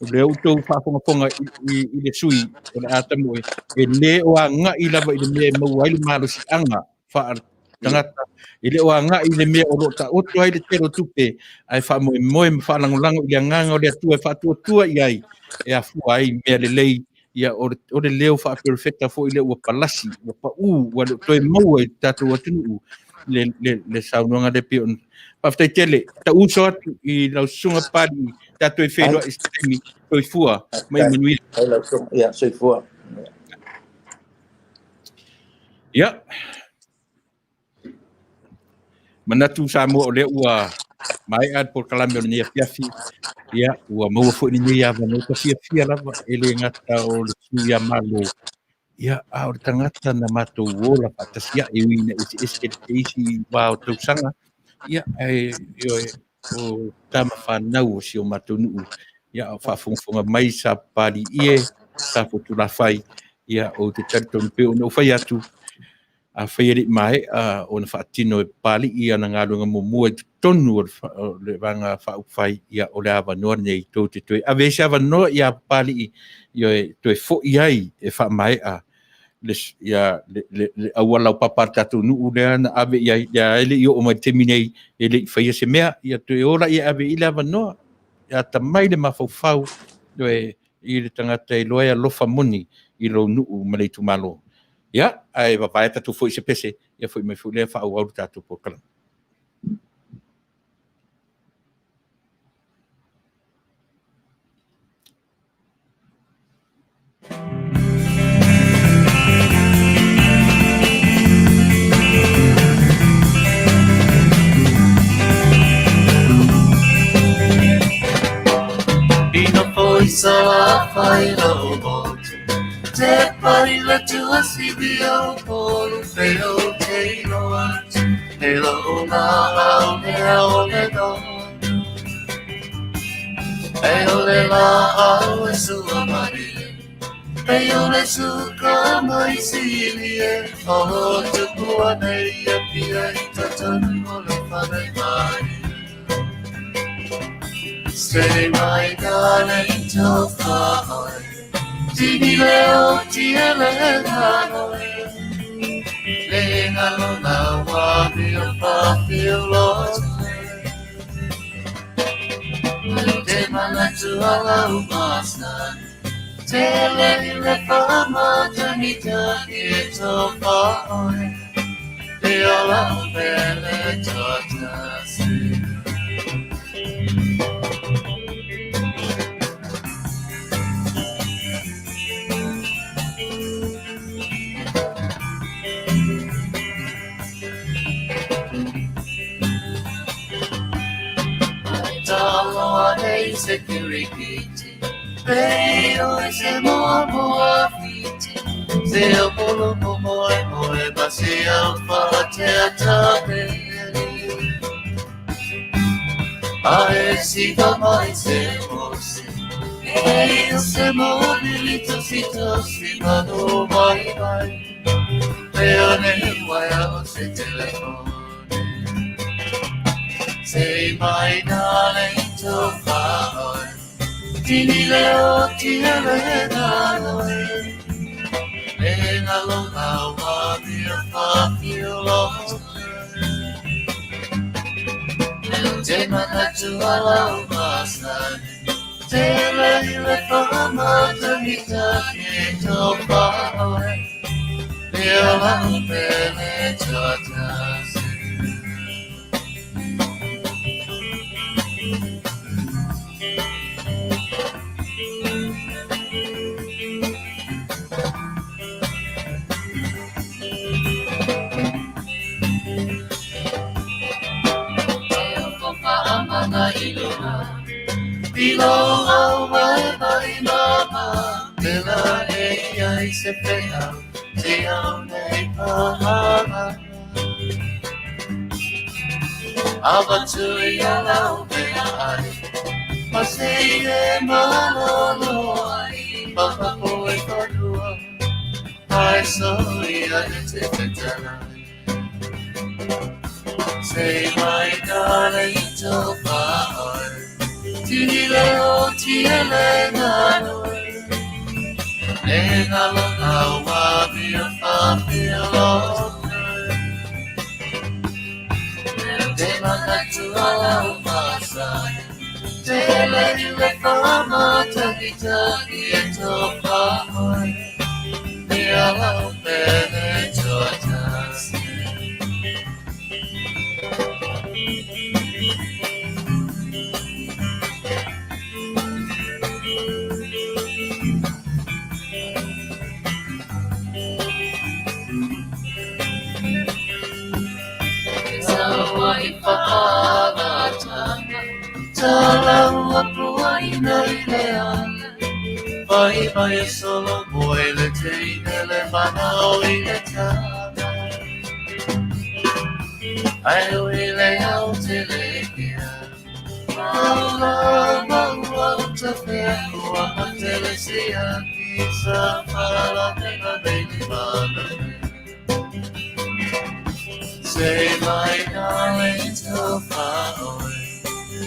Speaker 2: o lea outou faafogafoga i le sui o le a tamoe, e le o agai lava i le mea e maua ai le malosiaga faaletagata, e le o agai i le mea o lo o taoto ai le tele o tupe, ae faamoemoe ma faalagolago i le agaga o le Atua e faatuatua i ai, e afua ai mea lelei. Ia, o le leo faaperofeta foi lea ua palasi, ua pau, ua le o toe maua i le tatou atunuu le saunoaga lea pei ona. Faafetai tele, tauuso atu i lau susuga Papalii, tatou e feiloai i se taimi, soifua ma ia manuia.
Speaker 4: Ia, soifua.
Speaker 2: Ia, manatu Samoa o lea ua maea le polokalame o lenei afiafi. Ia, ua maua foi lenei avanoa ta fiafia lava, e le gata o le sui a Malo, ia, a o le tagata na matou ola faatasi ae ui ina eseese le isi wā o tausaga, ia, ae, ioe, o tama whanau o si o matou nuu, ia, o faafogafoga mai sa Papalii e, sa Fotulafai, ia, ou te talitonu pei ona ou fai atu, Afai e le i maea ona faatino e Papalii ana galuega muamua i totonu o le Vaega Faaupufai, ia, o le avanoa lenei tou te toe ave ai se avanoa iā Papalii, ioe, toe foi ai e faamaea le, ia, le, le, le auala laupapa a le tatou nuu lea na ave i ai, lea e le i oo mai i le taimi nei, e le i faia se mea, ia toe ola ia ave i le avanoa, ia atamai le mafaufau, ioe, i le tagata e iloa e alofa moni i lou nuu ma le itumalo. Ia, ae vavae tatou foi se pese, ia foi mai foi lea faaauau le tatou polokalame.
Speaker 1: Ina foi sa fai lau motu Te pai le tua sibi au polu Fe o te iloa He lau nā au mea o le donu E o le la au e sua marie E o le suka mai sili e O tupua nei e pia i tatanu o le whare mai Say my darling to whaoi Tini leo tia le hanoi Le ngalo na wami o whawhi o lotu Te mana tuala o masani Te le le whamatani tani e tō whaoi Te ola o pele tōtasi Ai talo nei se kirikiti Pe o e se moa moa whiti Se o polo mo moe moe ma se au whatea taperi A e si mai se o se E o se mo lili tosi tosi manu mai mai Pe o ne waia o se telefone Say my darling to whaoi Tini leo tia le nanoe E ngalo ngā wami o whawhi o loto Te mana tuala o masani Te lei le whamatani taki tō whaoi Te ola o pele tōtasi Te o whaamana i luna Pilo au mai mai mama Te la e ai se whea Te au nei pahanga Ava tui a lau mea ai Ma se e malolo ai Papa po e whanua Ai so ia e te whetana Say my darling to whaoi Tini leo tia le nganoi E ngalo ngā wami o whawhi o loto Te mana tuala o masani Te lei le whamatagi tagi e tō whaoi Te ala o pele tōtasi Saua i whakagatanga Talau apua ina i le ala Vai vai e solo moe le teine le mana o i le tana Ai o i le au te le kea Maula maua o te whea Kua te le sia ki sa whala te ngā baby mana Say my darling to whaoi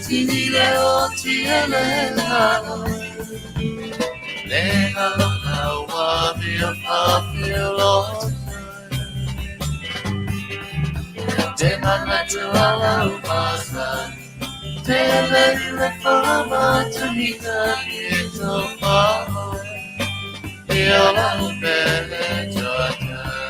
Speaker 1: Tini leo tia le hanoi Le ngalo ngā wami o whawhi o loto Te mana tuala o masani Te lei le whamatani tani e tō whaoi Te ola o pele tōtasi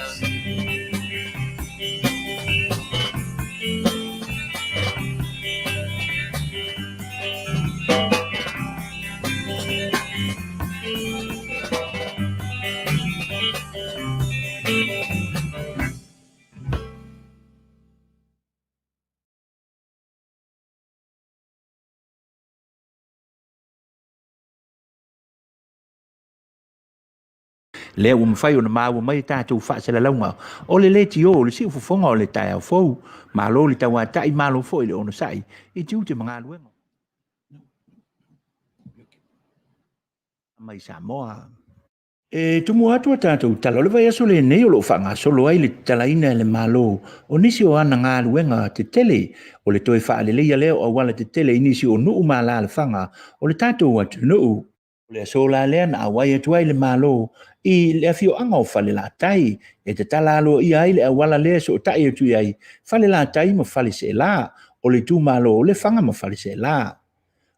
Speaker 5: Lea ua mafai ona maua mai a tatou faasalalauga o le leitio o le siufofoga o le taeao fou. Malo le tauatai, malo foi le onosai i tiute ma galuega mai Samoa. E tumu atu a tatou tala o le vaiaso lenei o lo o faagasolo ai le tatalaina e le Malo o nisi o ana galuega tetele o le toe faaleleia lea o auala tetele i nisi o nuu ma alaalafaga o le tatou atunuu. O le aso la lea na auai atu ai le Malo i le afioaga o Falelatai e tatala aloaia ai le auala lea e sootai atu i ai Falelatai ma Faleseela o le itumalo o Lefaga ma Faleseela.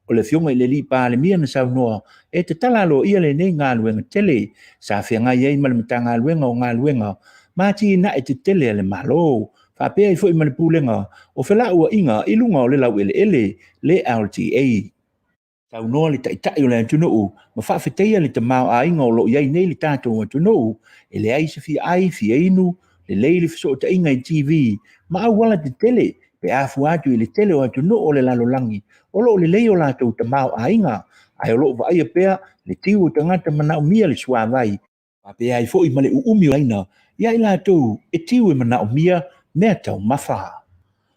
Speaker 5: O le afioga i le alii Palemia na saunoa e tatala aloaia lenei galuega tele sa feagai ai ma le Matagaluega o Galuega ma Atinae Tetele a le Malo, faapea ai foi ma le Pulega o Felauaiga i luga o le Laueleele, le LTA. Saunoa le Taitai o le atunuu ma faafetaia le tamaoaiga o lo o i ai nei le tatou atunuu, e leai se fia ai, fia inu, lelei le fesootaiga i TV ma auala tetele pe a fua atu i le tele o atunuu o le lalolagi o lo o lelei o latou tamaoaiga, ae o lo o vaaia pea le tiu o tagata manaomia le suavai, faapea ai foi ma le uumi o laina ia i latou e tiu e manaomia mea taumafa.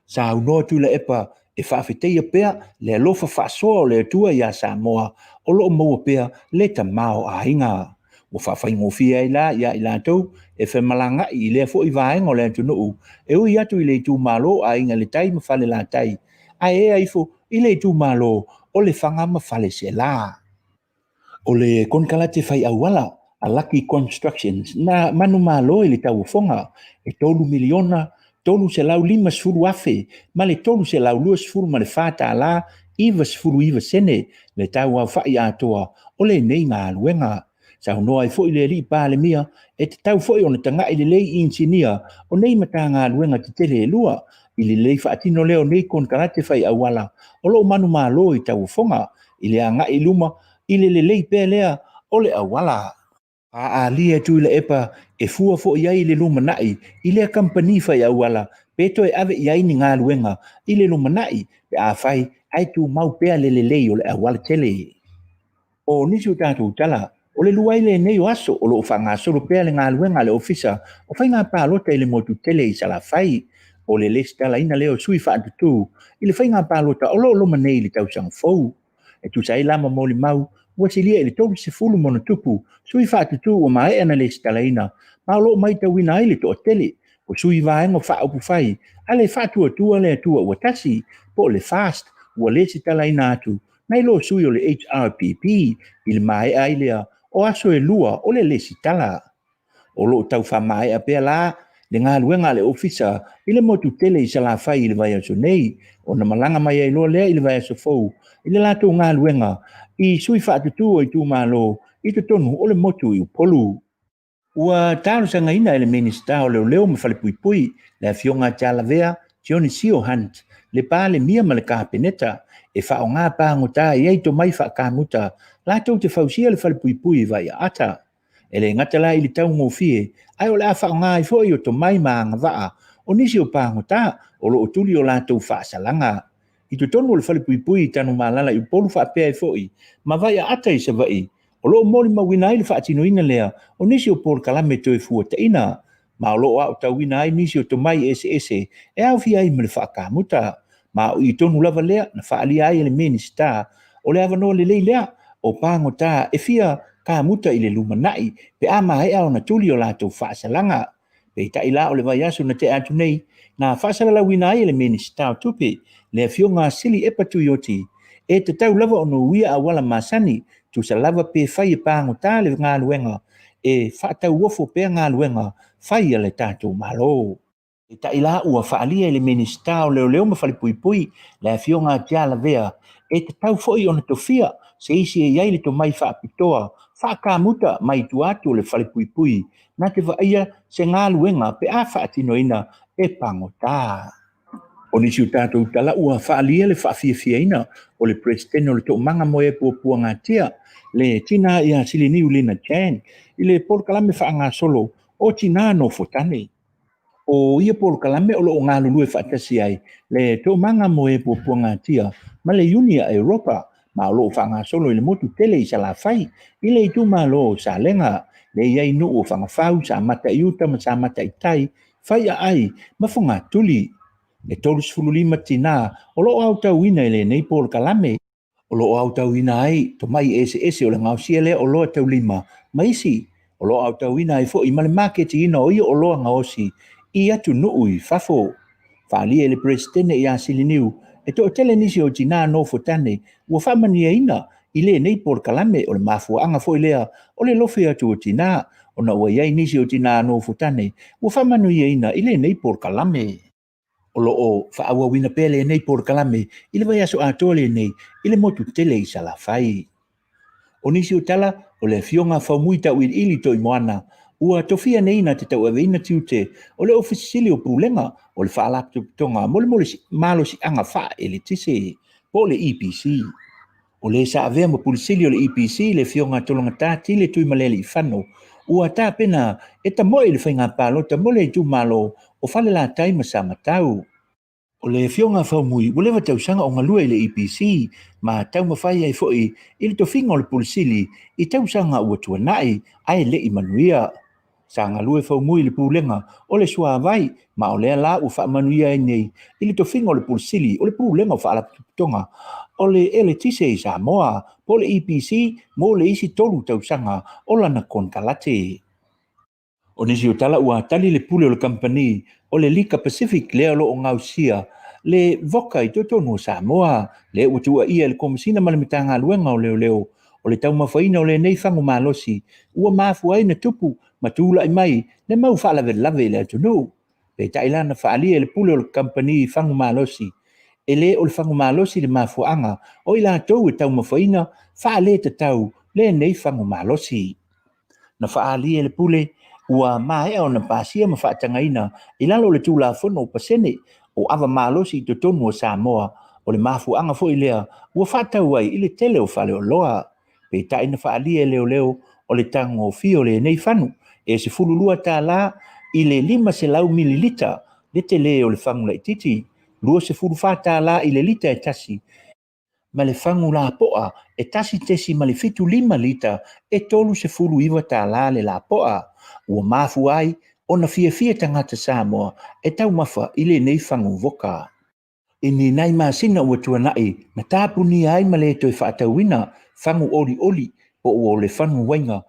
Speaker 5: Saunoa Tuilaepa e faafetaia pea le alofa faasoa o le Atua iā Samoa o lo o maua pea le tamaoaiga. Ua faafaigofie ai la ia i latou e femalagaai i lea foi vaega o le atunuu e ui atu i le itumalo o Aiga i le Tai ma Falelatai, ae ea ifo i le itumalo o Lefaga ma Faleaseela. O le konekarate fai auala a Lucky Constructions na manumalo i le tauofoga e $3 miliona 350 afe ma le $324 tala 99 sene le tau aofai atoa o lenei galuega. Saunoa ai foi le alii Palemia e tatau foi ona tagai lelei inisinia o nei Matagaluega tetele e lua i le lelei faatino lea o nei konekarate fai auala o lo o manumalo i tauofoga i le agai i luma i le lelei pea lea o le auala. Faaalia e Tuilaepa e fua foi i ai i le lumanai i lea kamupani fai auala pe toe ave i ai ni galuega i le lumanai pe afai ae tumau pea le lelei o le auala tele. O nisi o tatou tala, o le lua ai lenei o aso o lo o faagasolo pea le galuega a le Ofisa o Faiga Palota i le motu tele i Salafai. O le lesitalaina lea o sui faatutu i le faiga palota o lo o loma nei i le tausaga fou. E tusa ai la ma molimau, ua silia i le 30 ma ona tupu sui faatutu ua maea ona lesitalaina, ma o lo o matauina ai le toatele o sui vaega faaupufai a le Faatuatua le Atua ua Tasi, po o le FAST, ua lesitalaina atu nai lo sui o le HRPP i le maea ai lea o aso e lua o le lesitala. O lo o tau faamaea pea la le galuega a le Ofisa i le motu tele i Salafai i le vaiaso nei, ona malaga mai ai loa lea i le vaiaso fou i le latou galuega i sui faatutu o itumalo i totonu o le motu i Upolu. Ua talosagaina e le Minisita o Leoleo ma Falepuipui, le Afioga Tialavea Tionisio Hunt, le Palemia ma le Kapeneta e faaaoga pagota i ai tomai faakamuta latou te fausia le falepuipui i Vaiaata. E le gata la i le taugofie, ae o le a faaaoga ai foi o tomai ma agavaa o nisi o pagota o lo o tuli o latou faasalaga. I totonu o le falepuipui i Tanumalala i Upolu faapea ai foi ma Vaiaata i Savaii, o lo o molimauina ai le faatinoina lea o nisi o polokalame toe fuataina, ma o lo o aotauina ai nisi o tomai eseese e aofia ai ma le faakamuta. Ma o i tonu lava lea na faaalia ai e le Minisita o le avanoa lelei lea o pagota e fia kamuta i le lumanai pe a maea ona tuli o latou faasalaga. Peitai la o le vaiaso na tea atu nei, na faasalalauina ai e le Minisita o Tupe, le Afioga Sili Epa Tuioti, e tatau lava ona uia auala masani, tusa lava pe fai e pagota le galuega, e faatauofo pea galuega fai a le tatou Malo. Peitai la ua faaalia e le Minisita o Leoleo ma Falepuipui, le Afioga a Tialavea, e tatau foi ona tofia se isi e i ai le tomai faapitoa faakamuta mai tua atu o le Falepuipui na te vaaia se galuega pe a faatinoina e pagota. O nisi o tatou tala ua faaalia le faafiafiaina o le Peresetene o le Toomaga mo e Puapuagatia, le tina ia Siliniu Lina Chan, i le polokalame faagasolo o Tina Nofotane. O ia polokalame o lo o galulue faatasi ai le Toomaga mo e Puapuagatia ma le Iuni a Europa, ma o lo o faagasolo i le motu tele i Salafai i le itumalo o Salega. Lea e i ai nuu o Fagafau, Samata i uta ma Samata i tai, Faiaai ma Fogatuli. E 35 tinā o lo o aotauina i lenei polokalame. O lo o aotauina ai tomai eseese o le gaosia lea oloa taulima ma isi o lo o aotauina ai foi ma le maketiina o ia oloa gaosi i atunuu i fafo. Faaalia e le Peresetene ia Siliniu e toatele nisi o tinā nofotane ua faamanuiaina i lenei polokalame. O le mafuaaga foi lea o le lofe atu o tinā ona ua i ai nisi o tinā nofotane ua faamanuiaina i lenei polokalame. O lo o faaauauina pea lenei polokalame i le vaiaso atoa lenei i le motu tele i Salafai. O nisi o tala o le afioga Faumui Tauiliili Toimoana ua tofia nei na te tauaveina tiute o le Ofisa Sili o Pulega o le Faalapotopotoga mo le Malosiaga Faaeletise po o le EPC. O le sa avea ma Pule Sili o le EPC le afioga Tologata Tile Tuimalealiifano ua tapena e tamoe i le faiga palota mo le itumalo o Falelatai ma Samatau. O le afioga Faumui ua leva tausaga o galue i le EPC ma taumafai ai foi i le tofiga o le Pule Sili i tausaga ua tuanai ae le i manuia. Sa galue Faumui i le Pulega o le Suavai ma o lea la ua faamanuia ai nei i le tofiga o le Pule Sili o le Pulega o Faalapotopotoga o le Eletise i Samoa po o le EPC mo le isi 3 tausaga o lana konekarate. O nisi o tala ua tali le pule o le kamupani o le Lika Pacific lea o lo o gaosia le voka i totonu o Samoa, lea ua tuuaia e le Komesina ma le Matagaluega o Leoleo o le taumafaina o lenei fagu malosi ua mafua ai na tupu ma tulai mai le mau faalavelave i le atunuu. Peitai la na faaalia e le pule o le kamupani fagu malosi, e le o le fagu malosi le mafuaaga o i latou e taumafaina faaletatau lenei fagu malosi. Na faaalia e le pule ua maea ona pasia ma faatagaina i lalo o le Tulafono o Pasene o ava malosi i totonu o Samoa, o le mafuaaga foi lea ua faatau ai i le tele o faleoloa. Peitai na faaalia e leoleo o le tagofie o lenei fanu e $12 i le 500 mililita le tele o le fagu laitiiti, $24 i le lita e tasi, ma le fagu lapoa e 1.75 lita e $39 le lapoa. Ua mafua ai ona fiafia tagata Samoa e taumafa i lenei fagu voka. I ni nai masina ua tuanai na tapunia ai ma le toe faatauina fagu olioli po o le fagu uaiga,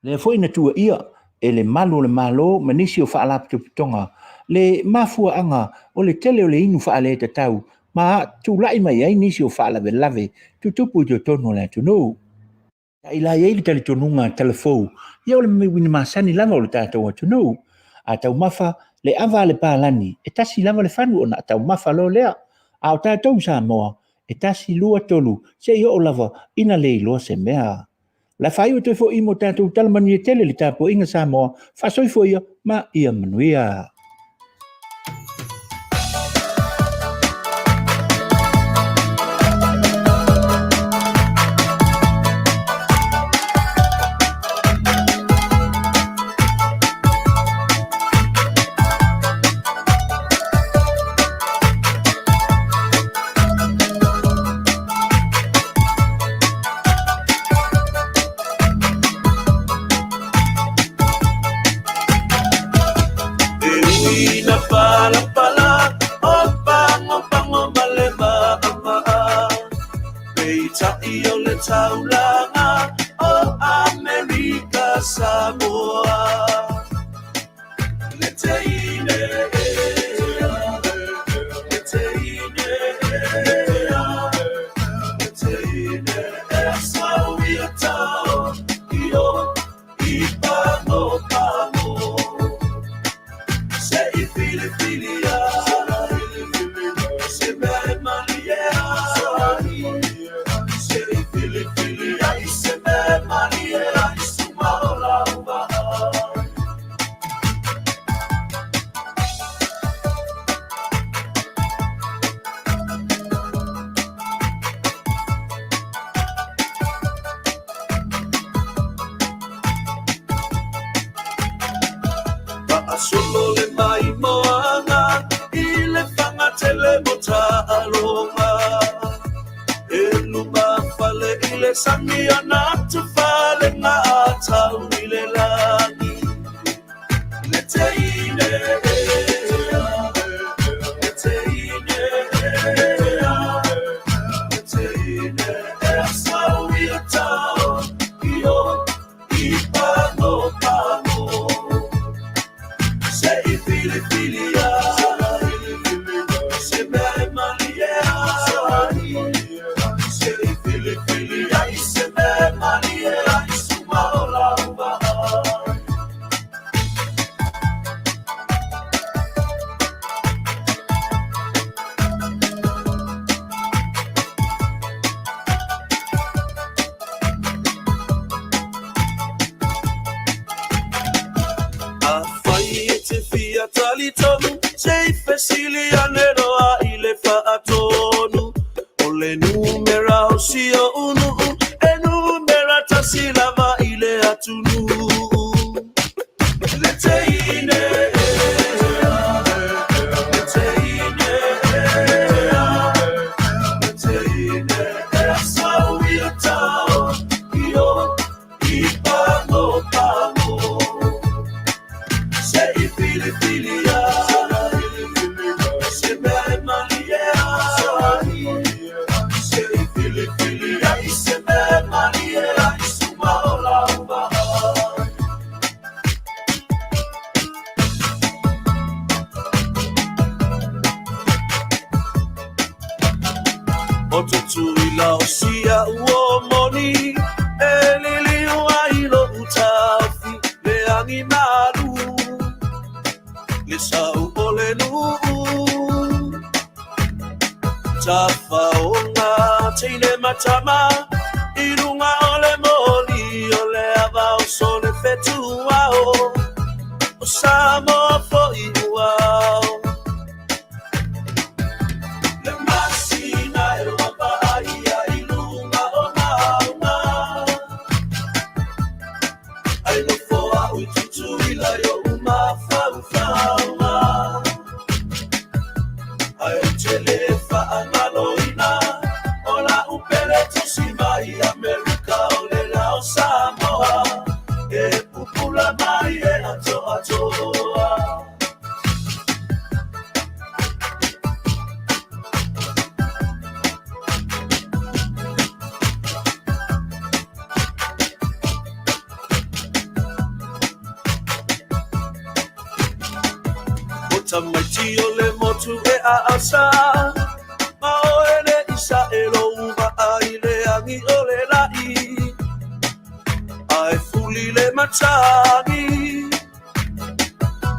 Speaker 5: lea foi na tuuaia e le malu o le Malo ma nisi o faalapotopotoga le mafuaaga o le tele o le inu faaletatau ma tulai mai ai nisi o faalavelave tutupu i totonu o le atunuu. I la i ai le talitonuga talafou, ia o le uiga masani lava o le tatou atunuu. A taumafa le ava a le palani, e tasi lava le fanu ona taumafa loa lea. A o tatou Samoa, e 1, 2, 3, se i oo lava ina le iloa se mea. La faaiu toe foi mo tatou tala manuia tele le tapuaiga Samoa, faasoifua ia ma ia manuia.
Speaker 3: E ui na palapala o pagopago ma le maʻamaʻa, peitai o le taulaga o Amerika Samoa. Le teine ea, le teine ea, le teine ea sau ia tau i o i pagopago. Se i filifilia, se mea e malie ai. Se i filifilia, se mea e malie ai, suma o lau vaai. Faasolo le maimoaga i le fagatele mo taaloga. E luma fale i le sagi ana tufale ngā tau i le la. i pago pago. Se i filifilia, se mea e malie ai. Se i filifilia i se mea e malie ai, suma o lau vaai. Afai e te fia talitonu, se i fesili ane loa i le faatonu. O le numera o si oʻu nuu, e numera tasi lava i le atunuu. Le teine, le teine, le teine, e sau ia tao, i o, i pago pago. Se i filifilia, se mea e malie ai. Se i filifilia i se mea e malie ai, suma o lau vaai. O Tutuila o sia ua moni, e liliu ai loʻu taofi, le agi malu, le sau o le nuu. Tafaoga teine matama, i luga o le moli o le ava o so le fetuao, o Samoa foʻi ua ao. Le masina e ua vaaia i luga o mauga, ai nofo au i Tutuila i oʻu mafaufauga. Ai ou te le faagaloina o lau pele tusi mai Amerika o le la o Samoa, e pupula mai e atoatoa. O tamaiti o le motu e aasa, ma oe le isa e lou vaa i le agi o le lai. Ae fuli le matagi,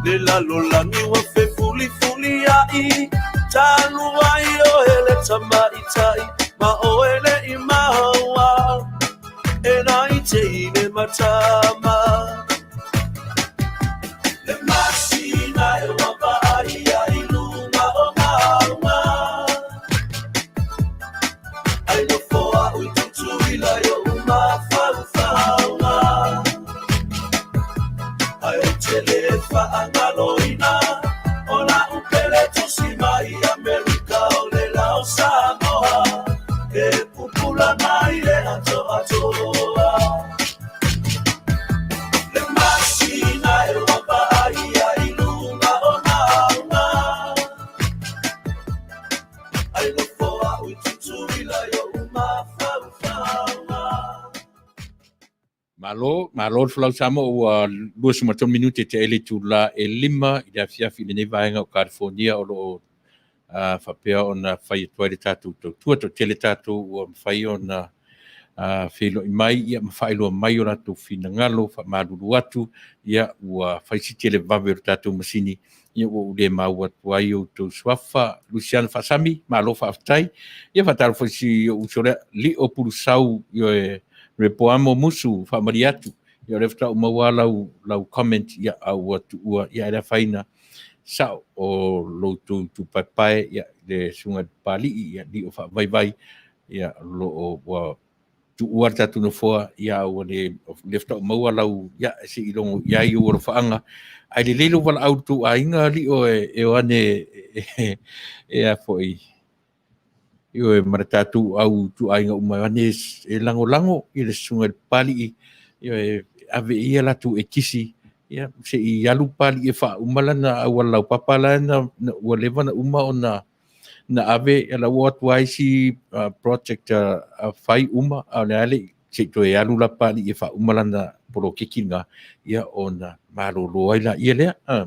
Speaker 3: le lalolagi ua fefulifuli ai. Talu ai oe le tamaitai, ma oe le i maua, e nai teine matama. Le masina e ua vaaia i luga o mauga, ai nofo au i Tutuila i oʻu mafaufauga. Ai ou te le faagaloina o lau pele tusi mai Amerika o le la o Samoa, e pupula mai e atoatoa. Le masina e ua vaaia i luga o mauga, ai nofo au i Tutuila i oʻu mafaufauga.
Speaker 2: Malo, malo le folau Samoa, ua 23 minute te ele itulā e 5 i le afiafi i lenei vaega o California o lo o faapea ona fai atu ai le tatou tautua. Toatele tatou ua mafai ona feiloai mai, ia, ma faailoa mai o latou finagalo, faamalulu atu, ia, ua fai si tele vave o le tatou masini, ia, ua ou le maua atu ai outou suafa. Luciano Faasami, malo faafetai. Ia, faatalofa i si ou uso lea, Lio Pulusau, ioe, Repoamo Musu, faamalie atu. Ia, o lea faatoa ou maua lau, lau comment, ia, a ua tuua, ia, e le afaina sao o loutou tupaepae, ia, le susuga i le Papalii, ia, Lio Faavaivai, ia, lo o ua tuua le tatou nofoa, ia, ua le, lea faatoa ou maua lau, ia, se i logo i ai ou alofaaga. Ae lelei lou valaau i le tou aiga, Lio, e o ane e a foi, ioe, ma le tatou au ituaiga uma e o ane e lagolago i le susuga i le Papalii, ioe, ave i ia latou ekisi, ia, se i alu Papalii e faauma lana auala laupapa la na, ua leva na uma ona na ave, ia, la ua o atu ai isi project a fai uma, a o le a le i se i toe alu la Papalii e faauma lana poloketi lena, ia ona malolo ai laia lea.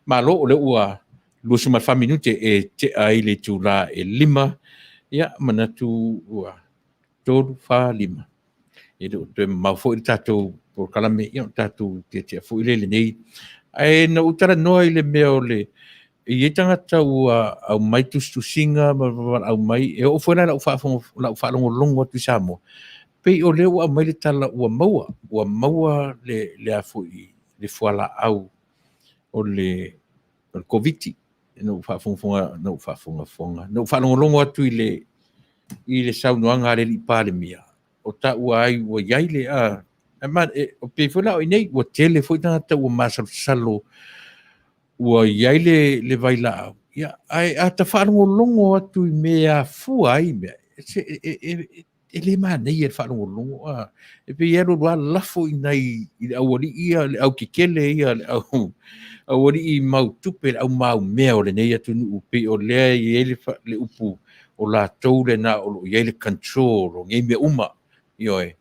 Speaker 2: Malo, o lea ua 24 minute e tea ai le itula e 5, ia manatu ua 3, 4, 5. E le o toe mamao foi le tatou polokalame, ia o tatou tiatia foi le lenei. Ae na ou talanoa i le mea o le e i ai tagata ua aumai tusitusiga ma valaau mai, e oo foi la i lau lau faalogologo atu i Samoa, pei o lea ua aumai le tala ua maua, ua maua le le a foi le fualaau o le o le Koviti. Na ou faafogafoga, na ou faafogafoga, na ou faalogologo atu i le i le saunoaga a le alii Palemia, o taua ai ua i ai le a e pei foi la o i inei ua tele foi tagata ua masalosalo ua i ai le le vailaau. Ia, ae a ta faalogologo atu i mea e afua ai mea, e, e, e le manaia le faalogologo a e pei e alu alu lava lafo i nai i le aualii ia, le aukekele ia, le au aualii mau tupe, le au maumea o lenei atunuu, pei o lea e i ai le, le upu o latou lena o lo o i ai le control o nei mea uma. Ioe,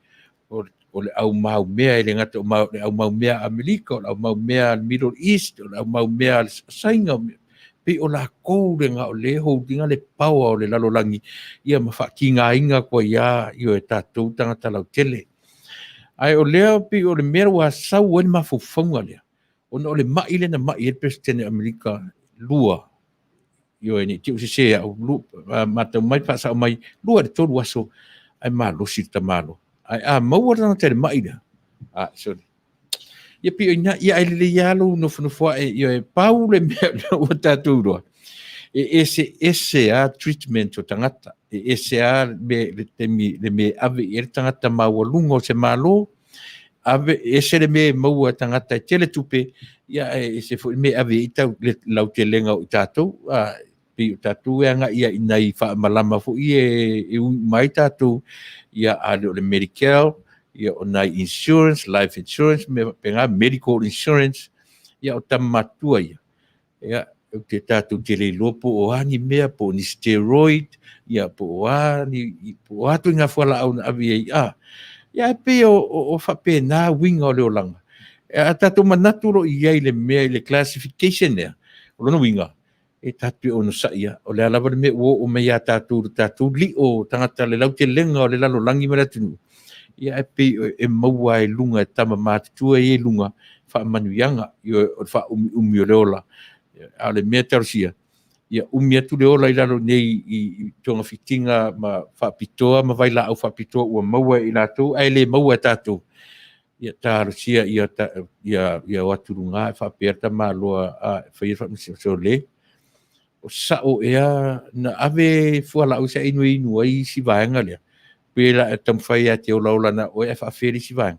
Speaker 2: o le au maumea, e le gata o le au maumea a Amerika, o le au maumea a le Middle East, o le au maumea a le Saina, pei o latou lena o lea e hold ina le power o le lalolagi, ia ma faatigaina atu ai lava, ioe, tatou tagata lautele. Ae o lea pei o le mea ua sau ai le mafaufauga lea, ona o le mai lea na mai ai le Peresetene o Amerika lua, ioe, ne i te i ua sese au, matau mai, faasao mai, 2 i le 3 aso ae malosi le tamaloa. Ae a maua le tagata i le mai lea, a, sorry. Ia pei o i ina, ia ae lelei lava lou nofonofo ae, ioe, pau le mea lea ua tatou iloa, e eseese lava treatment o tagata, e ese lava le taimi, le mea e ave i ai le tagata maualuga o se Malo, ave ese le mea e maua e tagata e tele tupe, ia ae ese foi le mea e ave i ai tau le lautelega o i tatou, a pei o tatou e agai i nai faamalama foi e e ui uma ai tatou, ia a le o le Medicare, ia o nai insurance, life insurance, mea faapena, medical insurance, ia o tama matutua ia, ia ou te tatou te le iloa po o a ni mea, po o ni steroid, ia po o a ni, po o a ituaiga fualaau na ave i ai, a. Ia ae pei o, o, o faapena uiga o le olaga. A tatou manatu loa i ai i le mea i le classification lea, o lona uiga, e tatou te onosai lava. O le a lava le mea ua oo mai ia tatou i le tatou lio o tagata le lautelega o le lalolagi ma le atunuu, ia ae pei e maua lava i luga e tama matutua ia i luga faamanuiaga, ioe, o le faaumiumi o le ola. A o le mea talosia, ia umi atu le ola i lalo nei i togafitiga ma faapitoa ma vailaau faapitoa ua maua e i latou ae le maua e tatou. Ia talosia ia ia ia o atu luga e faapea le tamaloa a e faia le faamasinoga. Sole, o sao ea na ave fualaau sa e inuinu ai isi vaega lea, pe la e taumafai lava e te olaola na o oe ae faafea le isi vaega.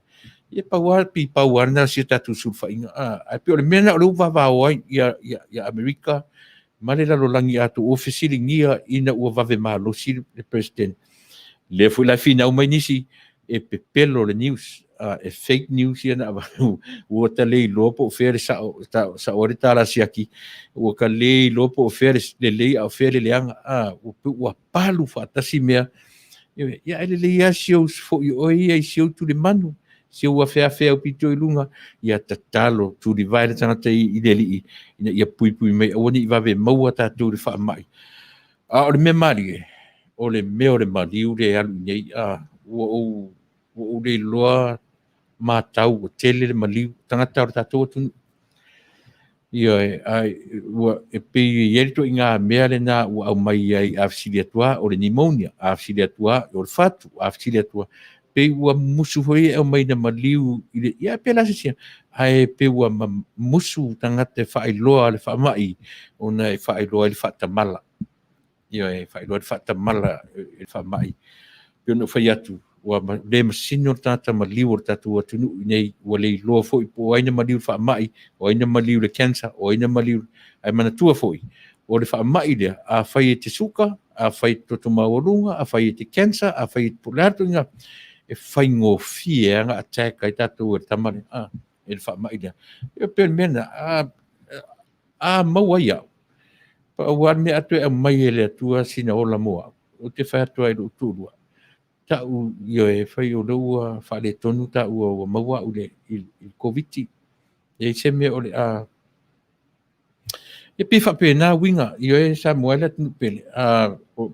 Speaker 2: Ia pau lava, pei pau lava lena o si a tatou sulufaiga. Ae pei o le mea lena o lea ua vavao ai ia, ia, ia Amerika ma le lalolagi atoa ua fesiligia ina ua vave malosi le President. Lea foi la e finau mai nisi e pepelo le news, e fake news ia na avatu, ua ta le iloa po o fea le sao, sao ai le tala siaki, ua ta le iloa po o fea le lelei a o fea le leaga, ua, ua palu faatasi mea. Ia ae lelei lava si ou foi o oe ia i si ou tulimanu, si ou afeafe aupito i luga, ia tatalo, tulivae le tagata i le Alii, ina ia puipui mai, aua ne i vave maua tatou i le faamai. A o le mea malie, o le mea o le maliu lea e alu i nei, a, ua ou, ua ou le iloa matau, ua tele le maliu, tagata o le tatou atunuu. Ioe, ai, ua, e pei e i ai le ituaiga mea lena ua aumai ai, a fesili atu lava, o le pneumonia, a fesili atu lava, o le fatu, a fesili atu lava, pei ua musu foi e aumai na maliu i le, ia pe la se sia, ae pei ua musu tagata e faailoa le faamai, ona e faailoa ai le faatamala. Ioe, e faailoa ai le faatamala i le faamai. Pei ona ou fai atu, ua le masino le tagata maliu o le tatou atunuu i nei, ua le iloa foi po o ai na maliu i le faamai, o ai na maliu i le cancer, o ai na maliu, ae manatua foi, o le faamai lea, afai e te suka, afai e te toto maualuga, afai e te cancer, afai e te, po o le a le ituaiga, e faigofie lava ona attack ai tatou e le tama lea, a, e le faamai lea. E pei o le mea lena, a, a maua ai au, pau lava le mea a toe aumai e le Atua sina ola mo au, ou te fai atu ai i lou toalua, Ta'u, ioe, e fai o lea ua faaletonu ta'ua ua maua a'u i le Koviti. E i ai se mea o le a... E pei faapena uiga, ioe, Samoa e le atunuu pele, a o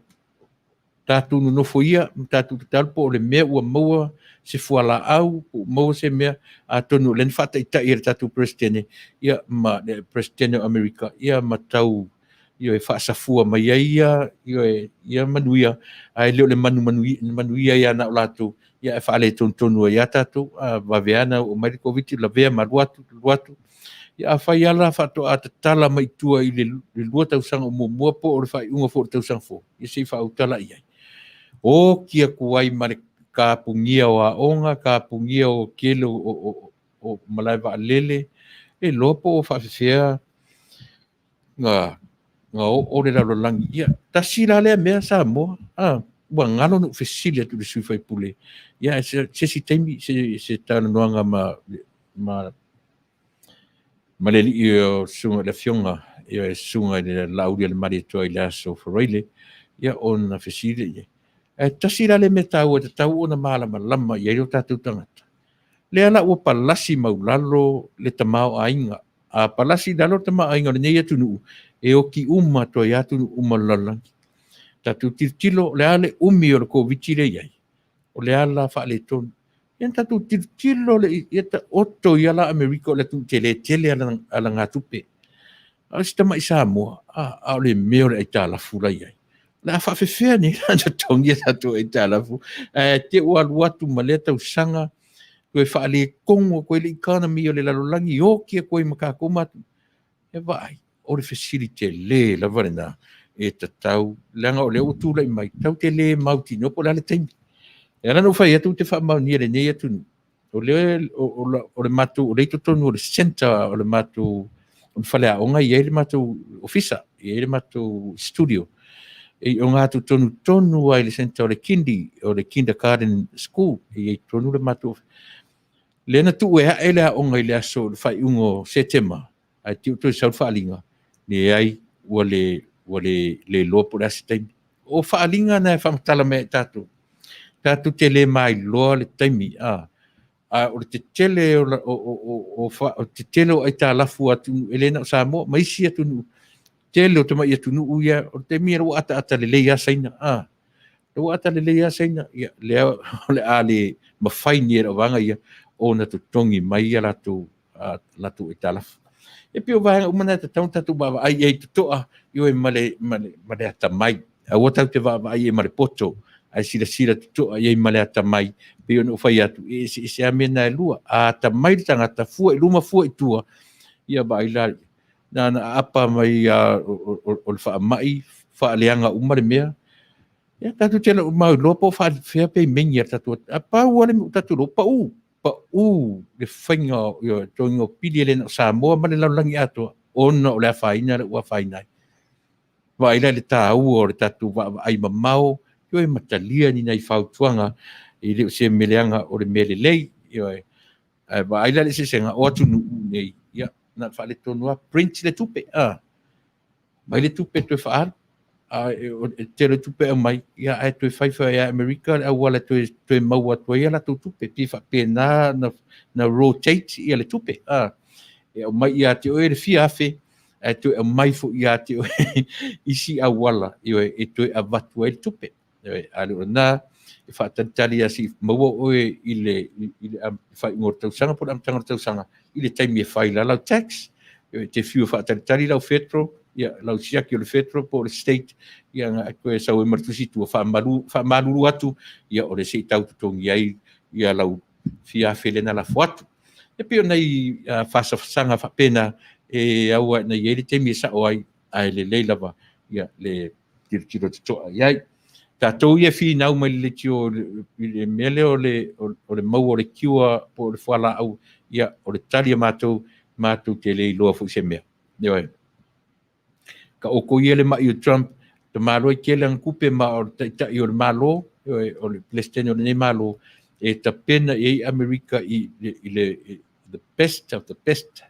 Speaker 2: tatou nonofo ia ma tatou tatalo po o le mea ua maua se fualaau, po ua maua se mea, atonu o lea na faataitai e le tatou Peresetene, ia, ma le Peresetene o Amerika, ia, ma tau ioe, faasafua mai ai ia, ioe, ia manuia, ae le o le manuia ia na o latou, ia ae faaletonutonu ai ia tatou, a vave lava ona oo mai le Koviti, lavea ma alu atu, alu atu. Ia afai lava la faatoa tatala mai tua i le 2 tausaga o muamua po o le faaiuga foi o le tausaga fou, ia se i faautala i ai. Oti atu ai ma le kapugia o aoga, kapugia o tele o malae vaalele, e iloa po o faafefea na oo le lalolagi. Ia, tasi la lea mea Samoa, a, ua galo na ou fesili atu i le sui usufono, ia, se isi taimi, se talanoaga ma le alii o susuga i le afioga, ia, susuga i le Laauli a le Malietoa i le aso Faraile, ia, ona fesili lea i ai. Ae tasi la lea mea taua e tatau ona malamalama i ai o tatou tagata, lea la ua palasi maulalo le tamaoaiga. A palasi i lalo le tamaoaiga o lenei atunuu, e oti uma atu ai lava atunuu uma o le lalolagi. Tatou tilotilo, o le a le umi o le Koviti lea e i ai, o le a la faaletonu. Ia na tatou tilotilo le, ia taoto ia la Amerika o le atunuu tele tele alagatupe. A o si tamai Samoa, a o le mea o le aitalafu la i ai. O le a faafefea nei la ona totogi a tatou aitalafu, ae te i ua alu atu ma lea tausaga, toe faaletonu atu ai le economy o le lalolagi, oti atu ai ma tatou ma atunuu. E vaai, o le fesili tele lava lena e tatau, leaga o lea ua tulai mai, tatou te le mautinoa po o le a le taimi. E ala ona ou fai atu ou te faamaonia i lenei atunuu, o lea o le matou, o lea e i totonu o le centre o le matou, o le faleaoga e i ai le matou ofisa, e i ai le matou studio. E ogatotonu tonu lava i le centre o le kindy, o le kindergarten school, e i ai tonu le matou. Lea na tuu e ae le aoga i le aso o le faaiuga o Setema, ae te i ua toe sau le faaaliga, leai, ua le, ua le, le iloa po o le a se taimi. O faaaliga na e faamatala mai ai tatou, tatou te le mailoa le taimi, a o le tetele o tetele o aitalafu a atunuu, e le na o Samoa, ma isi atunuu, tele o tamai atunuu ia, o le taimi ua ataata lelei lava Saina, a ua ata lelei lava Saina, ia, lea o le a le mafai nei e lau vaega ia ona totogi mai ia latou aitalafu. E pei o vaega uma na e tatau ona tatou vaavaai i ai totoa, ioe, ma le atamai. Aua tatou te vaavaai i ai ma le poto, ae silasila totoa i ai ma le atamai. Pei ona ou fai atu, e eseese lava mea na e lua. A atamai le tagata, fua i luma, fua i tua, ia vaai la, na ona aapa mai o le faamai, faaleaga uma le mea. Ia, tatou te le o mauiloa po o faafefea pemeni a le tatou, a pau lava le mea ua tatou iloa, pau, pau le faiga o le totogiina o pili e le na o Samoa ma le lalolagi atoa, ona o le afaina lea ua afaina ai. Vaai la i le taua o le tatou vaavaai mamao, ioe, ma talia ni nai fautuaga, e le o se mea leaga o le mea lelei, ioe. Ae vaai la i le eseesega o atunuu nei, ia, na faaletonu lava, print le tupe, a, mai le tupe toe faaalu, a e tele tupe aumai, ia, ae toe fai fai e Amerika le auala toe maua atu ai a latou tupe, pei faapena na rotate ia le tupe, a, e aumai ia te oe le fia afe, ae toe aumai foi ia te oe isi auala, ioe, e toe avatu ai le tupe. Ioe, a le o lena, e faatalitali lava seia maua oe i le faaiuga o le tausaga po o le amataga o le tausaga i le taimi e fai la lau tax. Ioe, te fiu e faatalitali lau federal, ia, lau siaki o le federal po o le state, ia, na toe sau ai ma le tusi tua faamalulu atu, ia, o le se i tau totogi ai ia lau fia afe lea na lafo atu. E pei o nai fasafasaga faapena e au ai na i ai le taimi e sao ai, ae lelei lava ia le tilotilo totoa i ai. Tatou ia finau mai le leitio i le mea lea o le maua o le cure po o le fualaau, ia, o le tali a matou, matou te le iloa foi se mea. Ioe. Ka outou ia le mai o Trump, tamaloa i tele ana tupe ma o le taitai o le Malo, ioe, o le Peresetene o lenei Malo, e tapena i ai Amerika i le the best of the best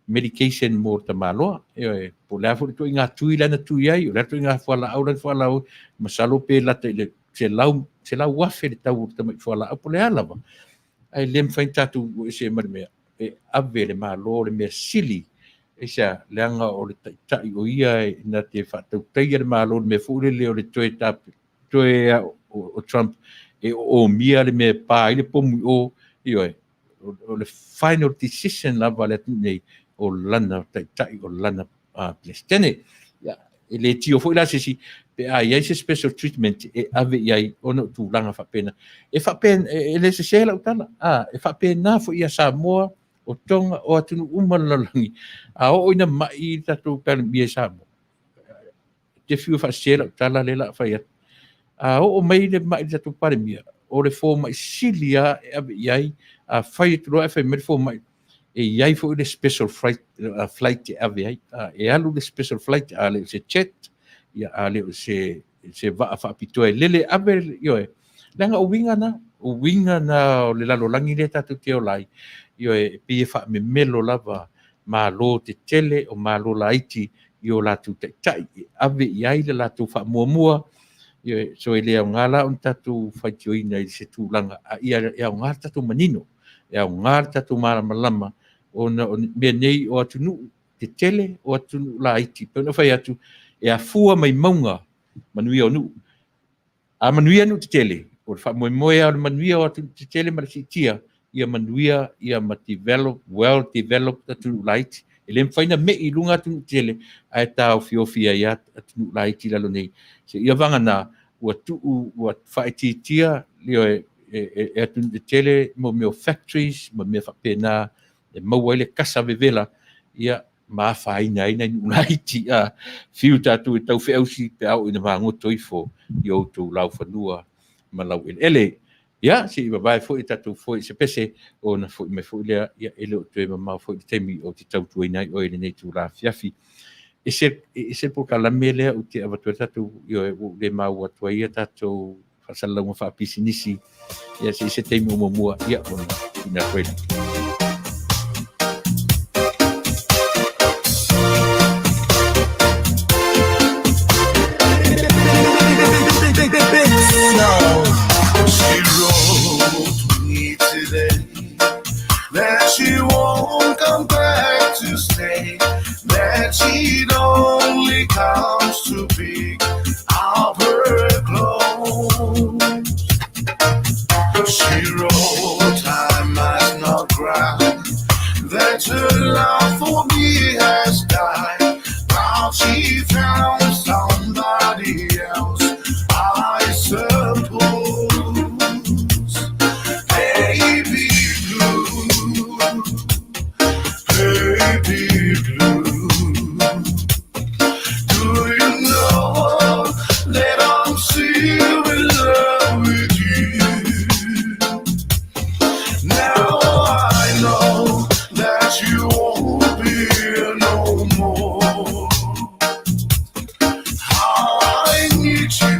Speaker 2: medication mo tamaloa. Ioe, po o le a foi le ituaiga tui lea na tui ai, o le a le ituaiga fualaau lea na fualaau, masalo pe lata i le 100,000 le tau o le tamai fualaau po o le a lava, ae le mafai ona tatou o ese ai ma le mea e ave e le Malo le mea sili. Aisea? Leaga o le taitai o ia na te faatautaia le Malo i le mea foi lele o le toe toe o Trump e oomia le mea e pa ai le pomu i o, ioe, o le final decision lava a le atunuu nei, o lana taitai, o lana Peresetene. Ia, e le tio foi la se isi pe a i ai se special treatment e ave i ai ona o tulaga faapena. E faapena, e le sese lau tala, a, e faapena foi ia Samoa, o Tonga, o atunuu uma o le lalolagi, a oo ina mai le tatou Palemia i Samoa, te fiu e faasese lau tala lea o le a fai atu. A oo mai le mai i le tatou Palemia, o le fomai sili lava e ave i ai, a fai atu loa ae fai mai le fomai, e i ai foi le special flight, flight e ave ai. E alu le special flight, a le o se jet, ia, a le o se, se vaa faapitoa e lele ave, ioe. Leaga o uiga na, o uiga na o le lalolagi lea tatou te ola ai, ioe, e pei e faamemelo lava Malo tetele o Malo laiti i o latou taitai e ave i ai le latou faamuamua. So e le aoga la ona tatou faitioina i se tulaga, a ia e aoga le tatou manino, e aoga le tatou malamalama ona o mea nei o atunuu tetele, o atunuu laiti. Pei ona fai atu, e afua mai mauga manuia o nuu. A manuia nuu tetele, o le faamoemoe lava o le manuia o atunuu tetele ma le siitia, ia manuia ia ma develop, well developed atunuu laiti. E le mafai ona mei i luga atunuu tetele ae taofiofi ai lava atunuu laiti i lalo nei. Seia vagana ua tuu ua faaitiitia e atunuu tetele mo mea o factories ma mea faapena e maua ai le kasa vevela, ia ma afaina ai nai nuu laiti. A fiu tatou e tau feausi pe a oo ina magoto ifo i o outou laufanua ma laueleele. Ia, se i vavae foi tatou foi se pese ona foi mai foi lea, ia e le o toe mamao foi le taimi ou te tautuaina ai oe i lenei itula afiafi. E ese, e ese le polokalame lea ou te avatu ai tatou, ioe, ua ou le maua atu ai ia tatou faasalalauga faapisinisi, ia se i se taimi o muamua, ia ona tuuina atu ai lea.
Speaker 3: She wrote me today that she won't come back to stay, that she'd only comes to pick up her clothes. She wrote, I must not cry, that her love for me has died. Now she found somebody else, I suppose. Baby blue, baby blue, do you know that I'm still in love with you? Now I know that you won't be here no more. How I need you,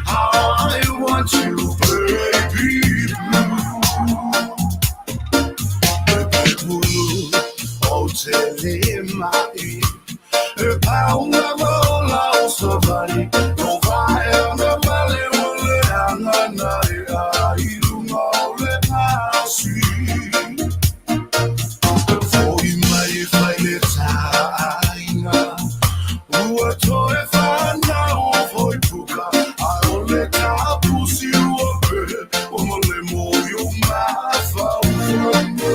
Speaker 3: how I want you, baby blue. Baby blue, oh tell him my e paunga mola o savali, no vae anga male o le anga na e a i runga o le pasi. Foi mai e fai le taina, ua toe whanau o foi puka, a o le tapusi ua pe, o male mo i o mawhau whanga.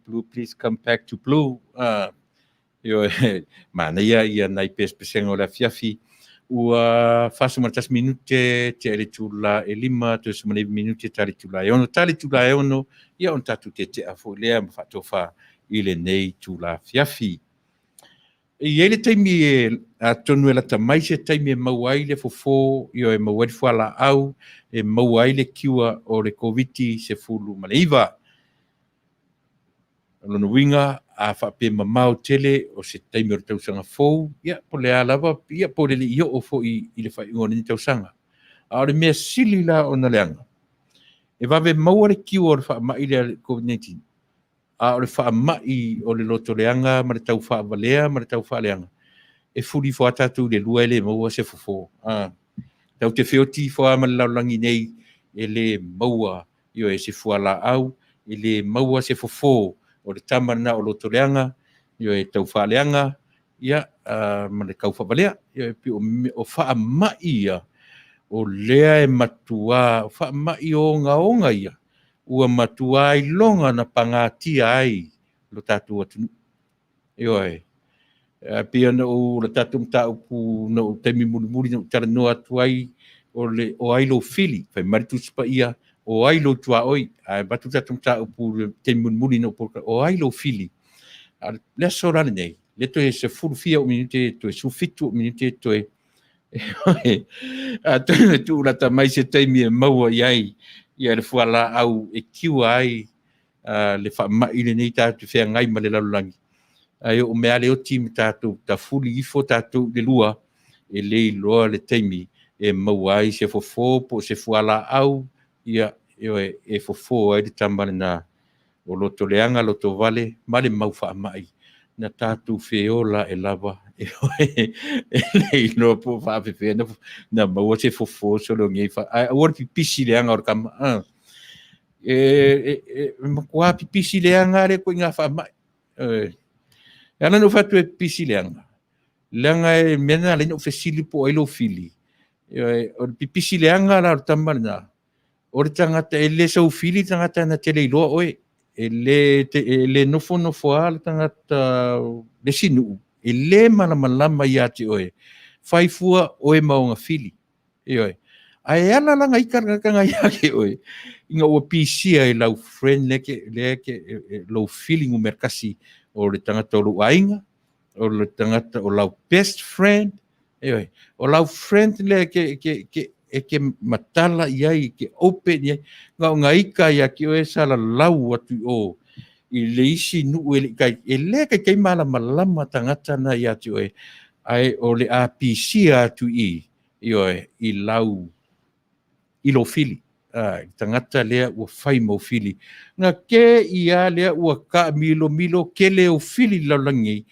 Speaker 2: Blue, please come back to blue. Ioe, manaia ia nai pesepesega o le afiafi. Ua 41 minute tea i le itula e 5, toe 19 minute ta le itula e 6. Ta le itula e 6, ia ona tatou tetea foi lea ma faatofa i lenei itula afiafi. E i ai le taimi e, atonu e lata mai se taimi e maua ai le fofo, ioe, e maua ai le fualaau, e maua ai le cure o le Koviti-19. O lona uiga, a faapea mamao tele o se taimi o le tausaga fou, ia, po o le a lava, ia, po o le le i oo foi i le faaiuga o lenei tausaga. A o le mea sili la ona leaga, e vave maua le cure o le faamai lea le COVID-19, a o le faamai o le lotoleaga ma le tau faavalea ma le tau faaleaga, e fuli ifo lava tatou i le lua e le maua se fofo. A, tatou te feoti ifo lava ma le lalolagi nei, e le maua ioe, se fualaau, e le maua se fofo o le tama lena o lotoleaga, ioe, tau faaleaga, ia, ma le tau faavalea. Ioe, pei o faamai ia, o lea e matua, o faamai ogaoga ia, ua matua iloga na pagatia ai lo tatou atunuu. Ioe. E pei ona ou le tatou mataupu na ou taimi mulimuli na ou talanoa atu ai, o le o ai lou fili, fai mai le Tusi Paia, o ai lou tuaoi. Ae avatu le tatou mataupu i le taimi mulimuli na ou o ai lou fili. A o le aso la lenei, le toe sefulu fia ou minute, toe 17 ou minute toe atonu e tuulata mai se taimi e maua i ai ia le fualaau e cure ai le faamai lenei tatou te feagai ma le lalolagi. Ae oo mai lava le oti ma tatou tafuli ifo tatou i le lua, e le iloa le taimi e maua ai se fofo po o se fualaau, ia, ioe, e fofo ai le tama lena o lotoleaga, lotovale ma le mau faamai na tatou feola ae lava. E le iloa po o faafefea na maua se fofo sologi ai. Ae aua le pipisi leaga o le tama. E matua pipisi leaga le ituaiga faamai. E ala ona ou fai atu e pipisi leaga, leaga e mea lena e ala ai ona ou fesili po o ai lou fili. O le pipisi leaga la o le tama lena, o le tagata e le soufili le tagata na te le iloa oe. E le nofonofo lava le tagata le isi nuu, e le malamalama ia te oe, fai fua oe ma ona fili. Ioe. Ae ala la na ita le tagata na ia te oe, ina ua pisia i lau friend lea ke, lea ke, lou fili numera kasi o le tagata o lou aiga, o le tagata o lau best friend, ioe. O lau friend lea ke, ke, ke, e ke matala i ai, ke open i ai, na o na ita ia te oe sa lalau atu i o, i le isi nuu e le kai, e le kai kai malamalama tagata na ia te oe, ae o le a pisia atu i, ioe, i lau, i lou fili, a, i le tagata lea ua fai mau fili. Na ke ia lea ua taamilomilo kele o fili i le lalolagi nei,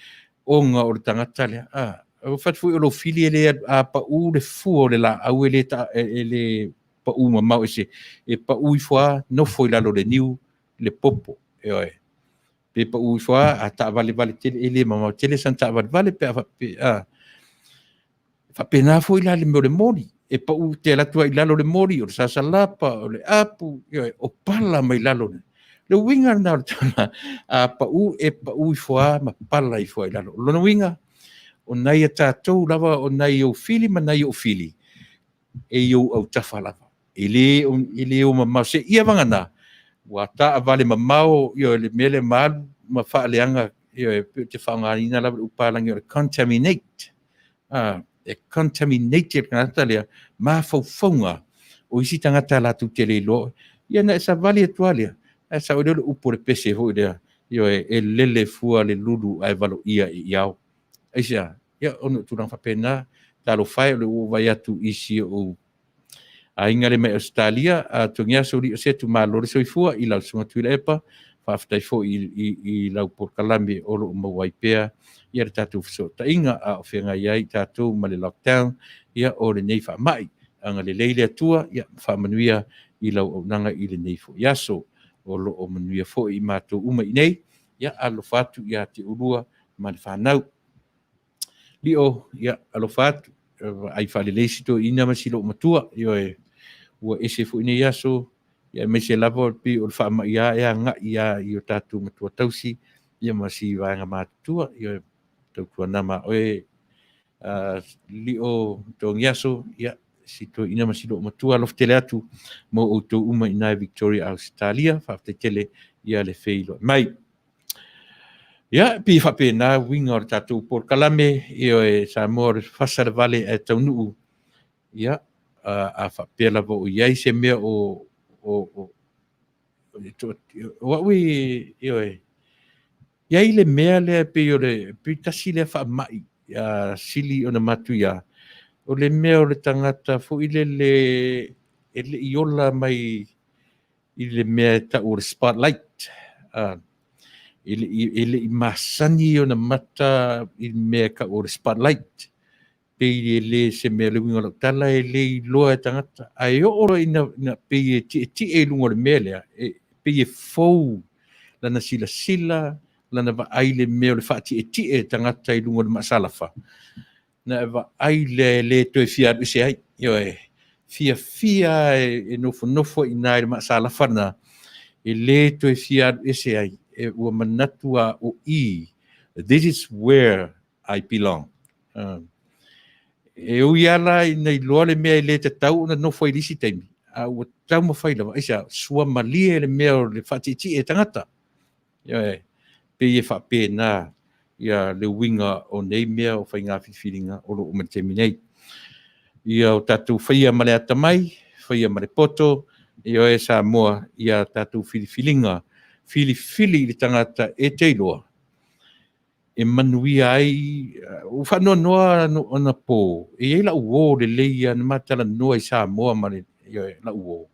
Speaker 2: ona o le tagata lea. A, ua fai atu foi o lou fili e le a pau le fua o le laau e le, ta, e le pau mamao ese, e pau ifo lava, nofo i lalo o le niu, le popo, ioe. Pe pau ifo lava, a taavalevale tele, e le mamao tele sana taavalevale pe a faapea, a, faapena foi la le mea o le moli. E pau te alu atu ai i lalo le moli, o le sasalapa, o le apu, ioe, o pala mai lalo. Le uiga lena o le tala, a pau, e pau ifo lava ma pala ifo ai i lalo. O lona uiga, o nai a tatou lava, o nai ou fili ma nai ou fili, e i ou autafa lava. E le o mamao se ia vagana, ua taavale mamao, ioe, le mea lea ma alu ma faaleaga, ioe, pe ou te faaaogaina lava le upu palagi o le contaminate. A, e contaminate le tagata lea, mafaufauga o isi tagata latou te le iloa. Ia na e savali atu lava lea, ae sao ai lea o le upu o le pese foi lea, ioe, e lele fua le lulu ae valoia i iao. Aisea? Ia, ona o tulaga faapena, talofa e o le ua ou vaai atu i si ou aiga le mai Ausetalia, a Togiaso Lio Setu, malo le soifua i lau Susuga Tuilaepa, faafetai foi i lau polokalame o lo o maua ai pea ia le tatou fesootaiga a o feagai ai tatou ma le lockdown ia o lenei faamai. Agalelei le Atua ia faamanuia i lau auaunaga i lenei foi aso. O lo o manuia foi i matou uma i nei, ia alofa atu ia te oulua ma le fanau. Lio, ia, alofa atu, vaai faalelei si toeaina ma si loomatua, ioe, ua ese foi nei aso, Ia aemaise lava e pei o le faamai lava e agai lava i o tatou matua tausi ia ma si vaega matutua. Ia tautuana ma oe Lio Togiaso, ia si toeaina ma si loomatua. Alofa tele atu mo outou uma i ina i Victoria, Ausetalia. Faafetai tele ia le feiloai mai. Ia, e pei e faapena uiga o le tatou polokalame, ioe, Samoa o le fasa le vale ae taunuu. Ia, a faapea lava o i ai se mea o o au e, ioe, i ai le mea lea e pei o le pei tasi lea faamai sili ona matuia, o le mea o le tagata foi lele e le i ola mai i le mea e tau o le spotlight. E le i masani ona mata i le mea e tau o le spotlight. Pei e le se mea, le uiga o lau tala e le iloa e tagata. Ae oo loa ina pei e tietie i luga o le mea lea, e pei e fou lana silasila, lana vaai i le mea o le faatietie e tagata i luga o le maasalafa, na e vaai lea e le toe fia alu ese ai. Ioe, fiafia e nofonofo i ina i le maasalafa lena, e le toe fia alu ese ai. E, ua manatu a o i, this is where I belong. E ui lava la ina iloa le mea e le tatau ona nofo ai i le isi taimi, a ua taumafai lava, aisea, suamalie le mea o le faatietie e tagata. Ioe, pei e faapena ia le uiga o nei mea o faiga filifiliga o lo o mai le taimi nei. Ia o tatou faia ma le atamai, faia ma le poto, ioe Samoa, ia tatou filifiliga, filifili i le tagata e te iloa e manuia ai. Ua faanoanoa anapo, e i ai lau uo lelei ia na ma talanoa i Samoa ma le, ioe, lau uo.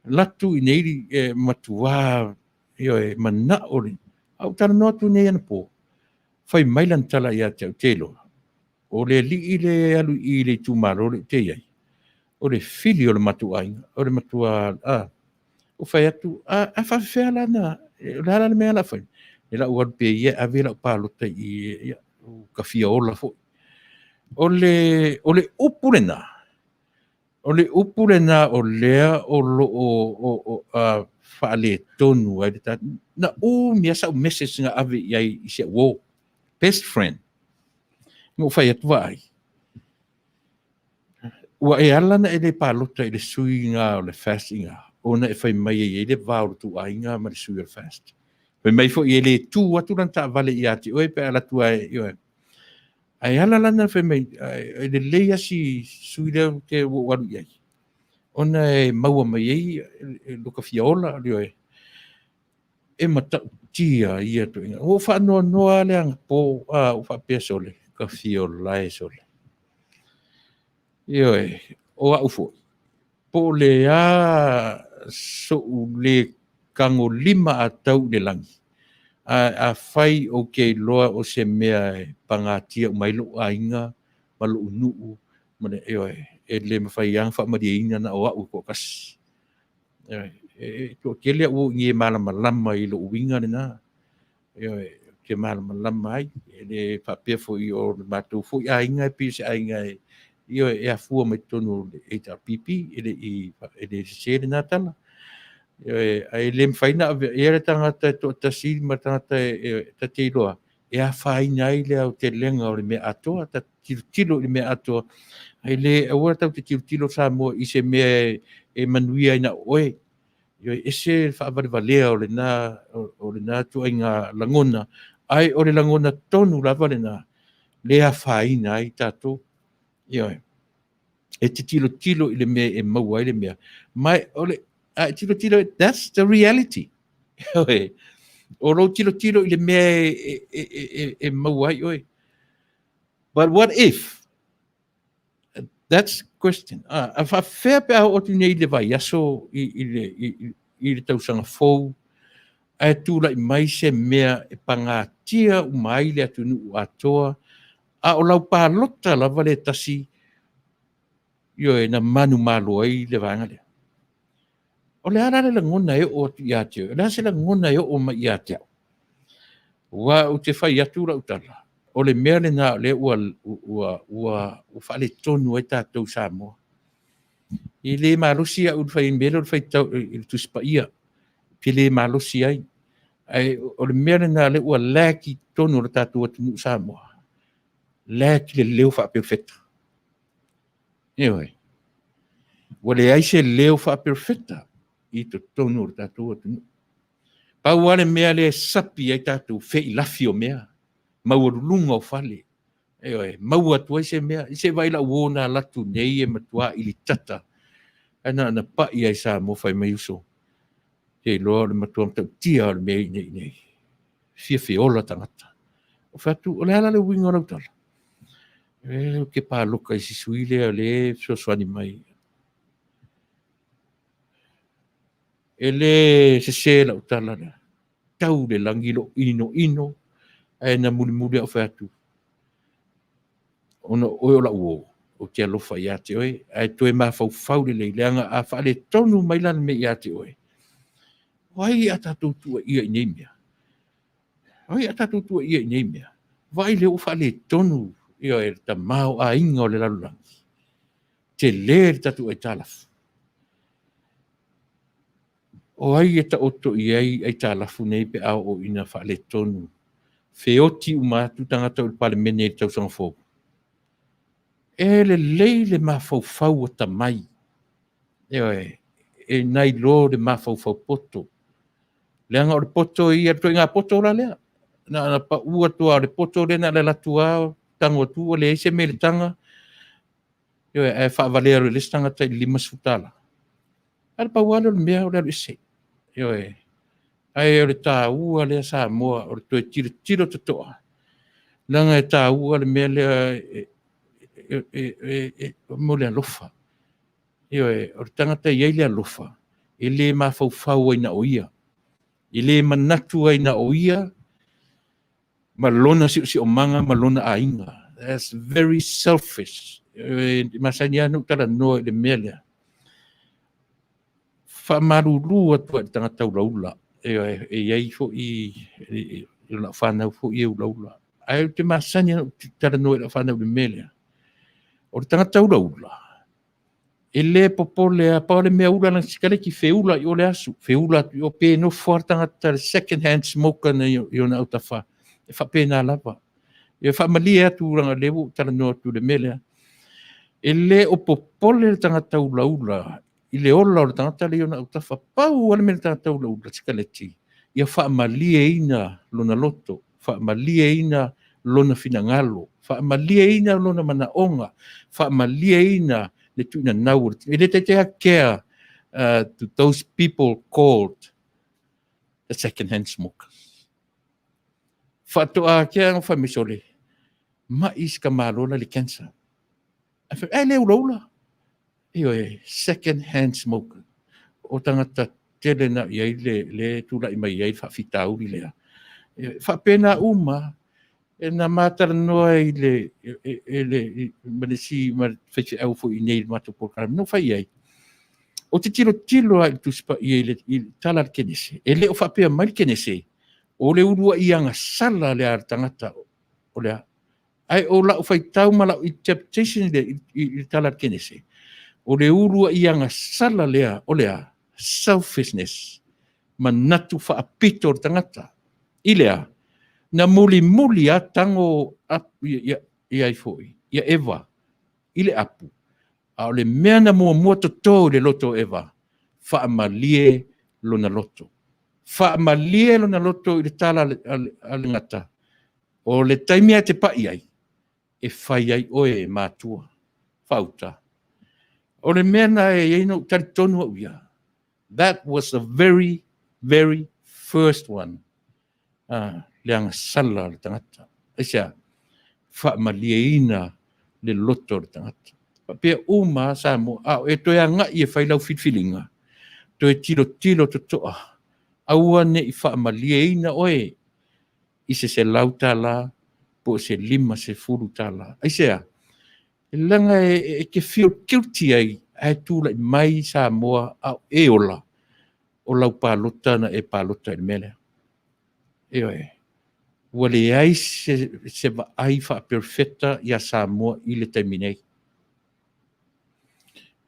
Speaker 2: Latu i nei e matua, ioe, manao le, a ou talanoa atu nei anapo, fai mai lana tala ia te au, te iloa, o le alii le alu i le itumalo le te i ai, o le fili o le matou aiga, o le matua, a, ua fai atu, a faafefea la na, o le a la le mea la fai? E lau alu pea ia e ave lau palota i, ia, ka fia ola foi. O le upu lena, o le upu lena o lea o lo o faaletonu ai le tatou. Na umi lava sau message na ave i ai i si au uo, best friend. Na ou fai atu, vaai, ua e ala na e le palota i le sui na o le FAST i ina, ona e fai mai e i ai le va o le tou aiga ma le sui o le FAST. Fai mai foi e le tu atu lana taavale ia te oe pe a alu atu ai, Ae ala la na fai mai, e lelei lava si sui lea ua ou alu i ai, ona e maua mai ai lo ka fia ola, ioe, e matautia ia ituaiga. Ua ou faanoanoa lava le anapo, a ua faapea sole, ka fia ola e sole. Ioe, o au foi, po o le a so'u le tagolima a tau i le lagi, ae afai ou te iloa o se mea e pagatia uma ai lo'u aiga ma lo'u nuu, ma le, ioe, e le mafai lava ona faamalieina na o au e toatasi. Ioe, e toatele au o i inei e malamalama i lou uiga lena. Ioe, ou te malamalama ai. E le faapea foi o le matou foi aiga e pei o se aiga e, ioe, e afua mai totonu o le HRPP, e le i e le sese lena tala. Ioe, ae le mafai ona ave i ai le tagata e toatasi ma le tagata e ta te iloa e afaina ai le aotelega o le mea atoa. Ta tilotilo i le mea atoa, ae le aua tatou te tilotilo Samoa i se mea e manuia ai na o oe. Ioe, ese le faavalevalea o lena ituaiga lagona, ae o le lagona tonu lava lena le afaina ai tatou. Ioe, e te tilotilo i le mea e maua ai le mea. Ma o le, a e tilotilo, that's the reality. Ioe, o lou tilotilo i le mea e maua ai oe. But what if? That's the question. A faafefea pe a oo atu nei i le vaiaso i le tausaga fou, ae tulai mai se mea e pagatia uma ai le atunuu atoa, a o lau palota lava le tasi, ioe, na manumalo ai le vaega lea. O le a la le lagona e oo atu ia te oe? O le a se lagona e oo mai ia te au? Aua ou te fai atu lau tala, o le mea lena o lea ua faaletonu ai tatou Samoa. E le malosi au i le fai mea lea o le faitau i le Tusi Paia. Ou te le malosi ai. Ae o le mea lena lea ua lag i totonu o le tatou atunuu Samoa. Lag le leo faaperofeta. Ioe. Ua leai se leo faaperofeta i totonu o le tatou atunuu. Pau lava le mea lea e sapi ai tatou, feilafi o mea, maualuluga o fale. Ioe, maua atu ai se mea. Se i vaai lau uo na alu atu nei e matua ilitata, ae na ona pai lava i Samoa fai mai, uso, ou te iloa o le matua matautia lava o le mea i inei, e fia feola tagata. Ou fai atu, o le a la le uiga o lau tala? E, ou te paloka i si sui lea o lea e fesoasoani mai. E le sese lau tala lea. Tau i le lagi lou inoino, ae na mulimuli lava ou fai atu, ona o oe o lau uo, ou te alofa ia te oe, ae toe mafaufau lelei, leaga a faaletonu mai la le mea ia te oe, o ai a tatou tuuaia i nei mea? O ai a tatou tuuaia i nei mea? Vaai lea ua faaletonu ia le tamaoaiga o le lalolagi, tele le tatou aitalafu. O ai e taoto i ai aitalafu nei pe a oo ina faaletonu, feoti uma atu tagata o le Palemene i le tausaga fou? E lelei le mafaufau atamai, ioe, e nai lo le mafaufau poto. Leaga o le poto ia, le ituaiga poto la lea, na ona pau atu lava o le poto lea na ona alu atu lava tago atu ua leai se mea i le taga, ioe, ae faavalea loa e le isi tagata i le $50. Ae na pau lava lea o le mea o le alu ese. Ioe. Ae o le taua lea Samoa o le toe tilotilo totoa, leaga e taua le mea lea mo le alofa. Ioe, o le tagata e i ai le alofa, e le mafaufau ai na o ia, e le manatu ai na o ia ma lona siosiomaga ma lona aiga. That's very selfish. E masani lava ona ou talanoa i le mea lea. Faamalulu atu ai i le tagata ulaula. E i ai foi lau fanau foi e ulaula. Ae ou te masani ona ou talanoa i lau fanau i le mea lea. O le tagata ulaula, e le popole lava, pau le mea ula lana sikaleti, feula i o le asu, feula atu i o, pe nofo lava le tagata, le second hand smoker na i ona autafa, e faapena lava. E faamalie atu leaga o lea ua ou talanoa atu i le mea lea. E le o popole le tagata ulaula i le ola o le tagata lea i ona autafa. Pau lava le mea le tagata ulaula sikaleti, ia faamalieina lona loto, faamalieina lona finagalo, faamalieina lona manaoga, faamalieina le tuuinanau o le tino. E le taitai lava care to those people called the second hand smokers. Faatoa kea na fai mai sole, mai si tamaloa la i le cancer. Ae fai, ai le ulaula. Ioe, second hand smoker. O tagata tele na i ai le tulai mai ai le faafitauli lea. Faapena uma, e na ma talanoa i le, e le, ma le isi ma le faifeau foi i inei i le matou polokalame, na ou fai i ai, ou te tilotilo lava i le Tusi Paia i le tala a le Kenese, e le o faapea mai le Kenese, o le uluai agasala lea a le tagata o le a. Ae o lau faitau ma lau interpretation i le tala a le Kenese, o le uluai agasala lea o le a? Selfishness, manatu faapito o le tagata. I le a? Na mulimuli lava tago ia ai foi, ia Eva i le apu, a o le mea na muamua toto i le loto o Eva, faamalie lona loto. Faamalie lona loto i le tala a le gata, o le taimi lava e te pai ai, e fai ai oe e matua. Faauta. O le mea na e i ai na ou talitonu au ia, that was the very, very first one. Le agasala o le tagata. Aisea? Faamalieina le loto o le tagata. Faapea uma lava Samoa, a o e toe agai e fai lau filifiliga, toe tilotilo totoa, aua ne i faamalieina oe i se $100 po o se $50. Aisea? Leaga e te feel guilty ai ae tulai mai Samoa a o e ola, o lau palota na e palota i le mea lea. Ioe. Ua leai se vaai faaperofeta ia Samoa i le taimi nei.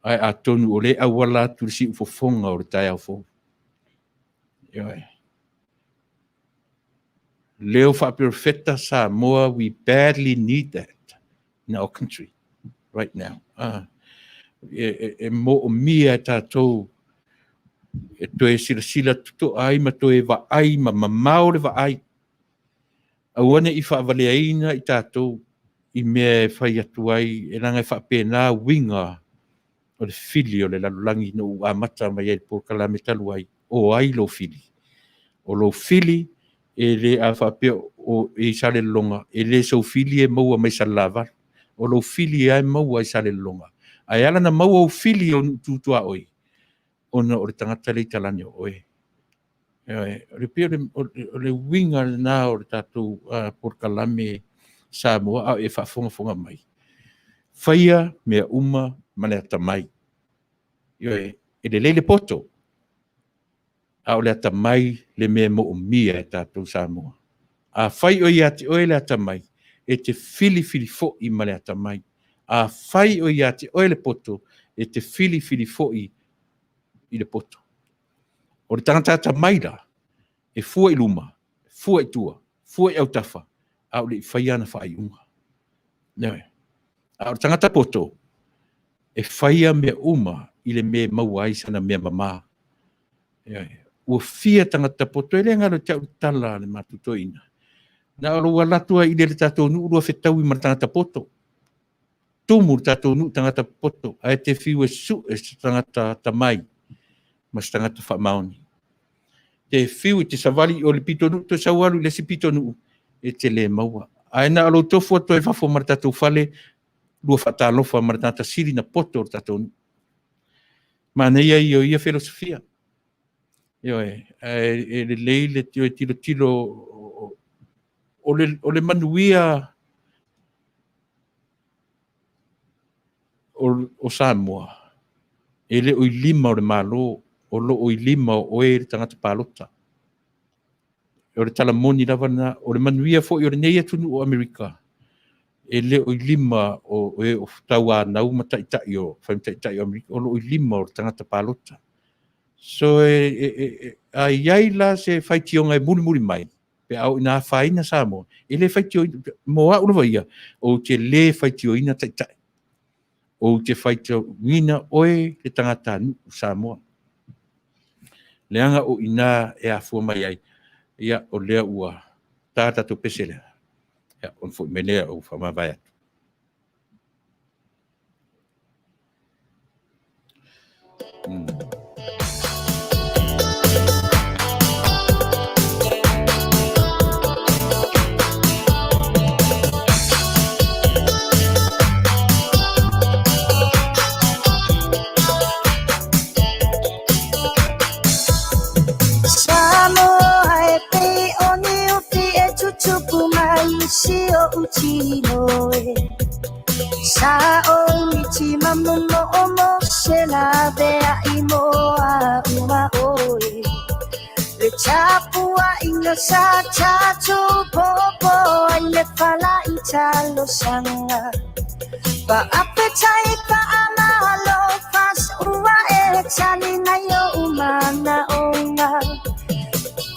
Speaker 2: Ae atonu o lea e auala atu le siufofoga o le taeao fou. Ioe. Leo faaperofeta Samoa, we badly need that in our country right now. E moomia e tatou e toe silasila totoa ai ma toe vaai ma mamao le vaai. Aua ne i faavaleaina i tatou i mea e fai atu ai, e leaga e faapena uiga o le fili o le lalolagi na ou amata mai ai i le polokalame talu ai, o ai lou fili? O lou fili e le a faapea o i Salelologa, e le sou fili e maua mai Salelavalu. O lou fili lava e maua i Salelologa. Ae ala ona maua ou fili o nuu tu tuaoi, ona o le tagata lea e i talane o oe. O le pei o le uiga lena o le tatou polokalame Samoa a o e faafogafoga mai. Faia mea uma ma le atamai. Ioe, e lelei le poto, a o le atamai le mea e moomia e tatou Samoa. Afai o ia te oe le atamai, e te filifili foi ma le atamai. Afai o ia te oe le poto, e te filifili foi i le poto. O le tagata atamai la, e fua i luma, fua i tua, fua i autafa, a o le i faia ana faaiuga. A o le tagata poto, e faia mea uma i le mea e maua ai sana mea mama. Ua fia tagata poto, e le galo ia te au le tala a le matou toeaina. Na o lou alu atu lava i le tatou nuu lua fetaui ma le tagata poto. Tumu le tatou nuu tagata poto, ae te fiu e sue se tagata atamai ma se tagata faamaoni. Te fiu e te savali i le pitonuu toe sau alu i le isi pitonuu, e te le maua. Ae na o lou tofu atu ai fafo ma le tatou fale, lua faatalofa ma le tagata sili na poto o le tatou nuu. Manaia ia o ia filosofia. Ioe, ae e lelei le tilotilo o le manuia o Samoa, e le o i lima o le Malo, o lo o i lima o oe le tagata palota. O le tala moni lava lena. O le manuia foi o lenei atunuu o Amerika, e le o i lima o e o tauanau ma taitai o taitai o Amerika, o lo o i lima o le tagata palota. So a i ai la se faitioga e mulimuli mai, pe a oo ina afaina Samoa, e le faitioina, mo au lava ia, ou te le faitioina taitai. Ou te faitioina oe le tagatanuu Samoa. Leaga o i ina e afua mai ai, ia o lea ua ta tatou pese lea, ia ona foi mai lea ou faamavae atu.
Speaker 6: Samoa e pei o ni ufi e tutupu mai i si oʻu tino e. Sa o miti mamomo o mo se laveai mo a uma oe. Le tapuaiga sa tatou popo ai le fala i talosaga. Faafetai faamalo fas ua e tali mai oʻu manaoga.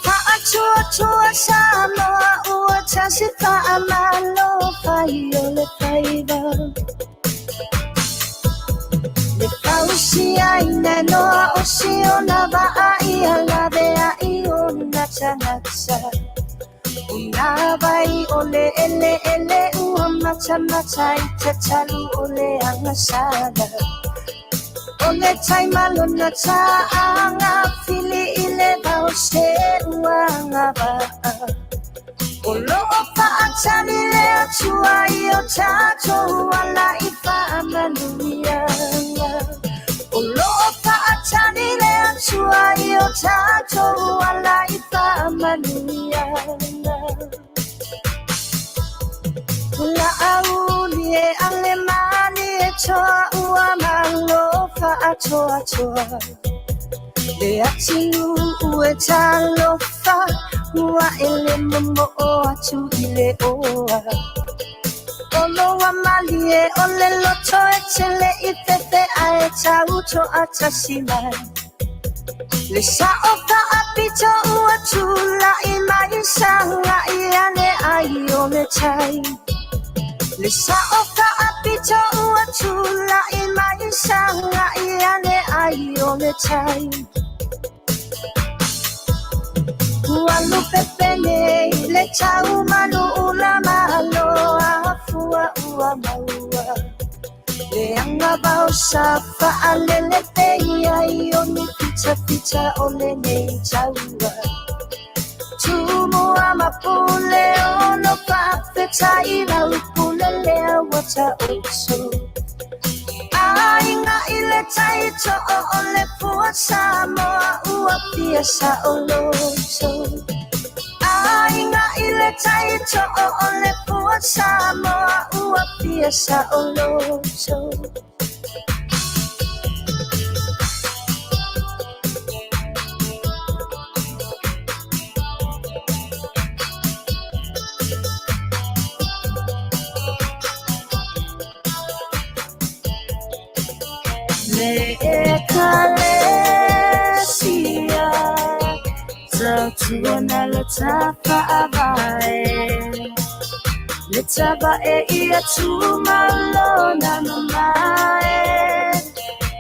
Speaker 6: Faatuatua Samoa ua tasi faamalo fai o le faiva. Le fausiaina noa o siona vaa ia laveai ona tagata. Una vai o le ele ele ua matamata i tatalu o le agasala. O le taimalona ta'aga fili i le vao se uaga va'a. O loo fa'atali le Atua i o tatou ala i fa'amanuiaga. O loo fa'atali le Atua i o tatou ala i fa'amanuiaga. La'auli e ale mali e toa ua malo fa'atoatoa. Le atunuu e talofa ua e le momo'o atu i le oa. O loa malie o le loto e tele i fefe ae tau toʻatasi mai. Le sa'o fa'apito ua tula'i mai saga'i ane ai o le tai. Le sa'o fa'apito ua tula'i mai saga'i ane ai o le tai. Ua lupepe nei le taumanu ula malo afua ua maua. Le agavao sa fa'alele pei ai o ni fitafita o lenei taua. Tumua ma pule ono fa'afeta'i lau pule lea ua ta'oto. Aiga i le tai to'o o le pua Samoa ua fia sa'oloto. Aiga i le tai to'o o le pua Samoa ua fia sa'oloto. Le ekalesia tautuana le tafa'avae. Le tava'e ia tumalona mamae.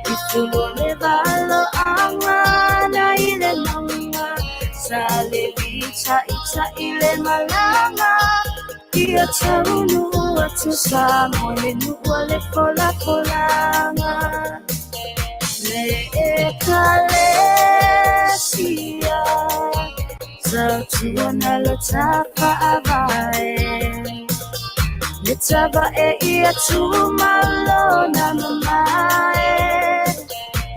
Speaker 6: I fulu le valoaga na i le mauga. Sa le litaʻitaʻi le malaga. Ia taunuu atu Samoa le nuu a le folafolaga. Le ekalesia tautuana le tafa'avae. Le tava'e ia tumalona mamae.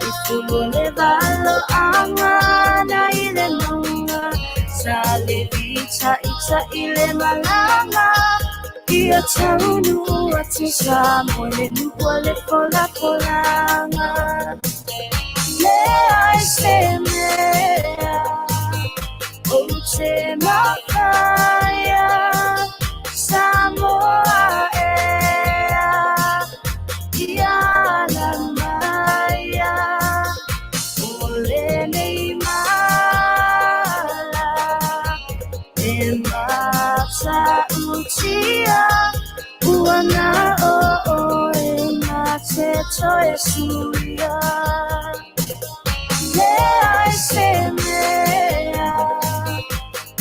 Speaker 6: I fulu le valoaga na i le mauga. Sa le litaʻitaʻi le malaga. Ia taunuu atu Samoa le nuu a le folafolaga. Leai se mea ou te mafaia Samoa ea ia ala maia o lenei mala e matautia ua na o oe na te toe suia. Leai se mea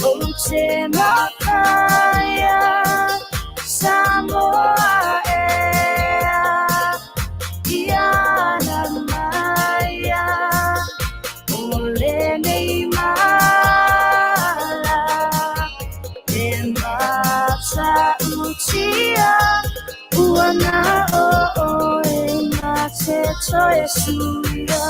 Speaker 6: ou te mafaia Samoa ea ia ala maia o lenei mala e matautia ua na o oe na te toe suia.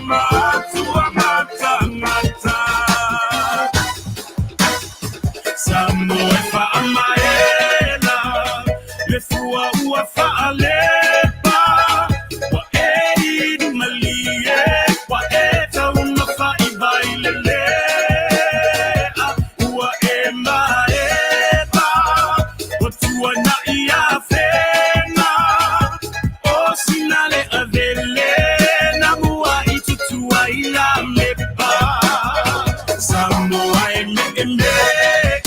Speaker 3: ma atua ma tagata. Samoa e faamaela le fua ua faalepa, ua e inu malie, ua e taumafa i vai lelea, ua e maeva, ua tuanai afega, o sina le avele, na mua i tutua i la mepa. Samoa e meemee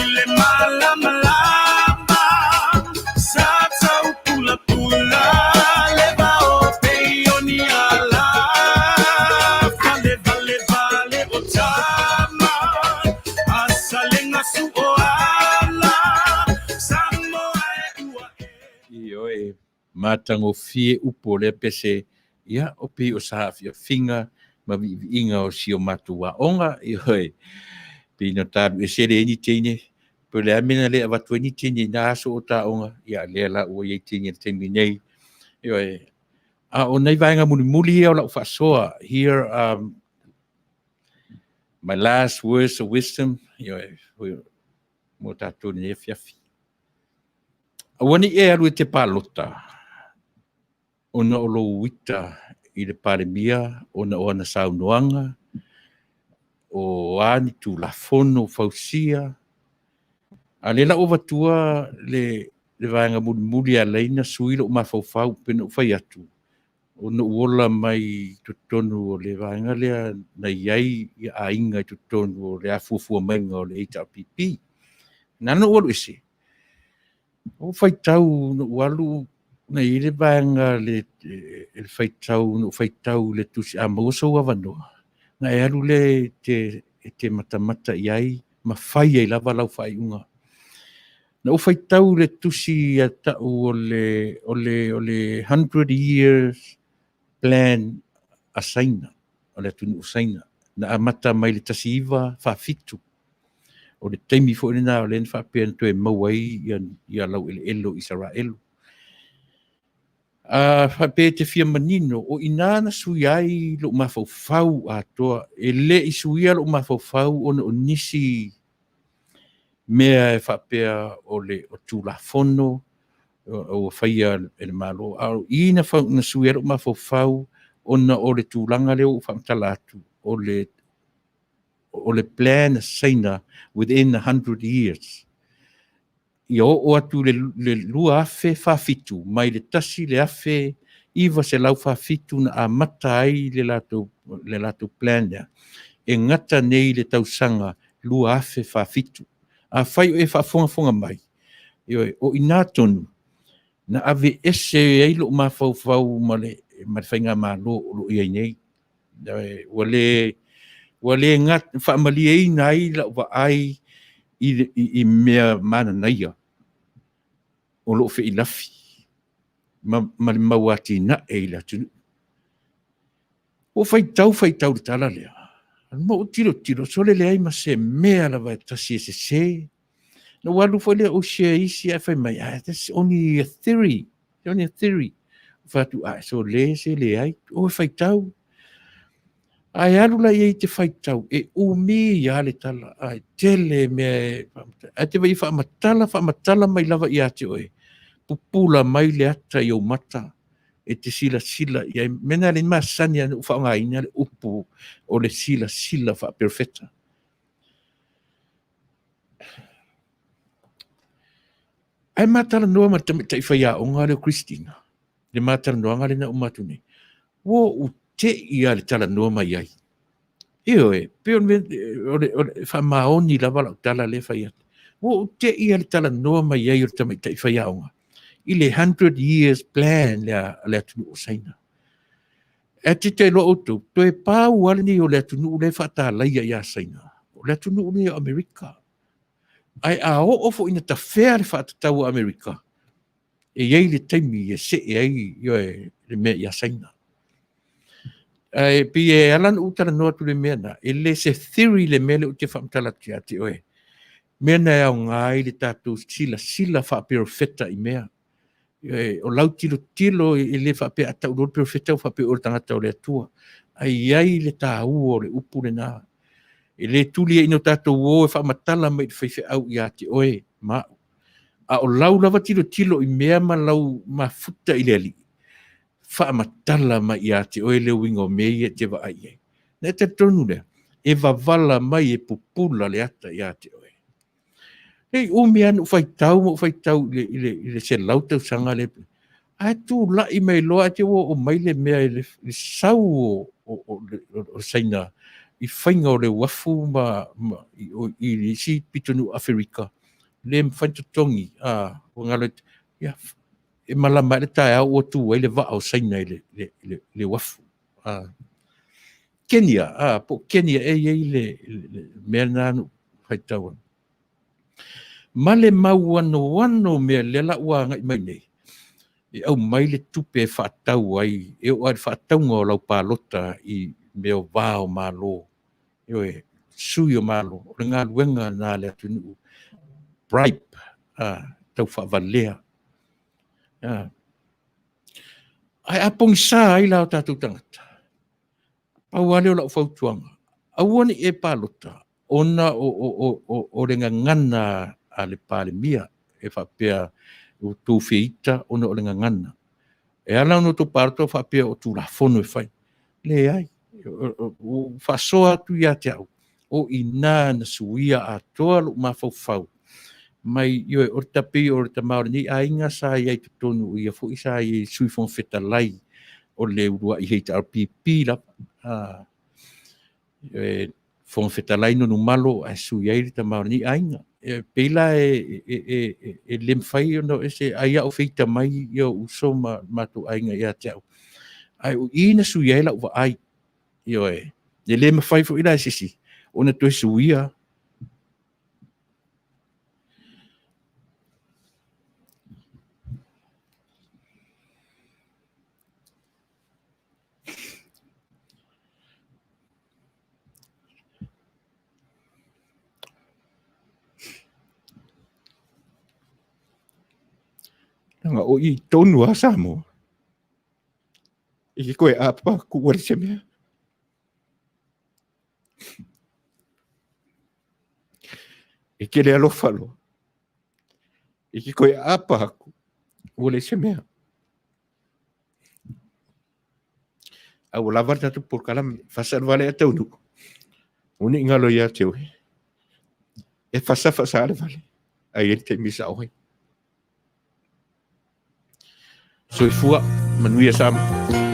Speaker 3: i le malamalama, sa tau pulapula le vao pei o ni ala, falevalevale o tama, asalega su o ala, Samoa e ua e.
Speaker 2: Ioe, matagofie upu o lea pese, ia, o pei o sa aafiafiga ma viiviiga o si o matou aoga, ioe, pei na talu ese le ni teine, po o le a mea na le avatu ai ni teine i na aso o taoga, ia lea la ua i ai teine i le taimi nei. Ioe, a o nai vaega mulimuli ia o lau faasoa, here my last words of wisdom, ioe, mo tatou i lenei afiafi. Aua ne i e alu e te palota ona o lou uita i le Palemia, ona o ana saunoaga, o a ni Tulafono fausia. A o lea la ua avatua le vaega mulimuli e ala ai ona sui lou mafaufau, pei ona ou fai atu, ona ou ola mai i totonu o le vaega lea na i ai aiga i totonu o le afuafua maiga o le HRPP. Na ala ona ou alu ese, ou faitau, na ou alu, na i ai le vaega le faitau, na ou faitau i le tusi, a maua sou avanoa, na e alu lea e te matamata i ai ma fai ai lava lau faaiuga. Na ou faitau le tusi a tau o le 100 years plan a Saina, o le atunuu o Saina, na amata mai le 1947. O le taimi foi lena o lea na faapea na toe maua ai ia laueleele o Isaraelu. A faapea e te fia manino, o i ina na suia ai lou mafaufau atoa. E le i suia lou mafaufau ona o nisi mea e faapea o le Tulafono ua faia e le Malo. A o i na suia ai lou mafaufau ona o le tulaga lea ua ou faamatala atu, o le plan a Saina within 100 years. Ia oo atu le 2047 mai le 1947 na amata ai le latou plan lea, e gata nei le tausaga 2047. Afai o e faafogafoga mai, o i ina tonu na ave ese ai lou mafaufau ma le faigamalo o lo o i ai nei. Ua le faamalieina ai lau vaai i mea mananaia o loo feilafi ma le mau atinae i le atunuu. Ua faitau faitau le tala lea, ma ou tilotilo, sole leai ma se mea lava e tasi e sese. Na ua alu foi lea ou share isi ae fai mai, that's only a theory, only a theory. Fai atu, so le se leai, o e faitau. Ae alu la i te faitau, e umi ia le tala, ae tele mea, ae te vai faamatala, faamatala mai lava ia te oe, pupula mai le ata i ou mata, e te silasila i ai, mea na le masani ana u faaaogaina le upu o le silasila faaperofeta. Ae matalanoa ma le tamaitai faiaoga lea o Christina, le matalanoaga lena uma atu nei, ua ou tei lava le talanoa mai ai. Ioe, pei o le faamaoni lava lau tala lea fai atu. Ua ou tei lava le talanoa mai ai o le tamaitai faiaoga i le 100 years plan lea a le atunuu o Saina. E te te iloa outou, toe pau lava lenei o le atunuu lea e faatalaia ia Saina, o le atunuu lenei o Amerika. Ae a oo foi ina tafea le faatatau a Amerika, e i ai le taimi e see ai le mea ia Saina. Ae pei e ala ona ou talanoa atu le mea na, e le se theory le mea lea ou te faamatala atu ia te oe. Mea na e aoga ai le tatou silasila faaperofeta i mea. Ioe, o lau tilotilo e le faapea a tau loa le perofeta ua faapea oe o le tagata o le Atua. Ae i ai le taua o le upu lena. E le tuliaina o tatou o e faamatala mai i le faifeau ia te oe ma au. A o lau lava tilotilo i mea ma lau mafuta i le Alii, faamatala mai ia te oe le uiga o mea ia e te vaai i ai. Na e talitonu lea, e vavala mai e pupula le ata ia te oe. Nei umi lava na ou faitau ma ou faitau i le, i le, i le 100 tausaga lea, ae tulai mai loa ae te ua oo mai le mea i le, le sau o, o, o, o, o Saina i faiga o le uafu ma, ma i, i, i isi pitonuu Aferika, le mafai ona totogi, a, ua galo ia, e malama ai le taeao ua tu ai le vaa o Saina i le, le, le, le uafu. A, Kenya, a, po o Kenya e i ai le, le, le mea lena na ou faitau ai. Ma le mau anoano o mea lea la ua agai mai nei, e aumai le tupe e faatau ai, e oo lava i le faatauga o lau palota i mea o va o Malo, ioe, sui o Malo, o le galuega lena a le atunuu, bribe, a, tau faavalea. A. Ae a pogisa ai la o tatou tagata, pau lava lea o lau fautuaga, aua ne i e palota ona o, o, o, o, o le gagana a le Palemia e faapea ua outou feita ona o le gagana. E ala ona outou palota o faapea o Tulafono e fai. Leai, ua faasoa atu ia te au, o i ina na suia atoa lou mafaufau mai, ioe, o le tapei o le tama o lenei aiga sa i ai i totonu, o ia foi sa i ai Sui Fofoga Fetalai o le uluai HRPP lava. Ah, e, Fofoga Fetalai Nonumalo ae sui ai le tama o lenei aiga. E pei la e, e, e, e, e le mafai ona ese ai au feita mai ia uso ma matou aiga ia te au. Ae o i na sui ai lau vaai. Ioe, e le mafai foi la e se isi ona toe suia.
Speaker 7: Leaga o i tonu a Samoa. I ke koe apa ku wale se mea. E ke le alofa loa. I ke koe apa aku ua le se mea. A ua lava le tatou polokalame, fasa le vale a taunuu. Ua ne i galo ia te oe. E fasa fasa le vale, a i ai le taimi e sao ai. Soifua, manuia Samoa.